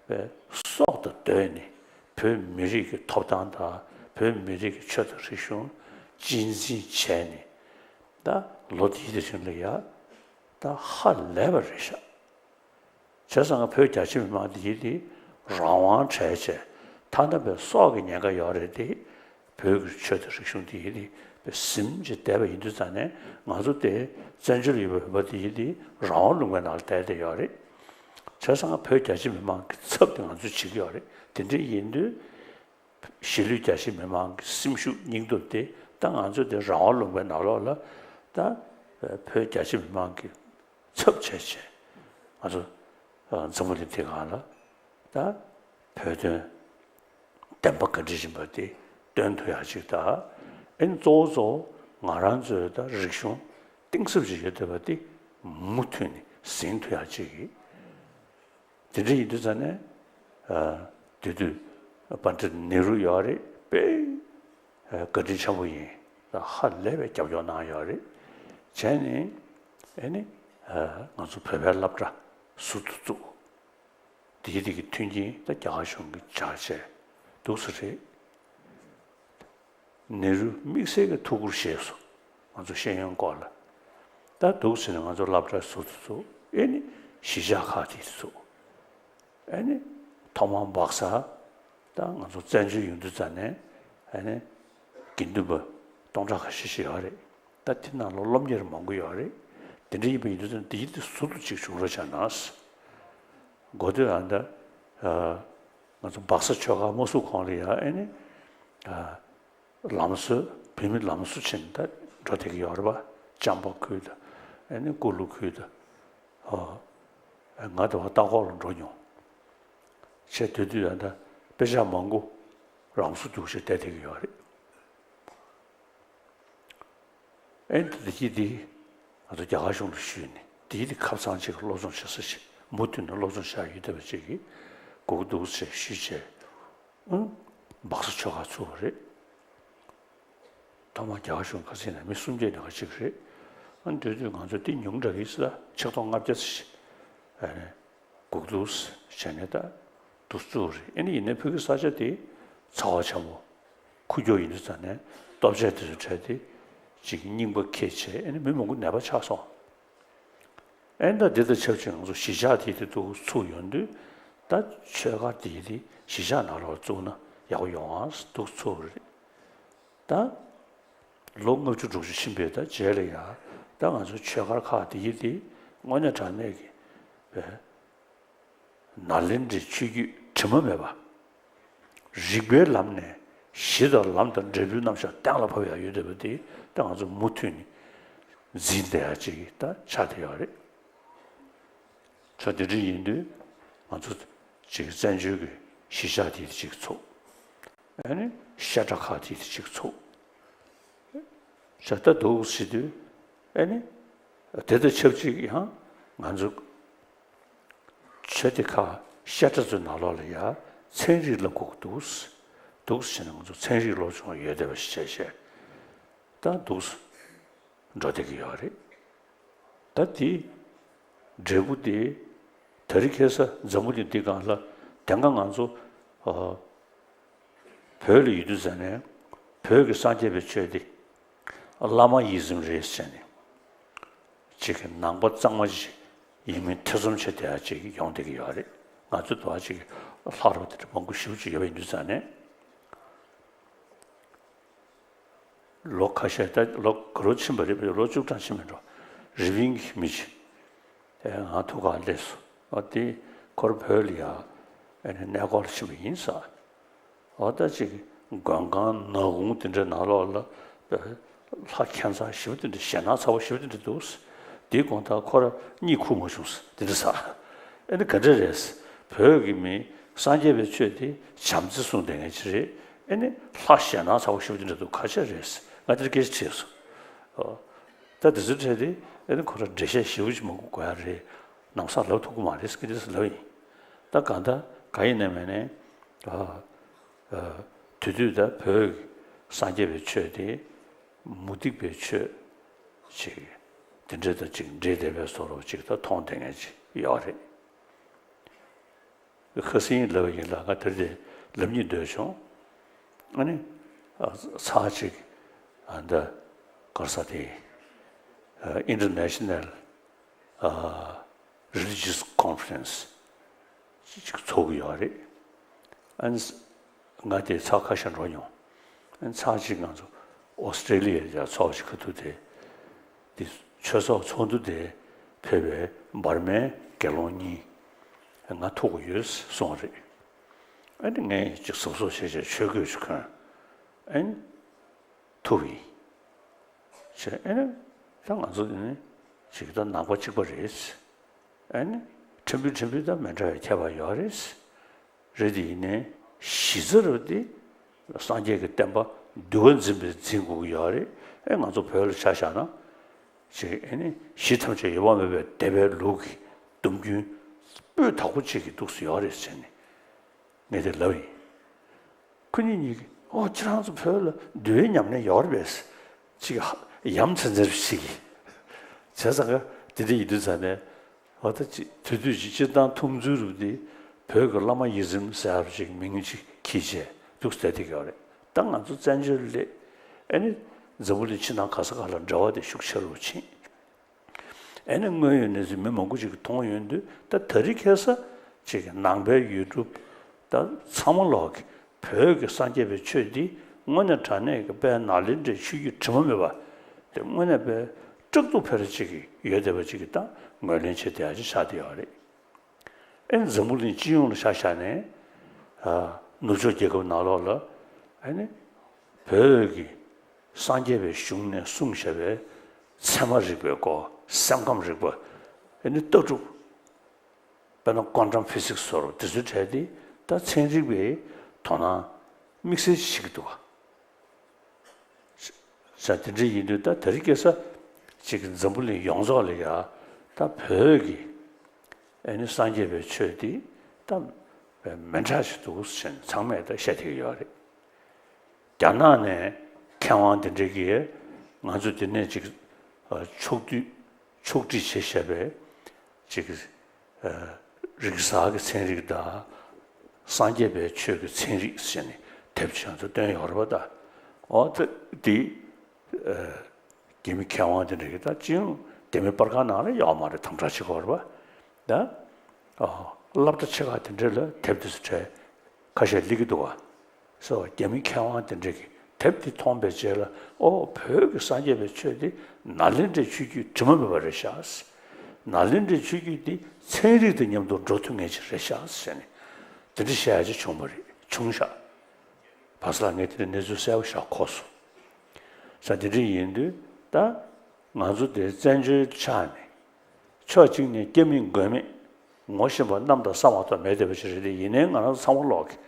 པའི་སྲོག་དང་བསྡོས་ནས་བོད་མི་རིགས་ཀྱི་ཐོབ་ཐང་དང་བོད་མི་རིགས་ཀྱི་ཆོས་དང་རིག་གཞུང་གཅེས་འཛིན་བྱས་ནས་ད་ལོ་དེའི་དེ་རིང་ལ་ཡ་ད་ཧ་ལས་པ་རེད་ཤག་བྱས་ཙང་བོད་རྒྱ་ཆེ་མི་མང་དེ་ཡིན་དེ་རང་དབང་བྲལ་བྱས་ཐ་ན་པའི་སྲོག་གི་ཉེན་ཁ་ཡོད་རེད་དེ། བོད་ཀྱི་ཆོས་དང་རིག་གཞུང་དེ་ཡིན་དེ་པའི་ཟིན་གྱིས་བསྡད་པ་ཡིན་དུས་ཙང་ནས་ང་ཚོ་དེ་བཙན་བྱོལ་ཡོད་པའི་བོད་པ་དེ་ཡིན་དེ་རང་དབང་ལུང་པའི་ནང་ལ་བསྡད་བསྡད་ཡོད་རེད། བྱས་ཙང་བོད་རྒྱ་ཆེ་མི་མང་གི་ཚབ་དེ་ང་ཚོས་བྱེད་ཀྱི་ཡོད་རེད། དེ་འདྲ་ཡིན་དུས་གཞིས་ལུས་རྒྱ་ཆེ་མི་མང་གི་སེམས་ཤུགས་སྙིང་སྟོབས་དེ་ད་ང་ཚོ་དེ་རང་དབང་ལུང་པའི་ནང་ལོགས་ལ་ད་བོད་རྒྱ་ཆེ་མི་མང་གི་ཚབ་བྱས་བྱས་ང་ཚོ་འཛམ་བུ་གླིང་འདི་སྒང་ལ་ད་བོད་དོན་བདེན་པ་ག་འདྲ་ཡིན་པ་དེ་སྟོན་ཐུབ་ཡག་ཅིག་དང་། ཨེ་ནི་གཙོ་བོ་གཙོ་བོ་ང་རང་ཚོའི་ད་རིག་གཞུང་གཏིང་ཟབ་ཅིག་ཡོད་བསྡད་པ་དེ་མུ་མཐུད་ནས་ཟིན་ཐུབ་ཡག་ཅིག་གི། དེ་འདྲ་ཡིན་དུས་ཙང་ནས་དེ་དུས་པཎྜི་ཏ་ནེ་རུ་ཡོད་རེད་པས། བཀའ་དྲིན་ཆེན་པོ་ཡིན། ཧ་ལས་པའི་རྒྱབ་སྐྱོར་གནང་ཡོད་རེད། བྱས་ནས་ཨེ་ནི་ང་ཚོ་བོད་པའི་སློབ་གྲྭ་ཟུར་དུ་བཙུགས། དེའི་དེ་གི་མཐུན་རྐྱེན་ད་རྒྱ་གར་གཞུང་གིས་སྦྱར་བྱས་འདུག་སེ་རེད། ནེ་རུ་དམིགས་བསལ་གྱི་ཐུགས་ཁུར་བཞེས་སོང་། ང་ཚོ་ཤེས་ཡོན་སྐོར་ལ། ད་འདུག་ཟེར་ནས་ང་ཚོ་སློབ་གྲྭ་ཟུར་དུ་བཙུགས། ཨེ་ནི་གཞིས་ཆགས་ཁག་དེ་ཚོ་ཨེ་ནི་ཐོག་མར་སྦག་ས་ད་ང་ཚོ་བཙན་བྱོལ་ཡོང་དུས་ཙམ་ནས་ཨེ་ནི་དགེ་འདུན་པ་སྟོང་ཕྲག་ཁ་ཤས་ཤིག་ཡོད་རེད། ད་དེ་ནང་ལ་སློབ་གཉེར་མང་པོ་ཡོད་རེད། དེ་འདྲ་ཡིན་པ་ཡིན་དུས་ཙམ་དེ་ཡིན་དེ་ཟུར་དུ་ཅིག་བྱུང་རོགས་བྱས་ན། འགོ་དེ་ཨ་ད་ང་ཚོ་སྦག་ས་ཆོས་སྒར་མ་བཙུགས་གོང་ལ་ཡ་ཨེ་ནི་ལམ་བཟོ་བོད་མི་ལམ་བཟོ་བྱེད་ནས་ད་འགྲོ་བསྡད་ཀྱི་ཡོད་རེད་པ། ལྕམ་པ་ཁུལ་དང་ཨེ་ནི་ཀུ་ལུ་ཁུལ་དང་། ཨོ། ང་དེ་བ་ལྟ་སྐོར་ལ་འགྲོ་མྱོང་། བྱས་དེ་དུས་ཡང་ད་དཔེ་ཆ་མང་པོ་རང་བཟོ་རྒྱུགས་ཤིག་བལྟས་བསྡད་ཀྱི་ཡོད་རེད། ཨེ་ནི་དེ་གྱིས་དེ་ང་ཚོ་རྒྱ་གར་གཞུང་ལ་ཞུས་ནས་དེ་གྱིས་དེ་ཁབ་ཚང་ཅིག་སློབ་སྦྱོང་བྱེད་ས་ཞིག་མུ་མཐུད་ནས་སློབ་སྦྱོང་བྱ་ཡུལ་བསྡད་པ་ཅིག་གི་དགོས་ཀྱི་འདུག་ཟེར་ཞུས་བྱས། ཨང་། སྦག་ས་ཆོས་སྒར་ཚུགས་པ་རེད། ཐོག་མར་རྒྱ་གར་གཞུང་ཁ་སང་ནས་མི་སུམ་བརྒྱ་ནང་གཅིག་རེད། ཨ་འདྲ་དུས་ང་ཚོ་འདི་ཉུང་དྲགས་ཀྱི་ས་ཆིག་སྟོང་ལྔ་བརྒྱ་ཙམ་ཞིག་ཨ་ནི་སྒུག་འདུག་བྱས་ནས་ད་འདུག་བཙུགས་རེད། ཨ་ནི་ཡིན་ནའི་ཕ་གི་ས་ཆ་དེ་ཚ་བ་ཆེན་པོ་ཁུག་ཀྱོག་ཡིན་དུས་ཙང་ནས་ལྟོ་ཆས་དེ་ཚོ་བྲལ་ཏེ་ཅིག་རྙིང་པ་ཁྱེར་བྱས་ཨ་ནི་མི་མང་པོ་ནད་པ་ཆགས་སོང་། ཨེ་ད་འདི་དང་ཆབས་ཅིག་ང་ཚོ་གཞིས་ཆགས་དེ་དེ་འདུག་ཚུགས་ཡོང་དུས་ད་ཆོས་སྒར་དེ་དེ་གཞིས་ཆགས་ནང་ལོགས་བཙུགས་ན་ཡག་པོ་ཡོང་ཨ་འདུག་ཚུགས་རེད། ད་ལོ་ལྔ་བཅུ་དྲུག་ཅུ་ཕྱིན་པའི་ད་རྗེས་ལ་ཡང་ད་ང་ཚོ་ཆོས་སྒར་ཁག་དེ་དེ་དངོས་གནས་དྲང་གནས་ཀྱི་བའི་ནཱ་ལེནྡྲའི་ཆོས་བརྒྱུད་དྲི་མ་མེད་པ། རིགས་པའི་ལམ་ནས་གཞི་དང་ལམ་དང་འབྲས་བུའི་རྣམ་གཞག་གཏན་ལ་ཕབ་ཡག་ཡོད་བསྡད་པ་དེ་ད་ང་ཚོ་མུ་མཐུད་ནས་འཛིན་བསྡད་ཡག་ཅིག་ད་ཆགས་བསྡད་ཡོད་རེད། ད་དེ་འདྲ་ཡིན་དུས་ང་ཚོ་ཅིག་བཙན་བྱོལ་གྱི་གཞིས་ཆགས་དེ་ཅིག་ཚུགས། ཨ་ནི་བཤད་གྲྭ་ཁག་དེ་ཅིག་ཚུགས། བྱས་ད་འདུག་ཟེར་དུས་ཨ་ནི་དེ་དང་ཆབས་ཅིག་ཡང་ང་ཚོ་ཆོས་སྡེ་ཁག་བཤད་གྲྭ་ཚོའི་ནང་ལོགས་ལ་ཡ་ཚན་རིག་བསླབ་དགོས་ཀྱི་འདུག་འདུག་ཟེར་ནས་ང་ཚོ་ཚན་རིག་སློབ་སྦྱོང་ཡོད་བསྡད་པ་ཞིག་བྱས་བྱས་ད་འདུག་འགྲོ་བསྡད་ཀྱི་ཡོད་རེད། ད་དེ་འབྲས་བུ་དེ་ད་རེས་ཁ་སང་འཛམ་བུ་གླིང་འདི་སྒང་ལ་དེ་སྔ་ང་ཚོ་ཨ་བོད་ལ་ཡོད་དུས་ཙམ་ནས་བོད་ཀྱི་སངས་རྒྱས་པའི་ཆོས་དེ་བླ་མ་ཡི་ཟམ་རེད་ཟེར་ནས། ཅིག་གི་ནང་པ་གཙང་མ་ཅིག་ཡིན་མིན་ཐེ་ཚོམ་བྱེད་བསྡད་ཡ་ཅིག་ཡོང་བསྡད་ཀྱི་ཡོད་རེད། ང་ཚོ་དུ་བ་ཅིག་ལྷག་རོགས་དེ་འདྲ་མང་པོ་ཞེ་པོ་ཅིག་ཡོད་པ་ཡིན་དུས་ཙང་ནས། ལོ་ཁ་ཤས་ད་ལོ་ག་ལོ་ཕྱིན་པ་རེད། ལོ་བཅུ་གྲངས་ཕྱིན་མི་འགྲོ། རི་བིང་གི་མི་ཅིག་དེ་ང་ཐུག་ག་སླེབས་སོང་། ཨ་དེ་ཁོར་བོད་ལ་ཡ་ཨ་ནི་གནས་སྐོར་ཕྱིན་པ་ཡིན་ས། འོ་ད་ཅིག་མགོན་ཁང་ནག་ཁུང་དེ་འདྲའི་ནང་ལོགས་ལ་ལྷ་ཁྱད་མཚར་ཞེ་པོ་དེ་འདྲ་ཞེད་སྣང་ཚ་པོ་ཞེ་པོ་དེ་འདྲ་འདུག་དེའི་དགོང་དག་ཁོ་ར་གཉིད་ཁུག་མ་བྱུང་། དེ་འདྲ་ཟ། ཨ་ནི་ག་འདྲ་རེད། བོད་ཀྱི་མི་སངས་རྒྱས་པའི་ཆོས་དེ་བྱམས་བརྩེ་གསུངས་བསྡད་མཁན་ཅིག་རེད། ཨ་ནི་ལྷ་ཞེད་སྣང་ཚ་པོ་ཞེ་པོ་དེ་འདྲ་འདུག་ག་ཅི་རེད། ང་དེར་སྐད་ཆ་དྲིས་སོང་། ཨོ། ད་དེ་ཚོའི་གྲས་དེ་ཨ་ནི་ཁོ་ར་འགྲེལ་བཤད་ཞེ་པོ་ཅིག་མང་པོ་དགོས་ཡ་རེད། ནམ་སང་ལབ་ཐུབ་ཀྱི་མ་རེད་ཟེར་གྱི་འདུག་ལབ་ཡིན། ད་གང་ལྟར་གང་ཡིན་ནའི་མིན་ནའི། ཨ། ཨ། དེ་དུས་ད་བོད་ཀྱི་སངས་རྒྱས་པའི་ཆོས་དེ་མུ་སྟེགས་པའི་ཆོས་ཅིག་དེ་འདྲ་དང་ཅིག་འདྲེས་བསྡད་པའི་བཟོ་འདྲ་ཅིག་ད་མཐོང་བསྡད་མཁན་ཅིག་ཡོད་རེད། ཁ་སང་ལབ་པ་ཡིན་ལ། ང་དེར་དེ་ལབ་སྙིང་འདོད་བྱུང་། ཨ་ནི། ཨ། ཚར་གཅིག་ཨ་འདི་ག་རེ་ཟེར་དེ། ཨ། International ཨ། Religious Conference ཅིག་ཚོགས་ཀྱི་ཡོད་རེད། ཨ་ནི་ང་དེ་ཚར་ཁ་ཤས་འགྲོ་མྱོང་། ཨ་ནི་ཚར་གཅིག་ང་ཚོ་ཨོ་སི་ཀྲེ་ལི་ཡ་ལ་ཚོགས་ཅིག་ག་ཐུག་དེ། དེ་ཆོས་ཚོགས་ཚོགས་འདུ་དེ་ཕེབས་པའི་འབར་མའི་དགེ་སློང་གཉིས་ང་ཐུག་གི་ཡོད་གསུངས་པ་རེད། ཨ་ནི་ངས་ཅིག་གཟབ་གཟབ་བྱས་བྱས་ཆོས་གོས་ཅིག་གོན། ཨ་ནི་ཐུག་པ་ཡིན། བྱས། ཨ་ནི་ད་ང་ཚོ་འདི་ནི་ཅིག་ད་ནང་པ་གཅིག་པ་རེད། ཨ་ནི་ཕྲན་བུ་ཕྲན་བུ་ད་མི་འདྲ་བའི་ཁྱད་པར་ཡོད་རེད། རེད་དེ་ཡིན་ནའི་གཞི་རྩ་རུ་དེ་སངས་རྒྱས་ཀྱི་བསྟན་པ་འདུལ་བ་འཛིན་པའི་འཛིན་དགོས་ཀྱི་ཡོད་རེད། ཨེ་ང་ཚོ་བོད་ལ་ཆ་བཞག་ན་ཅིག་ཨ་ནི་གཞི་ཐམས་ཅད་ཡོད་པ་མེད་པའི་སྡེ་པའི་ལུགས་ཀྱི་སྡོམ་རྒྱུན་སྤུས་དག་པོ་ཅིག་གི་འདུག་སེ་ཡོད་རེད་ཟེར་ནས་ངས་དེ་ལབ་ཡིན། ཁོ་གཉིས་གཉིས་ཀྱིས་ཨོ་ཁྱེད་རང་ཚོ་བོད་ལ་འདུལ་བའི་ཉམས་ལེན་ཡོད་རེད་པས། ཅིག་ཡ་མཚན་མཚན་ཞིག་གིས། བྱས་ཙང་ཀ་དེ་འདྲ་ཡིན་དུས་ཙང་ནས། འོ་ད་ཅི་དེ་དུས་ཀྱི་སྤྱིར་བཏང་མཐོང་ཚུལ་རུ་དེ་བོད་ཀྱི་བླ་མ་ཡི་ཟིམ་ཟེར་བ་ཅིག་མིང་ཅིག་གིས་བྱས་འདུག་སེ་བསྡད་ཀྱི་ཡོད་རེད། ད་ང་ཚོ་བཙན་བྱོལ་སླེབས། ཨ་ནི་འཛམ་བུ་གླིང་ཕྱི་ནང་ག་ས་ག་ལ་འབྲེལ་བ་དེ་ཤུགས་ཆེ་རུ་ཕྱིན། ཨ་ནི་དངོས་ཡོད་གནས་ཚུལ་མི་མང་པོ་ཅིག་གིས་མཐོང་ཡོང་དུས། ད་དེ་རིང་ཁ་སང་ཅིག་ནང་པའི་ཡུལ་གྲུ་ད་ཚང་མ་ལོག་གིས་བོད་ཀྱི་སངས་རྒྱས་པའི་ཆོས་འདི་དངོས་གནས་དྲང་གནས་ཀྱི་དཔེ་ནཱ་ལེནྡྲའི་ཆོས་བརྒྱུད་དྲི་མ་མེད་པ་དེ་དངོས་གནས་དཔེ་སྐྲག་སྡུག་ཕལ་ཆེར་ཅིག་ཡོད་བསྡད་པ་ཅིག་གིས་ད་ངོས་ལེན་བྱེད་བསྡད་ཡ་ཅིག་ཆགས་བསྡད་ཡོད་རེད། ཨེ་འཛམ་བུ་གླིང་སྤྱི་ཡོངས་ལ་ཆ་བཞག་ནས། ཨ། ནུབ་ཕྱོགས་རྒྱལ་ཁབ་ནང་ལོགས་ལ་ཨ་ནི་བོད་ཀྱི་སངས་རྒྱས་པའི་གཞུང་ནས་གསུངས་བཞག་པའི་ཚད་མ་རིག་པའི་སྐོར། སེམས་ཁམས་རིག་པ། ཨ་ནི་ལྟ་གྲུབ། དཔེར་ན་ཀོན་ཊམ་ཕི་སིག་སི་ཟེར་བ་དེ་ཚོའི་གྲས་དེ་ད་ཚན་རིག་པས་དོ་སྣང་དམིགས་བསལ་བྱེད་ཀྱི་འདུག་བ། ས་དེ་འདྲ་ཡིན་དུས་ད་དེ་རིང་ཁ་སང་ཅིག་འཛམ་བུ་གླིང་ཡོངས་རྫོགས་ལ་ཡ་ད་བོད་ཀྱི་ཨ་ནི་སངས་རྒྱས་པའི་ཆོས་འདི་ད་མི་འདྲ་ཞིག་འདུག་ཟེར་ནས་ཚང་མས་ད་བཤད་བསྡད་ཀྱི་ཡོད་རེད། རྒྱ་ནག་ནས་མཁས་དབང་དེ་འདྲ་གིས་ང་ཚོ་འདི་ནས་ཅིག་ཕྱོགས་བསྡུས་ཕྱོགས་སྒྲིག་བྱས་བཞག་པའི་ཅིག་ཨ། རིག་གསར་གྱི་ཚན་རིག་དང་སངས་རྒྱས་པའི་ཆོས་ཀྱི་ཚན་རིག་ཟེར་ནས་དེབ་ཅིག་ང་ཚོ་བཏོན་ཡོད་རེད་པ། ད་འོ་ད་འདི་ཨ། རྒྱ་མི་མཁས་དབང་དེ་འདྲ་གིས། ད་སྤྱི་ཡོངས་རྒྱ་མི་པར་ཁང་ནང་ལ་ཡོད་མ་རེད། དམ་དྲག་བྱེད་ཀྱི་ཡོད་རེད་པ། ད་ཨ། སློབ་གྲྭ་ཆེ་ཁག་དེ་འདྲ་ལ་དེབ་དེ་ཚོ་གྲས་ཁ་ཤས་སླེབས་ཀྱི་འདུག་བ། སོ། རྒྱ་མི་མཁས་དབང་དེ་འདྲ་གིས་དེབ་འདི་མཐོང་བའི་རྗེས་ལ། ཨོ། བོད་ཀྱི་སངས་རྒྱས་པའི་ཆོས་འདི་ནཱ་ལེནྡྲའི་ཆོས་བརྒྱུད་དྲི་མ་མེད་པ་རེད་ཤག། ནཱ་ལེནྡྲའི་ཆོས་བརྒྱུད་འདི་ཚན་རིག་དང་མཉམ་དུ་འགྲོ་ཐུབ་མཁན་ཅིག་རེད་ཤག་ཟེར་ནས་དེ་འདྲ་བཤད་ཡ་ཅིག་བྱུང་བ་རེད། བྱུང་ཤག། བར་སྐབས་ལ་ངས་དེ་འདྲའི་གནས་ཚུལ་གསལ་པོ་ཞིག་གོ་སོང་། ས་དེ་འདྲ་ཡིན་དུས་ད་ང་ཚོ་དེ་བཙན་བྱོལ་ཆགས་ནས། ཕྱོགས་གཅིག་ནས་སྐྱ་མིན་མགོན་མེད། ངོ་ཤེས་པ་རྣམས་དང་ས་མ་གཏོགས་མེད་བསྡད་པ་ཞིག་རེད་དེ། ཡིན་ནའི་ང་རང་ཚོ་ཚང་མ་ལོག་གིས་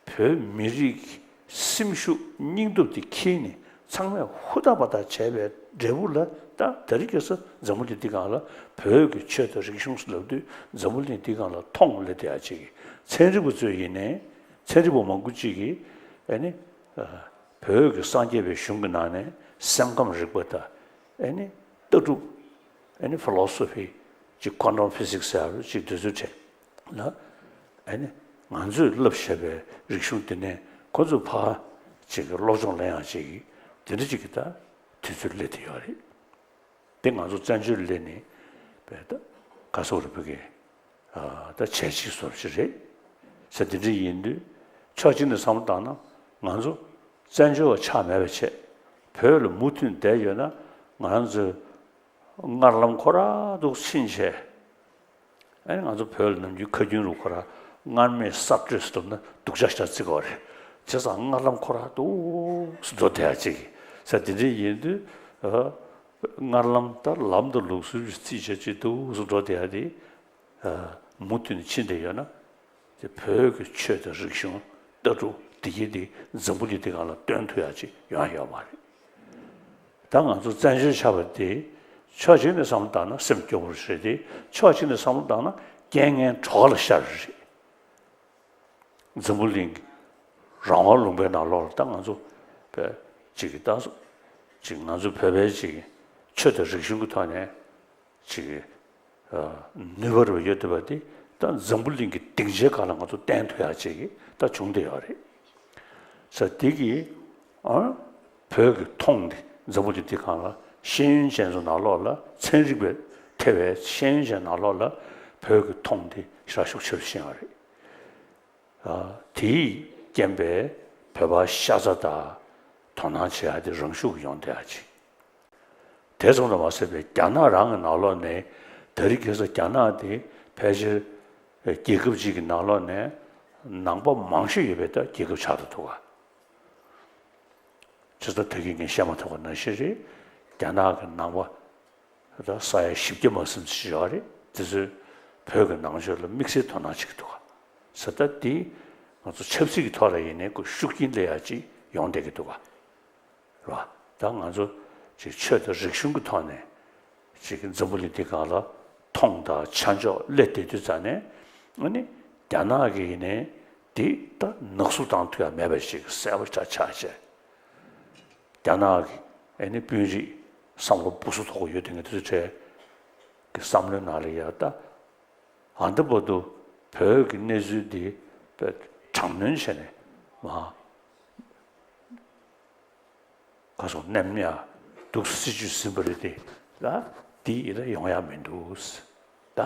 བོད་མི་རིགས་ཀྱི་སེམས་ཤུགས་སྙིང་སྟོབས་དེ་འཁྱེར་ནས། ཚང་མས་ཧུར་ཐག་པ་ཐག་བྱས་པའི་འབྲས་བུ་ལ། ད་དེ་རིང་ཁ་སང་འཛམ་བུ་གླིང་འདིའི་སྒང་ལ་བོད་ཀྱི་ཆོས་དང་རིག་གཞུང་ཟེར་ལབ་དུས། འཛམ་བུ་གླིང་འདིའི་སྒང་ལ་མཐོང་སླེབས་བསྡད་ཡ་ཅིག་གི་ཚན་རིག་པ་ཚོས། ཡིན་ནའི་ཚན་རིག་པ་མང་པོ་ཅིག་གིས་ཨ་ནི་བོད་ཀྱི་སངས་རྒྱས་པའི་གཞུང་གི་ནང་ནས་སེམས་ཁམས་རིག་པ་དང་། ཨ་ནི་ལྟ་གྲུབ། ཨ་ནི་ཕི་ལོ་སོ་ཕི། ཅིག་ཀོན་ཊམ་ཕི་སིག་སི་ཟེར་བ་ཅིག་དེ་ཚོའི་གྲས་ལ། ཨ་ནི་ང་ཚོས་བསླབས་བཞག་པའི་རིག་གཞུང་དེ་ནས་ཁོ་ཚོས་ཕར་ཅིག་གི་སློབ་སྦྱོང་ལེན་ཡག་ཅིག་གི་དེ་འདྲ་ཅིག་གི་ད་དུས་ཚོད་སླེབས་བསྡད་ཡོད་རེད། དེ་ང་ཚོ་བཙན་བྱོལ་སླེབས་ནས་བས་ད་ག་སོག་རེ་བོད་ཀྱི་ད་བྱས་རྗེས་སོགས་ཤིག་རེད་ཟེར། དེ་འདྲ་ཡིན་དུས་ཕྱོགས་གཅིག་ནས་བསམ་བློ་བཏང་ན་ང་ཚོ་བཙན་བྱོལ་བ་ཆགས་མེད་པ་བྱས། བོད་ལ་མུ་མཐུད་བསྡད་ཡོད་ན་ང་རང་ཚོའི་སྔར་ལམ་ཁོ་རང་འདུག་ཕྱིན་བྱས། ཨ་ནི་ང་ཚོ་བོད་ལ་ནམ་རྒྱུན་ཁ་རྒྱུན་རུ་ཁོ་རང་སྔར་མེད་གསར་གཏོད་ཟེར་ན་སྡུག་ཅག་ཞེ་དྲག་བརྩི་གི་ཡོད་རེད། བྱས་ཙང་སྔར་ལམ་ཁོ་རང་འདུག་སེ་འགྲོ་བསྡད་ཡ་ཅིག་ཟེར། དེ་འདྲ་ཡིན་དུས་ཨ། སྔར་ལམ་ད་ལམ་དང་ལུགས་སྲོལ་རྩིས་བྱས་ཅིག་འདུག་སེ་འགྲོ་བསྡད་ཡ་དེ་ཨ། མུ་མཐུད་ནས་ཕྱིན་བསྡད་ཡོད་ན། དེ་བོད་ཀྱི་ཆོས་དང་རིག་གཞུང་ལྟ་གྲུབ་འདི་གའི་དེ་འཛམ་བུ་གླིང་འདི་སྒང་ལ་སྟོན་ཐུབ་ཡ་ཅིག་ཡོང་ཡ་ཡོད་མ་རེད། ད་ང་ཚོ་བཙན་བྱོལ་ཆགས་པ་དེ་ཕྱོགས་གཅིག་ནས་བསམ་བློ་བཏང་ན་སེམས་སྐྱོ་བོ་རེད་དེ། ཕྱོགས་གཅིག་ནས་བསམ་བློ་བཏང་ན་རྐྱེན་ངན་གྲོགས་ལ་ཤར་རེད། འཛམ་བུ་གླིང་གི་རང་དབང་ལུང་པའི་ནང་ལོགས་ལ་ད་ང་ཚོ་བོད་ཅིག་གི་ད་ཅིག་ང་ཚོ་བོད་པའི་ཅིག་ཆོས་དང་རིག་གཞུང་གི་ཐོག་ནས་ཅིག་ཨ། ནུས་པ་རུ་ཡོད་བསྡད་པ་དེ་ད་འཛམ་བུ་གླིང་གི་སྡིངས་ཆའི་སྒང་ལ་ང་ཚོ་བསྟན་ཐུབ་ཡག་ཅིག་ད་བྱུང་བསྡད་ཡོད་རེད། ས་དེ་གིས་ཨ། བོད་ཀྱི་མཐོང་དེ་འཛམ་བུ་གླིང་འདི་སྒང་ལ་ཤེས་ཡོན་ཅན་ཚོ་ནང་ལོགས་ལ་ཚན་རིག་པའི་ཐེ་བའི་ཤེས་ཡོན་ཅན་ནང་ལོགས་ལ་བོད་ཀྱི་མཐོང་དེ་ཞེ་དྲག་ཤུགས་ཆེ་རུ་ཕྱིན་ཡོད་རེད། ཨ། དེའི་རྐྱེན་པས་བོད་པ་ཤ་ཚ་དང་དོ་སྣང་བྱེད་ཡ་དེ་རང་ཤུགས་ཡོང་བསྡད་ཡ་ཅིག་དེ་ཙམ་དུ་མ་ཟད་པའི་རྒྱ་ནག་རང་གི་ནང་ལོགས་ནས་དེ་རིང་ཁ་སང་རྒྱ་ནག་དེ་ཕལ་ཆེར་རྒྱལ་ཁབ་ཅིག་གི་ནང་ལོགས་ནས་ནང་པ་མང་ཤོས་ཡོད་པའི་ད་རྒྱལ་ཁབ་ཆགས་བསྡད་འདུག་ག་བྱས་ཙང་ད་གིན་ངས་བཤད་མ་ཐུབ་པ་ནང་བཞིན་རེད། རྒྱ་ནག་གི་ནང་པ་ད་ས་ཡ་བཞི་བརྒྱ་མ་ཟིན་ཙམ་ཞིག་ཡོད་རེད། དེ་ཚོས་བོད་ཀྱི་ནང་ཆོས་ལ་དམིགས་བསལ་དོ་སྣང་བྱེད་ཀྱི་འདུག་ག་ས་ད་འདི་ང་ཚོ་ཆབ་སྲིད་ཀྱི་ཐོག་ལ་ཡིན་ནའི་ཁོ་ཤུགས་རྐྱེན་སླེབས་ཡ་ཅིག་ཡོང་བསྡད་ཀྱི་འདུག་ག་རེད་བ། ད་ང་ཚོ་ཅིག་ཆོས་དང་རིག་གཞུང་གི་ཐོག་ནས་ཅིག་འཛམ་བུ་གླིང་འདི་སྒང་ལ་མཐོང་དང་ཆ་འཇོག་སླེབས་བསྡད་དུས་ཙང་ནས། ཨ་ནི་རྒྱ་ནག་གི་ཡིན་ནའི་འདི་ད་ནག་བསུབ་བཏང་ཐུབ་ཡ་མེད་པ་ཞིག་གསལ་པོ་ཆགས་ཆགས་བྱས། རྒྱ་ནག་གི་ཨ་ནི་དཔོན་རིགས་བསམ་བློ་སྦུ་སུ་ཐོག་ཡོད་དེ་ངས་དེ་ཚོའི་གྲས་ཀྱི་བསམ་བློའི་ནང་ལ་ཡ་ད། ཨ་འདི་བར་དུ་བོད་ཀྱི་གནས་ཚུལ་འདི་དཔེ་དྲག་གནོན་བྱས་ནས་མ་ག་སོང་ནེམ་ཡ་འདུག་སྲིད་ཇུས་ཟིན་པ་རེད་དེ་ལ་འདི་ཡི་ལ་ཡོང་ཡ་མི་འདུག་ད་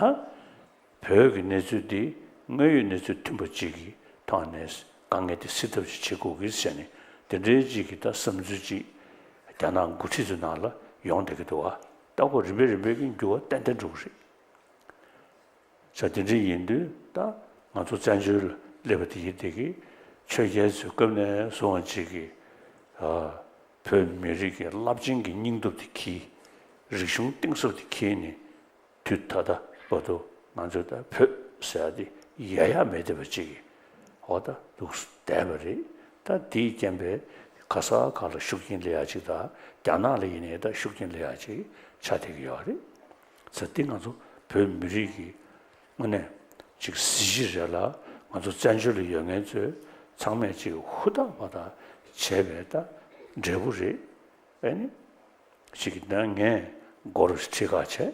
བོད་ཀྱི་གནས་ཚུལ་འདི་དངོས་ཡོད་གནས་ཚུལ་མཐུན་པ་ཅིག་གི་ཐོག་ནས་དཀའ་ངལ་དེ་སེལ་ཐབས་ཅིག་བྱེད་དགོས་ཀྱི་ཟེར་ནས་དེ་འདྲའི་ཅིག་གི་ད་བསམ་ཚུལ་ཅིག་རྒྱ་ནག་འགོ་ཁྲིད་ཚོའི་ནང་ལ་ཡོང་བསྡད་ཀྱི་འདུག་བ། ད་ཁོ་རིམ་པས་རིམ་པས་ཀྱི་འགྱུར་བ་ཏན་ཏན་འགྲོ་གི་རེད། ས་དེ་འདྲ་ཡིན་དུས་ད་ང་ཚོ་བཙན་བྱོལ་ལ་སླེབས་པ་དེ་ཡིན་དེ་གི་ཆོས་རྒྱལ་ཚོའི་སྐབས་ནས་བཟུང་བ་ཅིག་གི་ཨ། བོད་མི་རིགས་ཀྱི་རླབས་ཆེན་གྱི་སྙིང་སྟོབས་དེ་གི་རིག་གཞུང་གཏིང་ཟབ་དེ་གི་ནི་དུས་ད་ལྟ་བར་དུ་ང་ཚོ་ད་བོད་ཟེར་ཡ་དེ་ཡ་ཡ་མེད་བསྡད་པ་ཅིག་གི་འོ་ད་འདུག་བསྡད་པ་རེད། ད་དེའི་རྐྱེན་པས་ག་ས་ག་ལ་ཤུགས་རྐྱེན་སླེབས་ཡ་ཅིག་དང་རྒྱ་ནག་ལ་ཡིན་ནའི་ད་ཤུགས་རྐྱེན་སླེབས་ཡ་ཅིག་ཆགས་བསྡད་ཀྱི་ཡོད་རེད། ཟེར་དེ་ང་ཚོ་བོད་མི་རིགས་ཀྱི་དངོས་གནས་ཅིག་གཟི་བརྗིད་རེད་ལ། ང་ཚོ་བཙན་བྱོལ་ལ་ཡོད་མཁན་ཚོས་ཚང་མས་ཅིག་ཧུར་ཐག་པ་ཐག་བྱས་པའི་ད་འབྲས་བུ་རེད། ཨེ་ནི་ཅིག་ད་ངས་མགོ་རུ་ཁྲིད་ཁ་བྱས།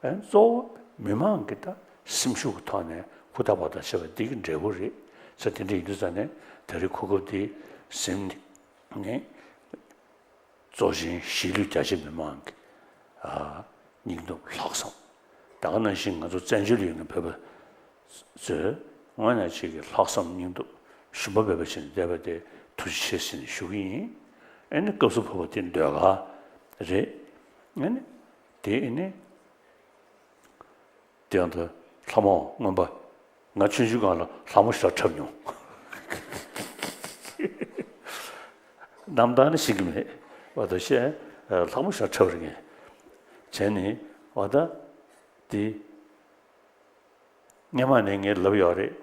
ཨེ་གཙོ་བོ་མི་མང་གི་ད་སེམས་ཤུགས་ཀྱི་ཐོག་ནས་ཧུར་ཐག་པ་ཐག་བྱས་པ་འདི་གི་འབྲས་བུ་རེད། ཟེར་དེ་འདྲ་ཡིན་དུས་ཙང་ནས་ད་རེས་གོ་སྐབས་འདི་ཟིན་ནས། གཙོ་ཆེན་གཞིས་ལུས་རྒྱ་ཆེ་མི་མང་གི་ཨ། སྙིང་སྟོབས་ལྷག་བསམ། ད་ག་ནང་བཞིན་ང་ཚོ་བཙན་བྱོལ་ཡོད་མཁན་བོད་པ་ཚོས་དངོས་གནས་ཅིག་གི་ལྷག་བསམ་སྙིང་སྟོབས་ཞུམ་པ་མེད་པ་བྱས་ནས་བསྡད་པ་དེ་ཐུགས་རྗེ་ཆེ་ཟེར་ནས་ཞུ་གི་ཡིན། ཨེ་ནི་སྐབས་སུ་བབས་པ་དེ་ཟློས་གར་རེད། ཨེ་ནི་དེ་ཨེ་ནི། དེ་ཡང་ད་ལྷ་མོ་རྔོན་པ། ང་ཆུང་ཆུང་སྒང་ལ་ལྷ་མོ་ཞེ་དྲག་འཁྲབ་མྱོང་། རྣམ་ཐར་ནི་ཤེས་ཀྱི་མེད་པ་དང་བཤད། ལྷ་མོ་ཞེ་དྲག་འཁྲབ་རེད་ངས། བྱས་ནས་འོ་ད་དེ་སྔན་མ་ནས་ངས་ལབ་ཡོད་རེད།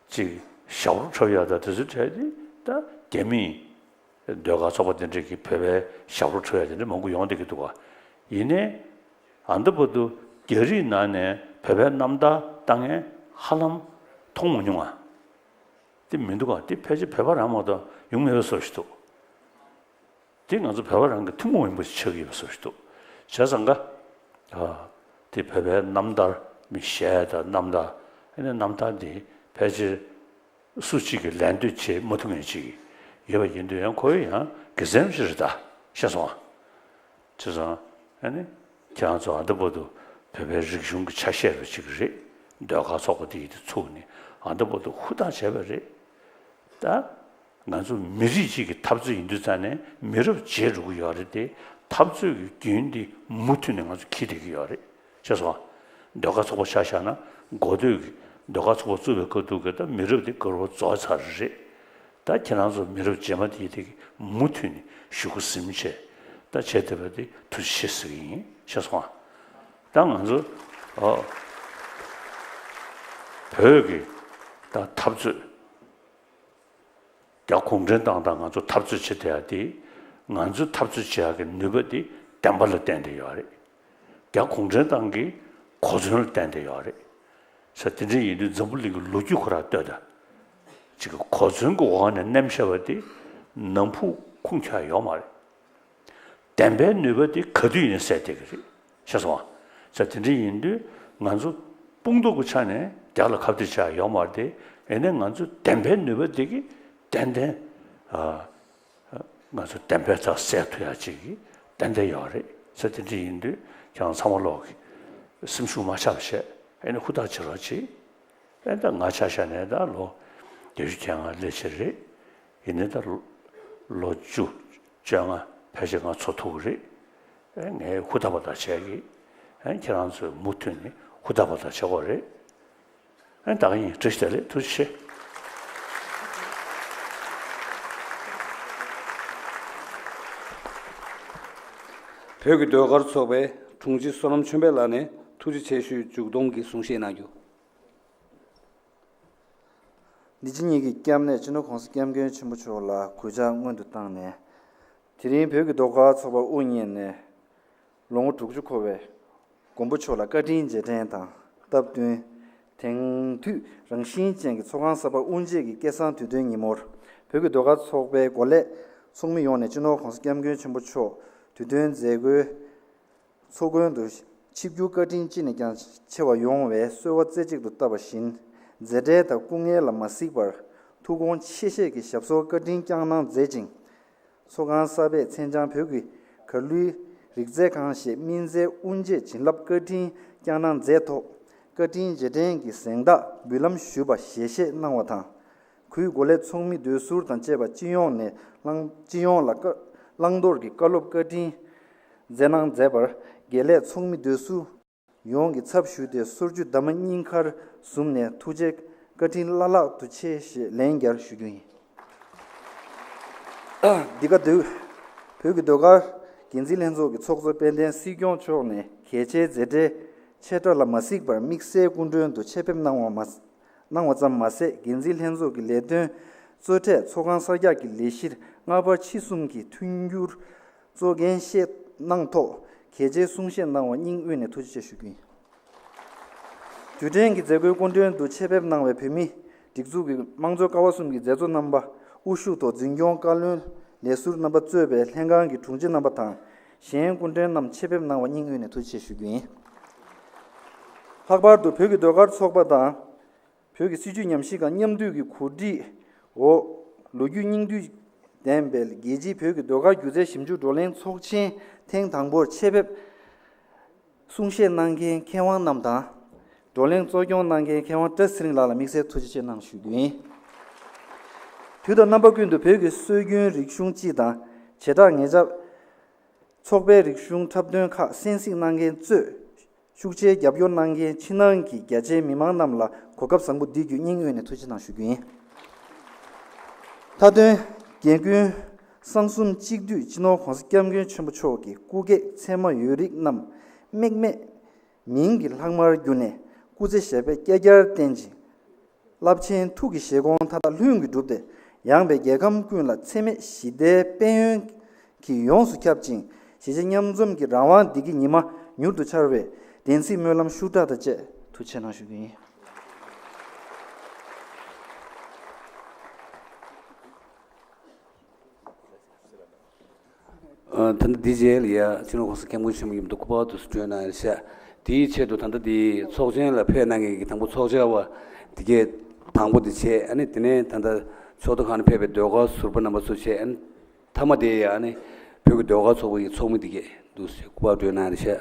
ཅིག་ཞབས་བྲོ་འཁྲབ་ཡག་དང་དེ་ཚོའི་གྲས་དེ་ད་རྒྱ་མིས། ཟློས་གར་ཚོགས་པ་དེ་འདྲས་ཀྱིས་བོད་པའི་ཞབས་བྲོ་འཁྲབ་ཡ་དེ་འདྲས་མང་པོ་ཡོང་བསྡད་ཀྱི་འདུག་ག་ཡིན་ནའི་ཨ་འདི་བར་དུ་རྒྱ་རིགས་ནང་ནས་བོད་པའི་རྣམ་ཐར་ལྟ་མཁན་ཧ་ལམ་མཐོང་མ་མྱོང་ང་། དེ་མི་འདུག་ག་དེ་ཕལ་ཆེར་བོད་པ་རང་མ་གཏོགས་ཡོང་མེད་པའི་བཟོ་ཞིག་འདུག་དེ་ང་ཚོ་བོད་པ་རང་གི་ཐུན་མོང་མིན་པ་ཞིག་ཆགས་ཀྱི་ཡོད་པའི་བཟོ་ཞིག་འདུག་བྱས་ཙང་ཀ་ཨ། དེ་བོད་པའི་རྣམ་ཐར་མི་གཞས་དང་རྣམ་ཐར་ཨ་ནི་རྣམ་ཐར་འདི་ཕལ་ཆེར། སུ་གཅིག་གིས་ལད་ཟློས་བྱེད་མ་ཐུབ་མཁན་ཅིག་ཡོད་པ་ཡིན་དུས་ཡང་ཁོ་ཡང་དགེ་མཚན་ཞིག་རེད་ད། ཤེས་སོང་ང་། བྱས་ཙང་ཨ་ནི་ ཁྱེད་རང་ཚོ་ཨ་འདི་བར་དུ་བོད་པའི་རིག་གཞུང་གི་ཆ་ཤས་རུ་ཅིག་རེད། ཟློས་གར་ཚོགས་པ་དེ་ཡི་དེ་ཚུགས་ནས་ཨ་འདི་བར་དུ་ཧུར་ཐག་བྱས་པ་རེད། ད་ང་ཚོ་མི་རིགས་གཅིག་གི་འཐབ་རྩོད་ཡིན་དུས་ཙང་ནས་མི་རབས་བརྗེ་འགྲོ་གི་ཡོད་རེད་དེ། འཐབ་རྩོད་ཀྱི་རྒྱུན་དེ་མུ་མཐུད་ནས་ང་ཚོ་འཁྱེར་བསྡད་ཀྱི་ཡོད་རེད། ཤེས་སོང་ཨ། ཟློས་གར་ཚོགས་པ་ཆ་བཞག་ན་འགོ་སྟོད་ཀྱི་ཟློས་གར་ཚོགས་པ་བཙུགས་པའི་སྐབས་དུས་ཀྱི་ད་མི་རབས་དེ་ག་རུ་རྫོགས་ཚར་རེད། ད་ཁྱེད་རང་ཚོ་མི་རབས་རྗེས་མ་དེ་དེ་གི་མུ་མཐུད་ནས་གཞུག་གུ་ཟིན་བྱས་ད་བྱས་བསྡད་པ་དེ་ཐུགས་རྗེ་ཆེ་ཟེར་གི་ཡིན། ཤེས་སོང་ཨ། ད་ང་ཚོ་ཨ་བོད་ཀྱི་ད་འཐབ་རྩོད། རྒྱ་གུང་ཁྲན་ཏང་དང་ང་ཚོ་འཐབ་རྩོད་བྱེད་བསྡད་ཡ་དེ། ང་ཚོས་འཐབ་རྩོད་བྱེད་ཡ་གི་ནུས་པ་དེ་བདེན་པ་ལ་བརྟེན་ཏེ་ཡོད་རེད། རྒྱ་གུང་ཁྲན་ཏང་གི་གོ་མཚོན་ལ་བརྟེན་ཏེ་ཡོད་རེད། ས་དེ་འདྲ་ཡིན་དུས་འཛམ་བུ་གླིང་གི་ལོ་རྒྱུས་ཁོ་རང་ལྟོས་དང་། ཅིག་གི་གོ་མཚོན་གྱི་འོག་ནས་མནན་བཞག་པ་དེ་ནམ་ཕུགས་ཁུངས་འཁྱོལ་ཡོད་མ་རེད། བདེན་པའི་ནུས་པ་དེ་ག་དུས་ཡིན་ནའི་གསལ་བསྡད་ཀྱི་རེད། ཤེས་སོང་ཨ། ས་དེ་འདྲ་ཡིན་དུས་ང་ཚོ་དཔུང་སྟོབས་ཀྱི་ཆ་ནས་རྒྱ་ལ་ཁ་གཏད་བྱ་ཡ་ཡོད་མ་རེད་དེ། ཡིན་ནའི་ང་ཚོ་བདེན་པའི་ནུས་པ་དེ་གིས་ཏན་ཏན་ཨ་ང་ཚོ་བདེན་པའི་རྩ་གསལ་ཐུབ་ཡ་ཅིག་གི་ཏན་ཏན་ཡོད་རེད། ས་དེ་འདྲ་ཡིན་དུས་ཁྱེད་རང་ཚང་མ་ལོག་གི་སེམས་ཤུགས་མ་ཆག་པ་བྱས། ཨེ་ནི་ཧུར་ཐག་བྱེད་རོགས་གྱིས། ཨེ་ད་ང་ཆ་བཞག་ནས་ད་ལོ་བརྒྱད་ཅུ་གྱ་ལྔ་སླེབས་ཕྱིན་རེད། ཡིན་ནའི་ད་ལོ་བཅུ་བཅོ་ལྔ་ཕལ་ཆེར་ང་འཚོ་ཐུབ་ཀྱི་རེད། ཨེ་ངས་ཧུར་ཐག་པ་དག་བྱས་ཀྱི། ཨེ་ཁྱེད་རང་ཚོས་མུ་མཐུད་ནས་ཧུར་ཐག་པ་དག་བྱེད་དགོས་རེད། ཨེ་ད་ག་ཡིན། བཀྲ་ཤིས་བདེ་ལེགས། ཐུགས་རྗེ་ཆེ། བོད་ཀྱི་ཟློས་གར་ཚོགས་པའི་དྲུང་ཆེ་བསོད་ནམས་ཆོས་འཕེལ་ལགས་ནས་ཐུགས་རྗེ་ཆེ་ཞུའི་མཇུག་སྡོམ་གྱི་གསུང་བཤད་གནང་རྒྱུ། འདི་ཕྱི་གཉིས་ཀྱི་སྐྱབས་གནས་སྤྱི་ནོར་༸གོང་ས་༸སྐྱབས་མགོན་ཆེན་པོ་མཆོག་ལ་གུས་ཕྱག་སྔོན་དུ་བཏང་ནས། དེ་རིང་བོད་ཀྱི་ཟློས་གར་ཚོགས་པ་དབུ་བརྙེས་ནས་ལོ་ངོ་དྲུག་ཅུ་འཁོར་བའི་མགོན་པོ་མཆོག་ལ་བཀའ་དྲིན་རྗེས་དྲན་དང་སྟབས་བསྟུན། དེང་དུས་རང་བཞིན་ཅན་གྱི་ཚོགས་ཁང་གསར་པ་དབུ་འབྱེད་ཀྱི་སྐལ་བཟང་དུས་སྟོན་ཉིན་མོར། བོད་ཀྱི་ཟློས་གར་ཚོགས་པའི་འགོ་ལས་ཚོགས་མི་ཡོངས་ནས་སྤྱི་ནོར་༸གོང་ས་༸སྐྱབས་མགོན་ཆེན་པོ་མཆོག་དུས་སྟོན་མཛད་སྒོའི་ཚོགས་མགོན་དུ་ཆིབས་བསྒྱུར་བཀའ་དྲིན་ཅི་ནས་ཀྱང་ཆེ་བ་ཡོང་བའི་གསོལ་བ་རྩེ་གཅིག་ཏུ་བཏབ་པ་བཞིན། མཛད་བྲེལ་དང་སྐུ་ངལ་ལ་མ་གཟིགས་པར་ཐུགས་དགོངས་ཆེ་བཞེས་ཀྱི་ཞབས་སོར་བཀའ་དྲིན་བསྐྱངས་གནང་མཛད་ཅིང་། ཚོགས་ཁང་གསར་པས་མཚན་བྱང་བོད་ཀྱི་གར་གླུའི་རིག་རྩལ་ཁང་ཞེས་སྨིན་རྩལ་དབུ་འབྱེད་བྱིན་རླབས་བཀའ་དྲིན་བསྐྱངས་གནང་མཛད་ཐོག་བཀའ་དྲིན་རྗེས་དྲན་གྱི་གཟེངས་རྟགས་འབུལ་ལམ་ཞུས་པ་ཞལ་བཞེས་གནང་བ་དང་། གུས་འགོ་ལས་ཚོགས་མི་སྡོད་ཟུར་དང་བཅས་པ་སྤྱི་ཡོངས་ནས་བླང་སྤྱི་ཡོངས་ལ་བཀའ་བླང་དོར་གྱི་བཀའ་སློབ་བཀའ་དྲིན་མཛད་གནང་མཛད་པར་དགེ་ལས་ཚོགས་མི་སྡོད་ཟུར་ཡོངས་ཀྱི་ཚབ་ཞུས་ཏེ་སོར་བཅུ་འདབ་མ་སྙིང་ཁར་ཟུམ་ནས་ཐུགས་རྗེ་བཀའ་དྲིན་བླ་ལྷག་ཏུ་ཆེ་ཞེས་ལན་བརྒྱར་ཞུ་རྒྱུ་ཡིན། འདི་ག་དུས་བོད་ཀྱི་ཟློས་གར་འགན་འཛིན་ལྷན་ཚོགས་ཀྱི་ཚོགས་གཙོ་དཔལ་ལྡན་སྲིད་སྐྱོང་མཆོག་ནས་གལ་ཆེའི་མཛད་བྲེལ་ཆེ་ཕྲ་ལ་མ་གཟིགས་པར་དམིགས་བསལ་སྐུ་མགྲོན་དུ་ཆེད་ཕེབས་གནང་བ་མ་གནང་བ་ཙམ་མ་ཟད། འགན་འཛིན་ལྷན་ཚོགས་ཀྱི་ལས་དོན་གཙོ་གྲས་ཚོགས་ཁང་གསར་རྒྱག་གི་ལས་གཞིར་སྔ་བར་ཕྱི་གསུམ་གྱི་མཐུན་འགྱུར་གཙོ་འགན་བཞེས་གནང་ཐོག་གལ་ཆེའི་གསུང་བཤད་གནང་བ་སྙིང་དབུས་ནས་ཐུགས་རྗེ་ཆེ་ཞུ་རྒྱུ་ཡིན། དུས་དྲན་གྱི་མཛད་སྒོའི་སྐུ་མགྲོན་དུ་ཆེད་ཕེབས་གནང་བའི་བོད་མིའི་སྒྲིག་འཛུགས་ཀྱི་དམངས་གཙོའི་ཀ་བ་གསུམ་གྱི་མཛད་གཙོ་རྣམ་པ། དབུ་བཞུགས་ཐོག་འཛིན་སྐྱོང་བཀའ་བློན་ལས་ཟུར་རྣམ་པ་གཙོས་པའི་ལྷན་ཁང་གི་དྲུང་ཆེ་རྣམ་པ་དང་། གཞན་སྐུ་མགྲོན་རྣམས་ཆེད་ཕེབས་གནང་བ་སྙིང་དབུས་ནས་ཐུགས་རྗེ་ཆེ་ཞུ་རྒྱུ་ཡིན། ལྷག་པར་དུ་བོད་ཀྱི་ཟློས་གར་ཚོགས་པ་དང་། བོད་ཀྱི་སྲིད་བྱུས་ཉམས་ཞིབ་ཁང་མཉམ་འདུས་ཀྱི་གོ་སྒྲིག་འོག་ལོ་རྒྱུས་སྙིང་བསྡུས་ལྡན་པའི་རྒྱལ་སྤྱིའི་བོད་ཀྱི་ཟློས་གར་སྒྱུ་རྩལ་ཞིབ་འཇུག་བགྲོ་གླེང་ཚོགས་ཆེན་ཐེངས་དང་པོར་ཆེད་ཕེབས་གསུང་བཤད་གནང་མཁན་མཁས་དབང་རྣམས་དང་། བགྲོ་གླེང་གཙོ་སྐྱོང་གནང་མཁན་མཁས་དབང་བཀྲ་ཚེ་རིང་ལགས་ལ་དམིགས་བསལ་ཐུགས་རྗེ་ཆེ་གནང་ཞུ་རྒྱུ་ཡིན། དུས་དང་རྣམ་པ་ཀུན་ཏུ་བོད་ཀྱི་སྲོལ་རྒྱུན་རིག་གཞུང་སྤྱི་དང་བྱེ་བྲག་ངེད་ཅག་ཚོགས་པའི་རིག་གཞུང་འཁྲབ་སྟོན་ཁག་གསན་གཟིགས་གནང་མཁན་གཙོས། ཤུགས་ཆེའི་རྒྱབ་སྐྱོར་གནང་མཁན་ཕྱི་ནང་གི་རྒྱ་ཆེའི་མི་མང་རྣམས་ལ་གོ་སྐབས་བཟང་པོ་འདི་བརྒྱུད་སྙིང་དབུས་ནས་ཐུགས་རྗེ་གནང་ཞུ་རྒྱུ་ཡིན། མཐའ་དོན། རྒན་རྒོན་གསང་གསུམ་གཅིག་བསྡུས་སྤྱི་ནོར་༸གོང་ས་༸སྐྱབས་མགོན་ཆེན་པོ་མཆོག་གི་སྐུ་གེགས་ཚད་མ་ཡོད་རིགས་རྣམས་རྨེག་མེད་མིང་གི་ལྷག་མར་གྱུར་ནས་སྐུ་ཚེ་ཞབས་པད་བསྐལ་བརྒྱར་བརྟན་ཅིང་། རླབས་ཆེན་ཐུགས་ཀྱི་བཞེད་དགོངས་མཐའ་དག་ལྷུན་གྱིས་གྲུབ་སྟེ། ཡངས་པའི་རྒྱལ་ཁམས་ཀུན་ལ་འཚེ་མེད་ཞི་བདེའི་དཔལ་ཡོན་གྱིས་ཡོངས་སུ་ཁྱབ་ཅིང་། གཞིས་བྱེས་མཉམ་འཛོམས་ཀྱི་རང་དབང་བདེ་སྐྱིད་ཉི་མ་མྱུར་དུ་འཆར་བའི་བདེན་ཚིག་སྨོན་ལམ་ཤུགས་དྲག་དང་བཅས་ཐུགས་རྗེ་ཆེ་གནང་ཞུ་རྒྱུ་ཡིན། ཨ། ད་ལྟ་འདི་རྗེས་ལ་ཡ་སྤྱི་ནོར་༸གོང་ས་༸སྐྱབས་མགོན་ཆེན་པོ་མཉམ་དུ་སྐུ་པར་དུ་སྤྲོད་གནང་ཡོད་ཤག་དེའི་ཆེད་དུ་ད་ལྟ་འདི་ཚོགས་ཆེན་ལ་ཕེབས་གནང་མཁན་གྱི་དང་པོ་ཚོགས་བཅར་བ་འདི་གས་དང་པོ་འདི་བྱས། ཨ་ནི་དེ་ནས་ད་ལྟ་ཚོགས་འདུ་ཁང་ནས་ཕེབས་པའི་ཟློས་གར་ཟུར་པ་རྣམ་པ་ཚོ་བྱས། ཨ་ནི་མཐའ་མ་དེ་ཡ་ཨ་ནི་བོད་ཀྱི་ཟློས་གར་ཚོགས་པ་ཡི་ཚོགས་མི་འདི་གས་འདུག་ཟེར་སྐུ་པར་སྤྲོད་གནང་ཡོད་ཤག་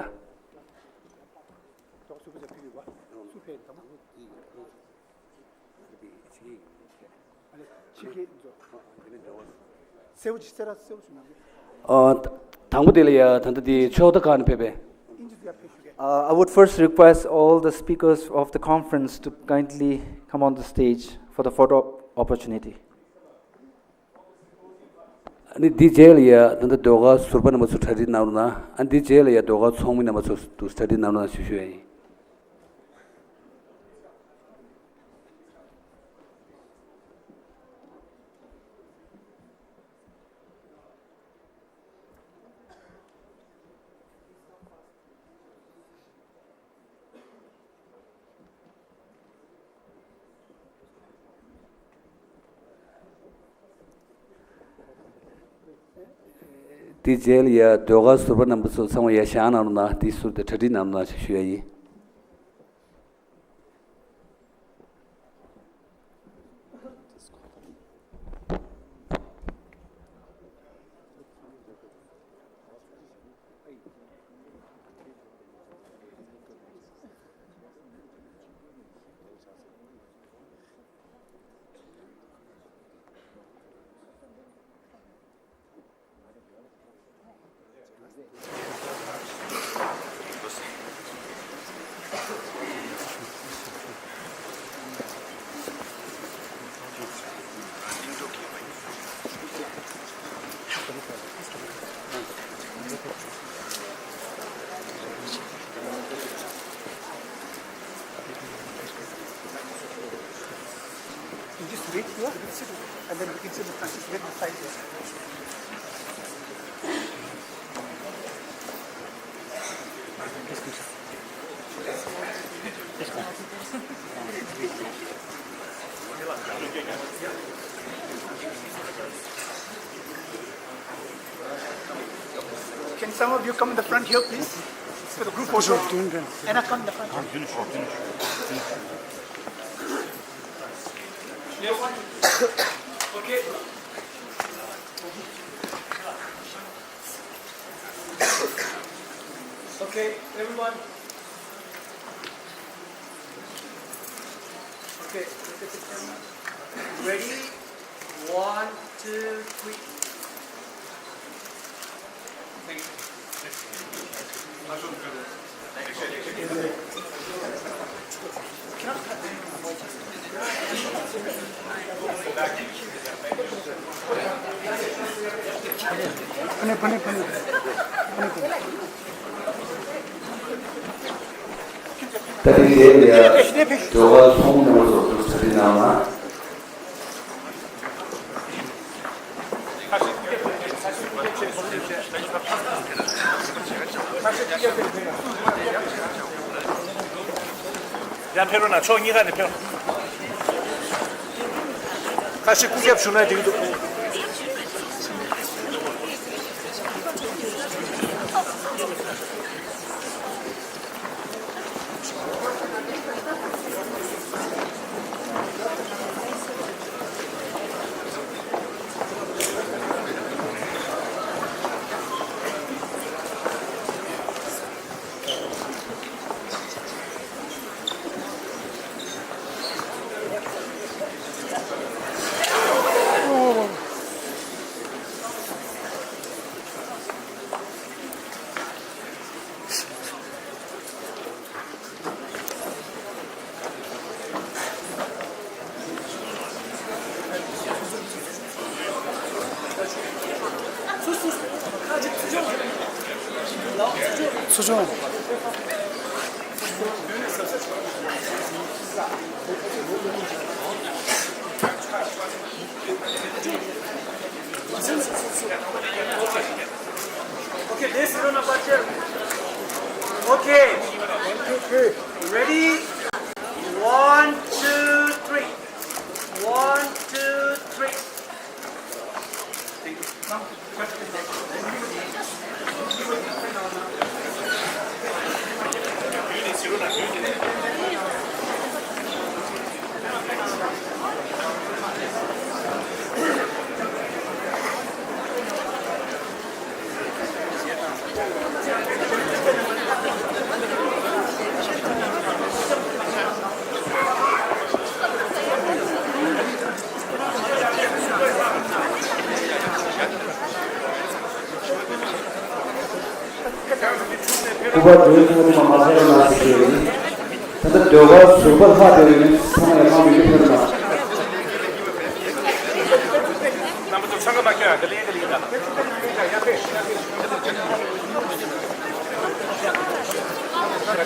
ཕྱི་རྒྱལ་ཚོ། སེའུ་ཅི་སེ་ར་སེའུ་ཅི་ནང་གི། ཨ། དང་པོ་དེ་ལ་ཡ་ད་ལྟ་དེ་ཕྱོགས་མཐའ་ཁག་ནས་ཕེབས་པའི། Uh, I would first request all the speakers of the conference to kindly come on the stage for the photo opportunity. ཨ་ནི་འདི་རྗེས་ལ་ཡ་ད་ལྟ་ཟློས་གར་ཟུར་པ་རྣམ་པ་ཚོ་གྲ་སྒྲིག་གནང་རོགས་གནང་། ཨ་འདི་རྗེས་ལ་ཡ་ཟློས་གར་ཚོགས་མི་རྣམ་པ་ཚོ་འདུག་གྲ་སྒྲིག་གནང་རོགས་གནང་ཞུ་ཞུ་ཡ་ཡིན། དེ་རྗེས་ལ་ཡ་ཟློས་གར་ཟུར་པ་རྣམ་པ་ཚོ་ཚང་མ་ཡ་བཞེངས་གནང་རོགས་གནང་། དེ་ཟུར་དུ་གྲ་སྒྲིག་གནང་རོགས་གནང་ཞེས་ཞུ་ཡ་ཡིན། You just wait here, and then we can sit in front, just wait beside you. Can some of you come in the front here, please? For the group photo. Anna, come in the front. Okay. Okay, everyone. Okay, look at the camera. Ready? One, two, three. Thank you. ད་དེ་རྗེས་ལ་ཡ་ཟློས་གར་ཚོགས་མི་རྣམ་པ་ཚོ་འདུག་གྲ་སྒྲིག་གནང་ལ། ཡར་ཕེབས་རོགས་གནང་། ཕྱོགས་གཉིས་ཀ་ནས་ཕེབས། ཁ་ཤས་སྐུ་རྒྱབ་བཞུགས་ན་འགྲིག་འདུག་ཚོ་ཆུང་། Okay, this is Rona Patel. Okay. Ready? One, two, three. One, two, three. Thank you. སྐུ་པར་འགྲོ་ཡུལ་ཚང་མ་མ་ཟ་རོགས་གནང་ཟེར་གྱི་ཡོད། ད་ལྟ་ཟློས་གར་ཟུར་པ་ལྷག་བསྡད་ཡོད་ནི་ཚང་མ་ཡར་ལངས་མི་འདུག་ཕེབས་གནང་། རྣམ་པ་ཚོ་འཚང་ཁ་མ་སྐྱོང་ཨ། ག་ལེ་ག་ལེ་ཡིན་ད། ཟློས་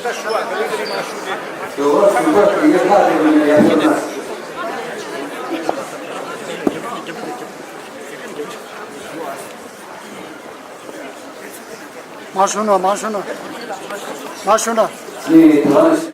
གར་ཟུར་པ་དེ་ལྷག་བསྡད་ཡོད་ནི་ཡར་ཕེབས་གནང་། མར་ཞོན་ན། མར་ཞོན་ན། མར་ཞོན་ན།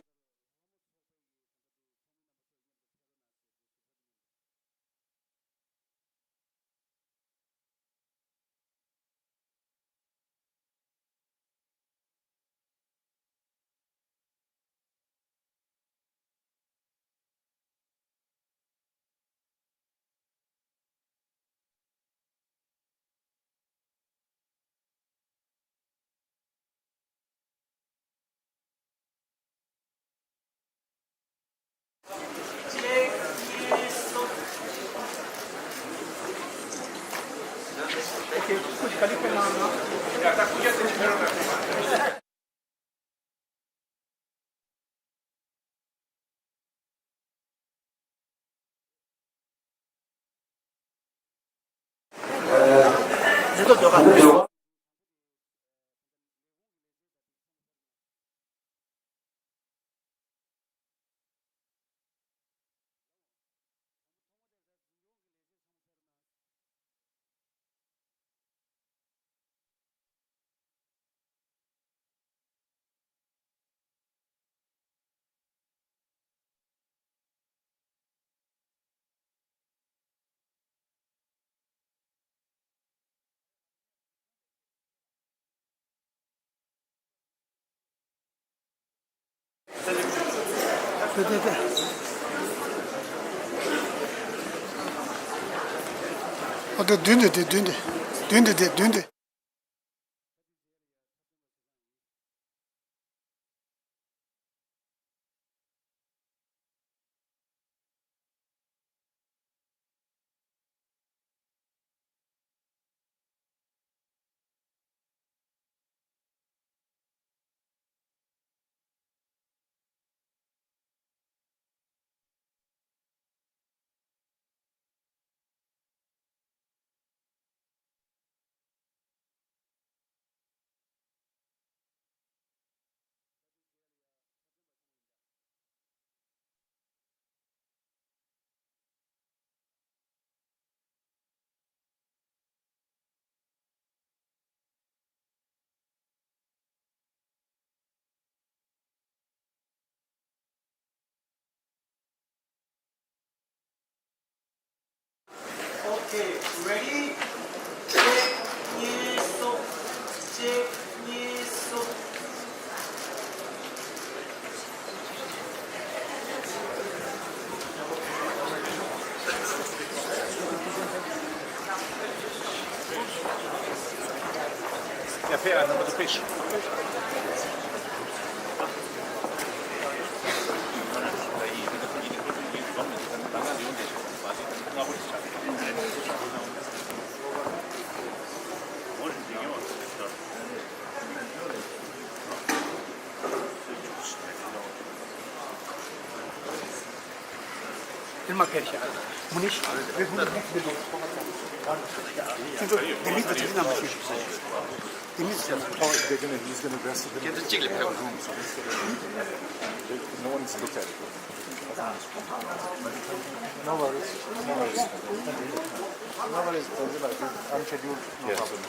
ཨོ་དེ་མདུན་དེ། དེ་མདུན་དེ། མདུན་དེ། དེ་མདུན་དེ། Okay, ready? གཅིག་གཉིས། གསུམ། གཅིག་གཉིས། གསུམ། Yeah, pay, uh, number two, page. དེར་མ་ཕེབས་ཤག་མུ་ནི་ཤི་རེ་ཧུ་ནི་ནེགསི་ལེ་བལ་ཁོང་ཚོ་ལྡི་ལི་དུ་ཚོགས་པ་ཚོགས། དེ་མི་ཚོ་དེ་རིང་ནམ་ཞུ་ཞུ་ས་ཞིག་དེ་མི་ཚོ་ཚོགས། They're gonna, he's gonna rest a bit. ཁྱེད་ཚོ་གཅིག་ལ་ཕེབས། No one is looked at it. No worries. No worries. No worries. I'm scheduled. No problem.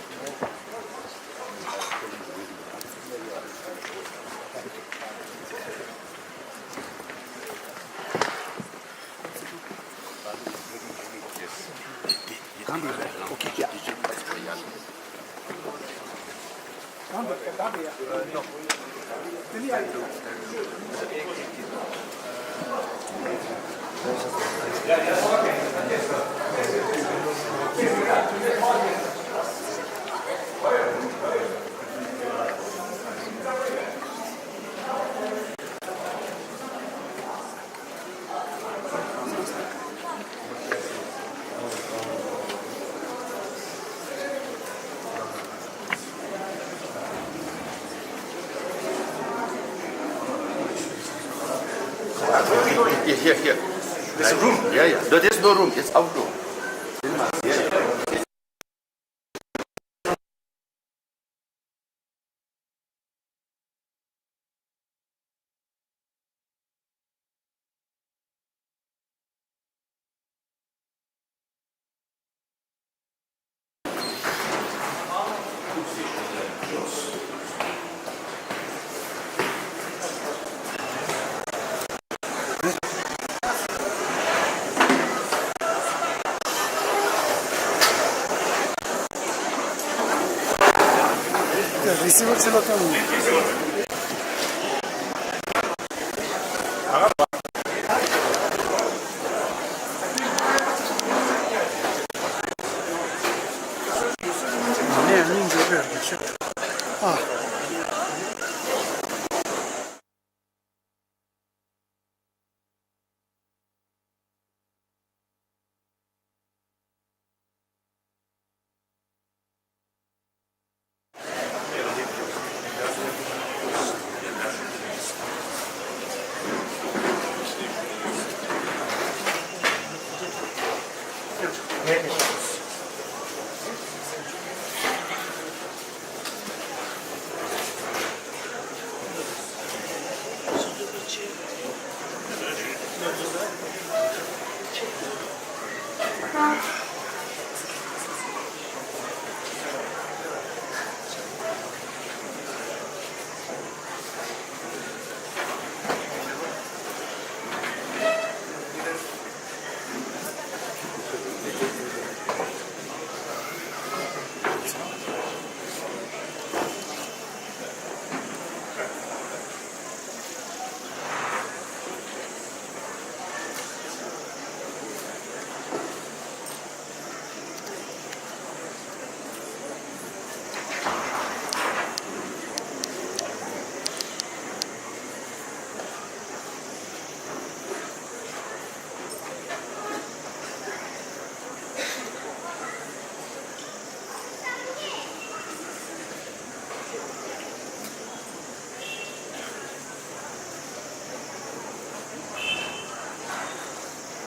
Here, here, here. There's a room. Yeah, yeah. No, there's no room. It's outdoor. རི་སི་བར་ཆེ་ལ་བཏང་ཡིན། ནས་སྙིང་རྗེ་པོ་ཡོད་རེད་ཤག་ཨ།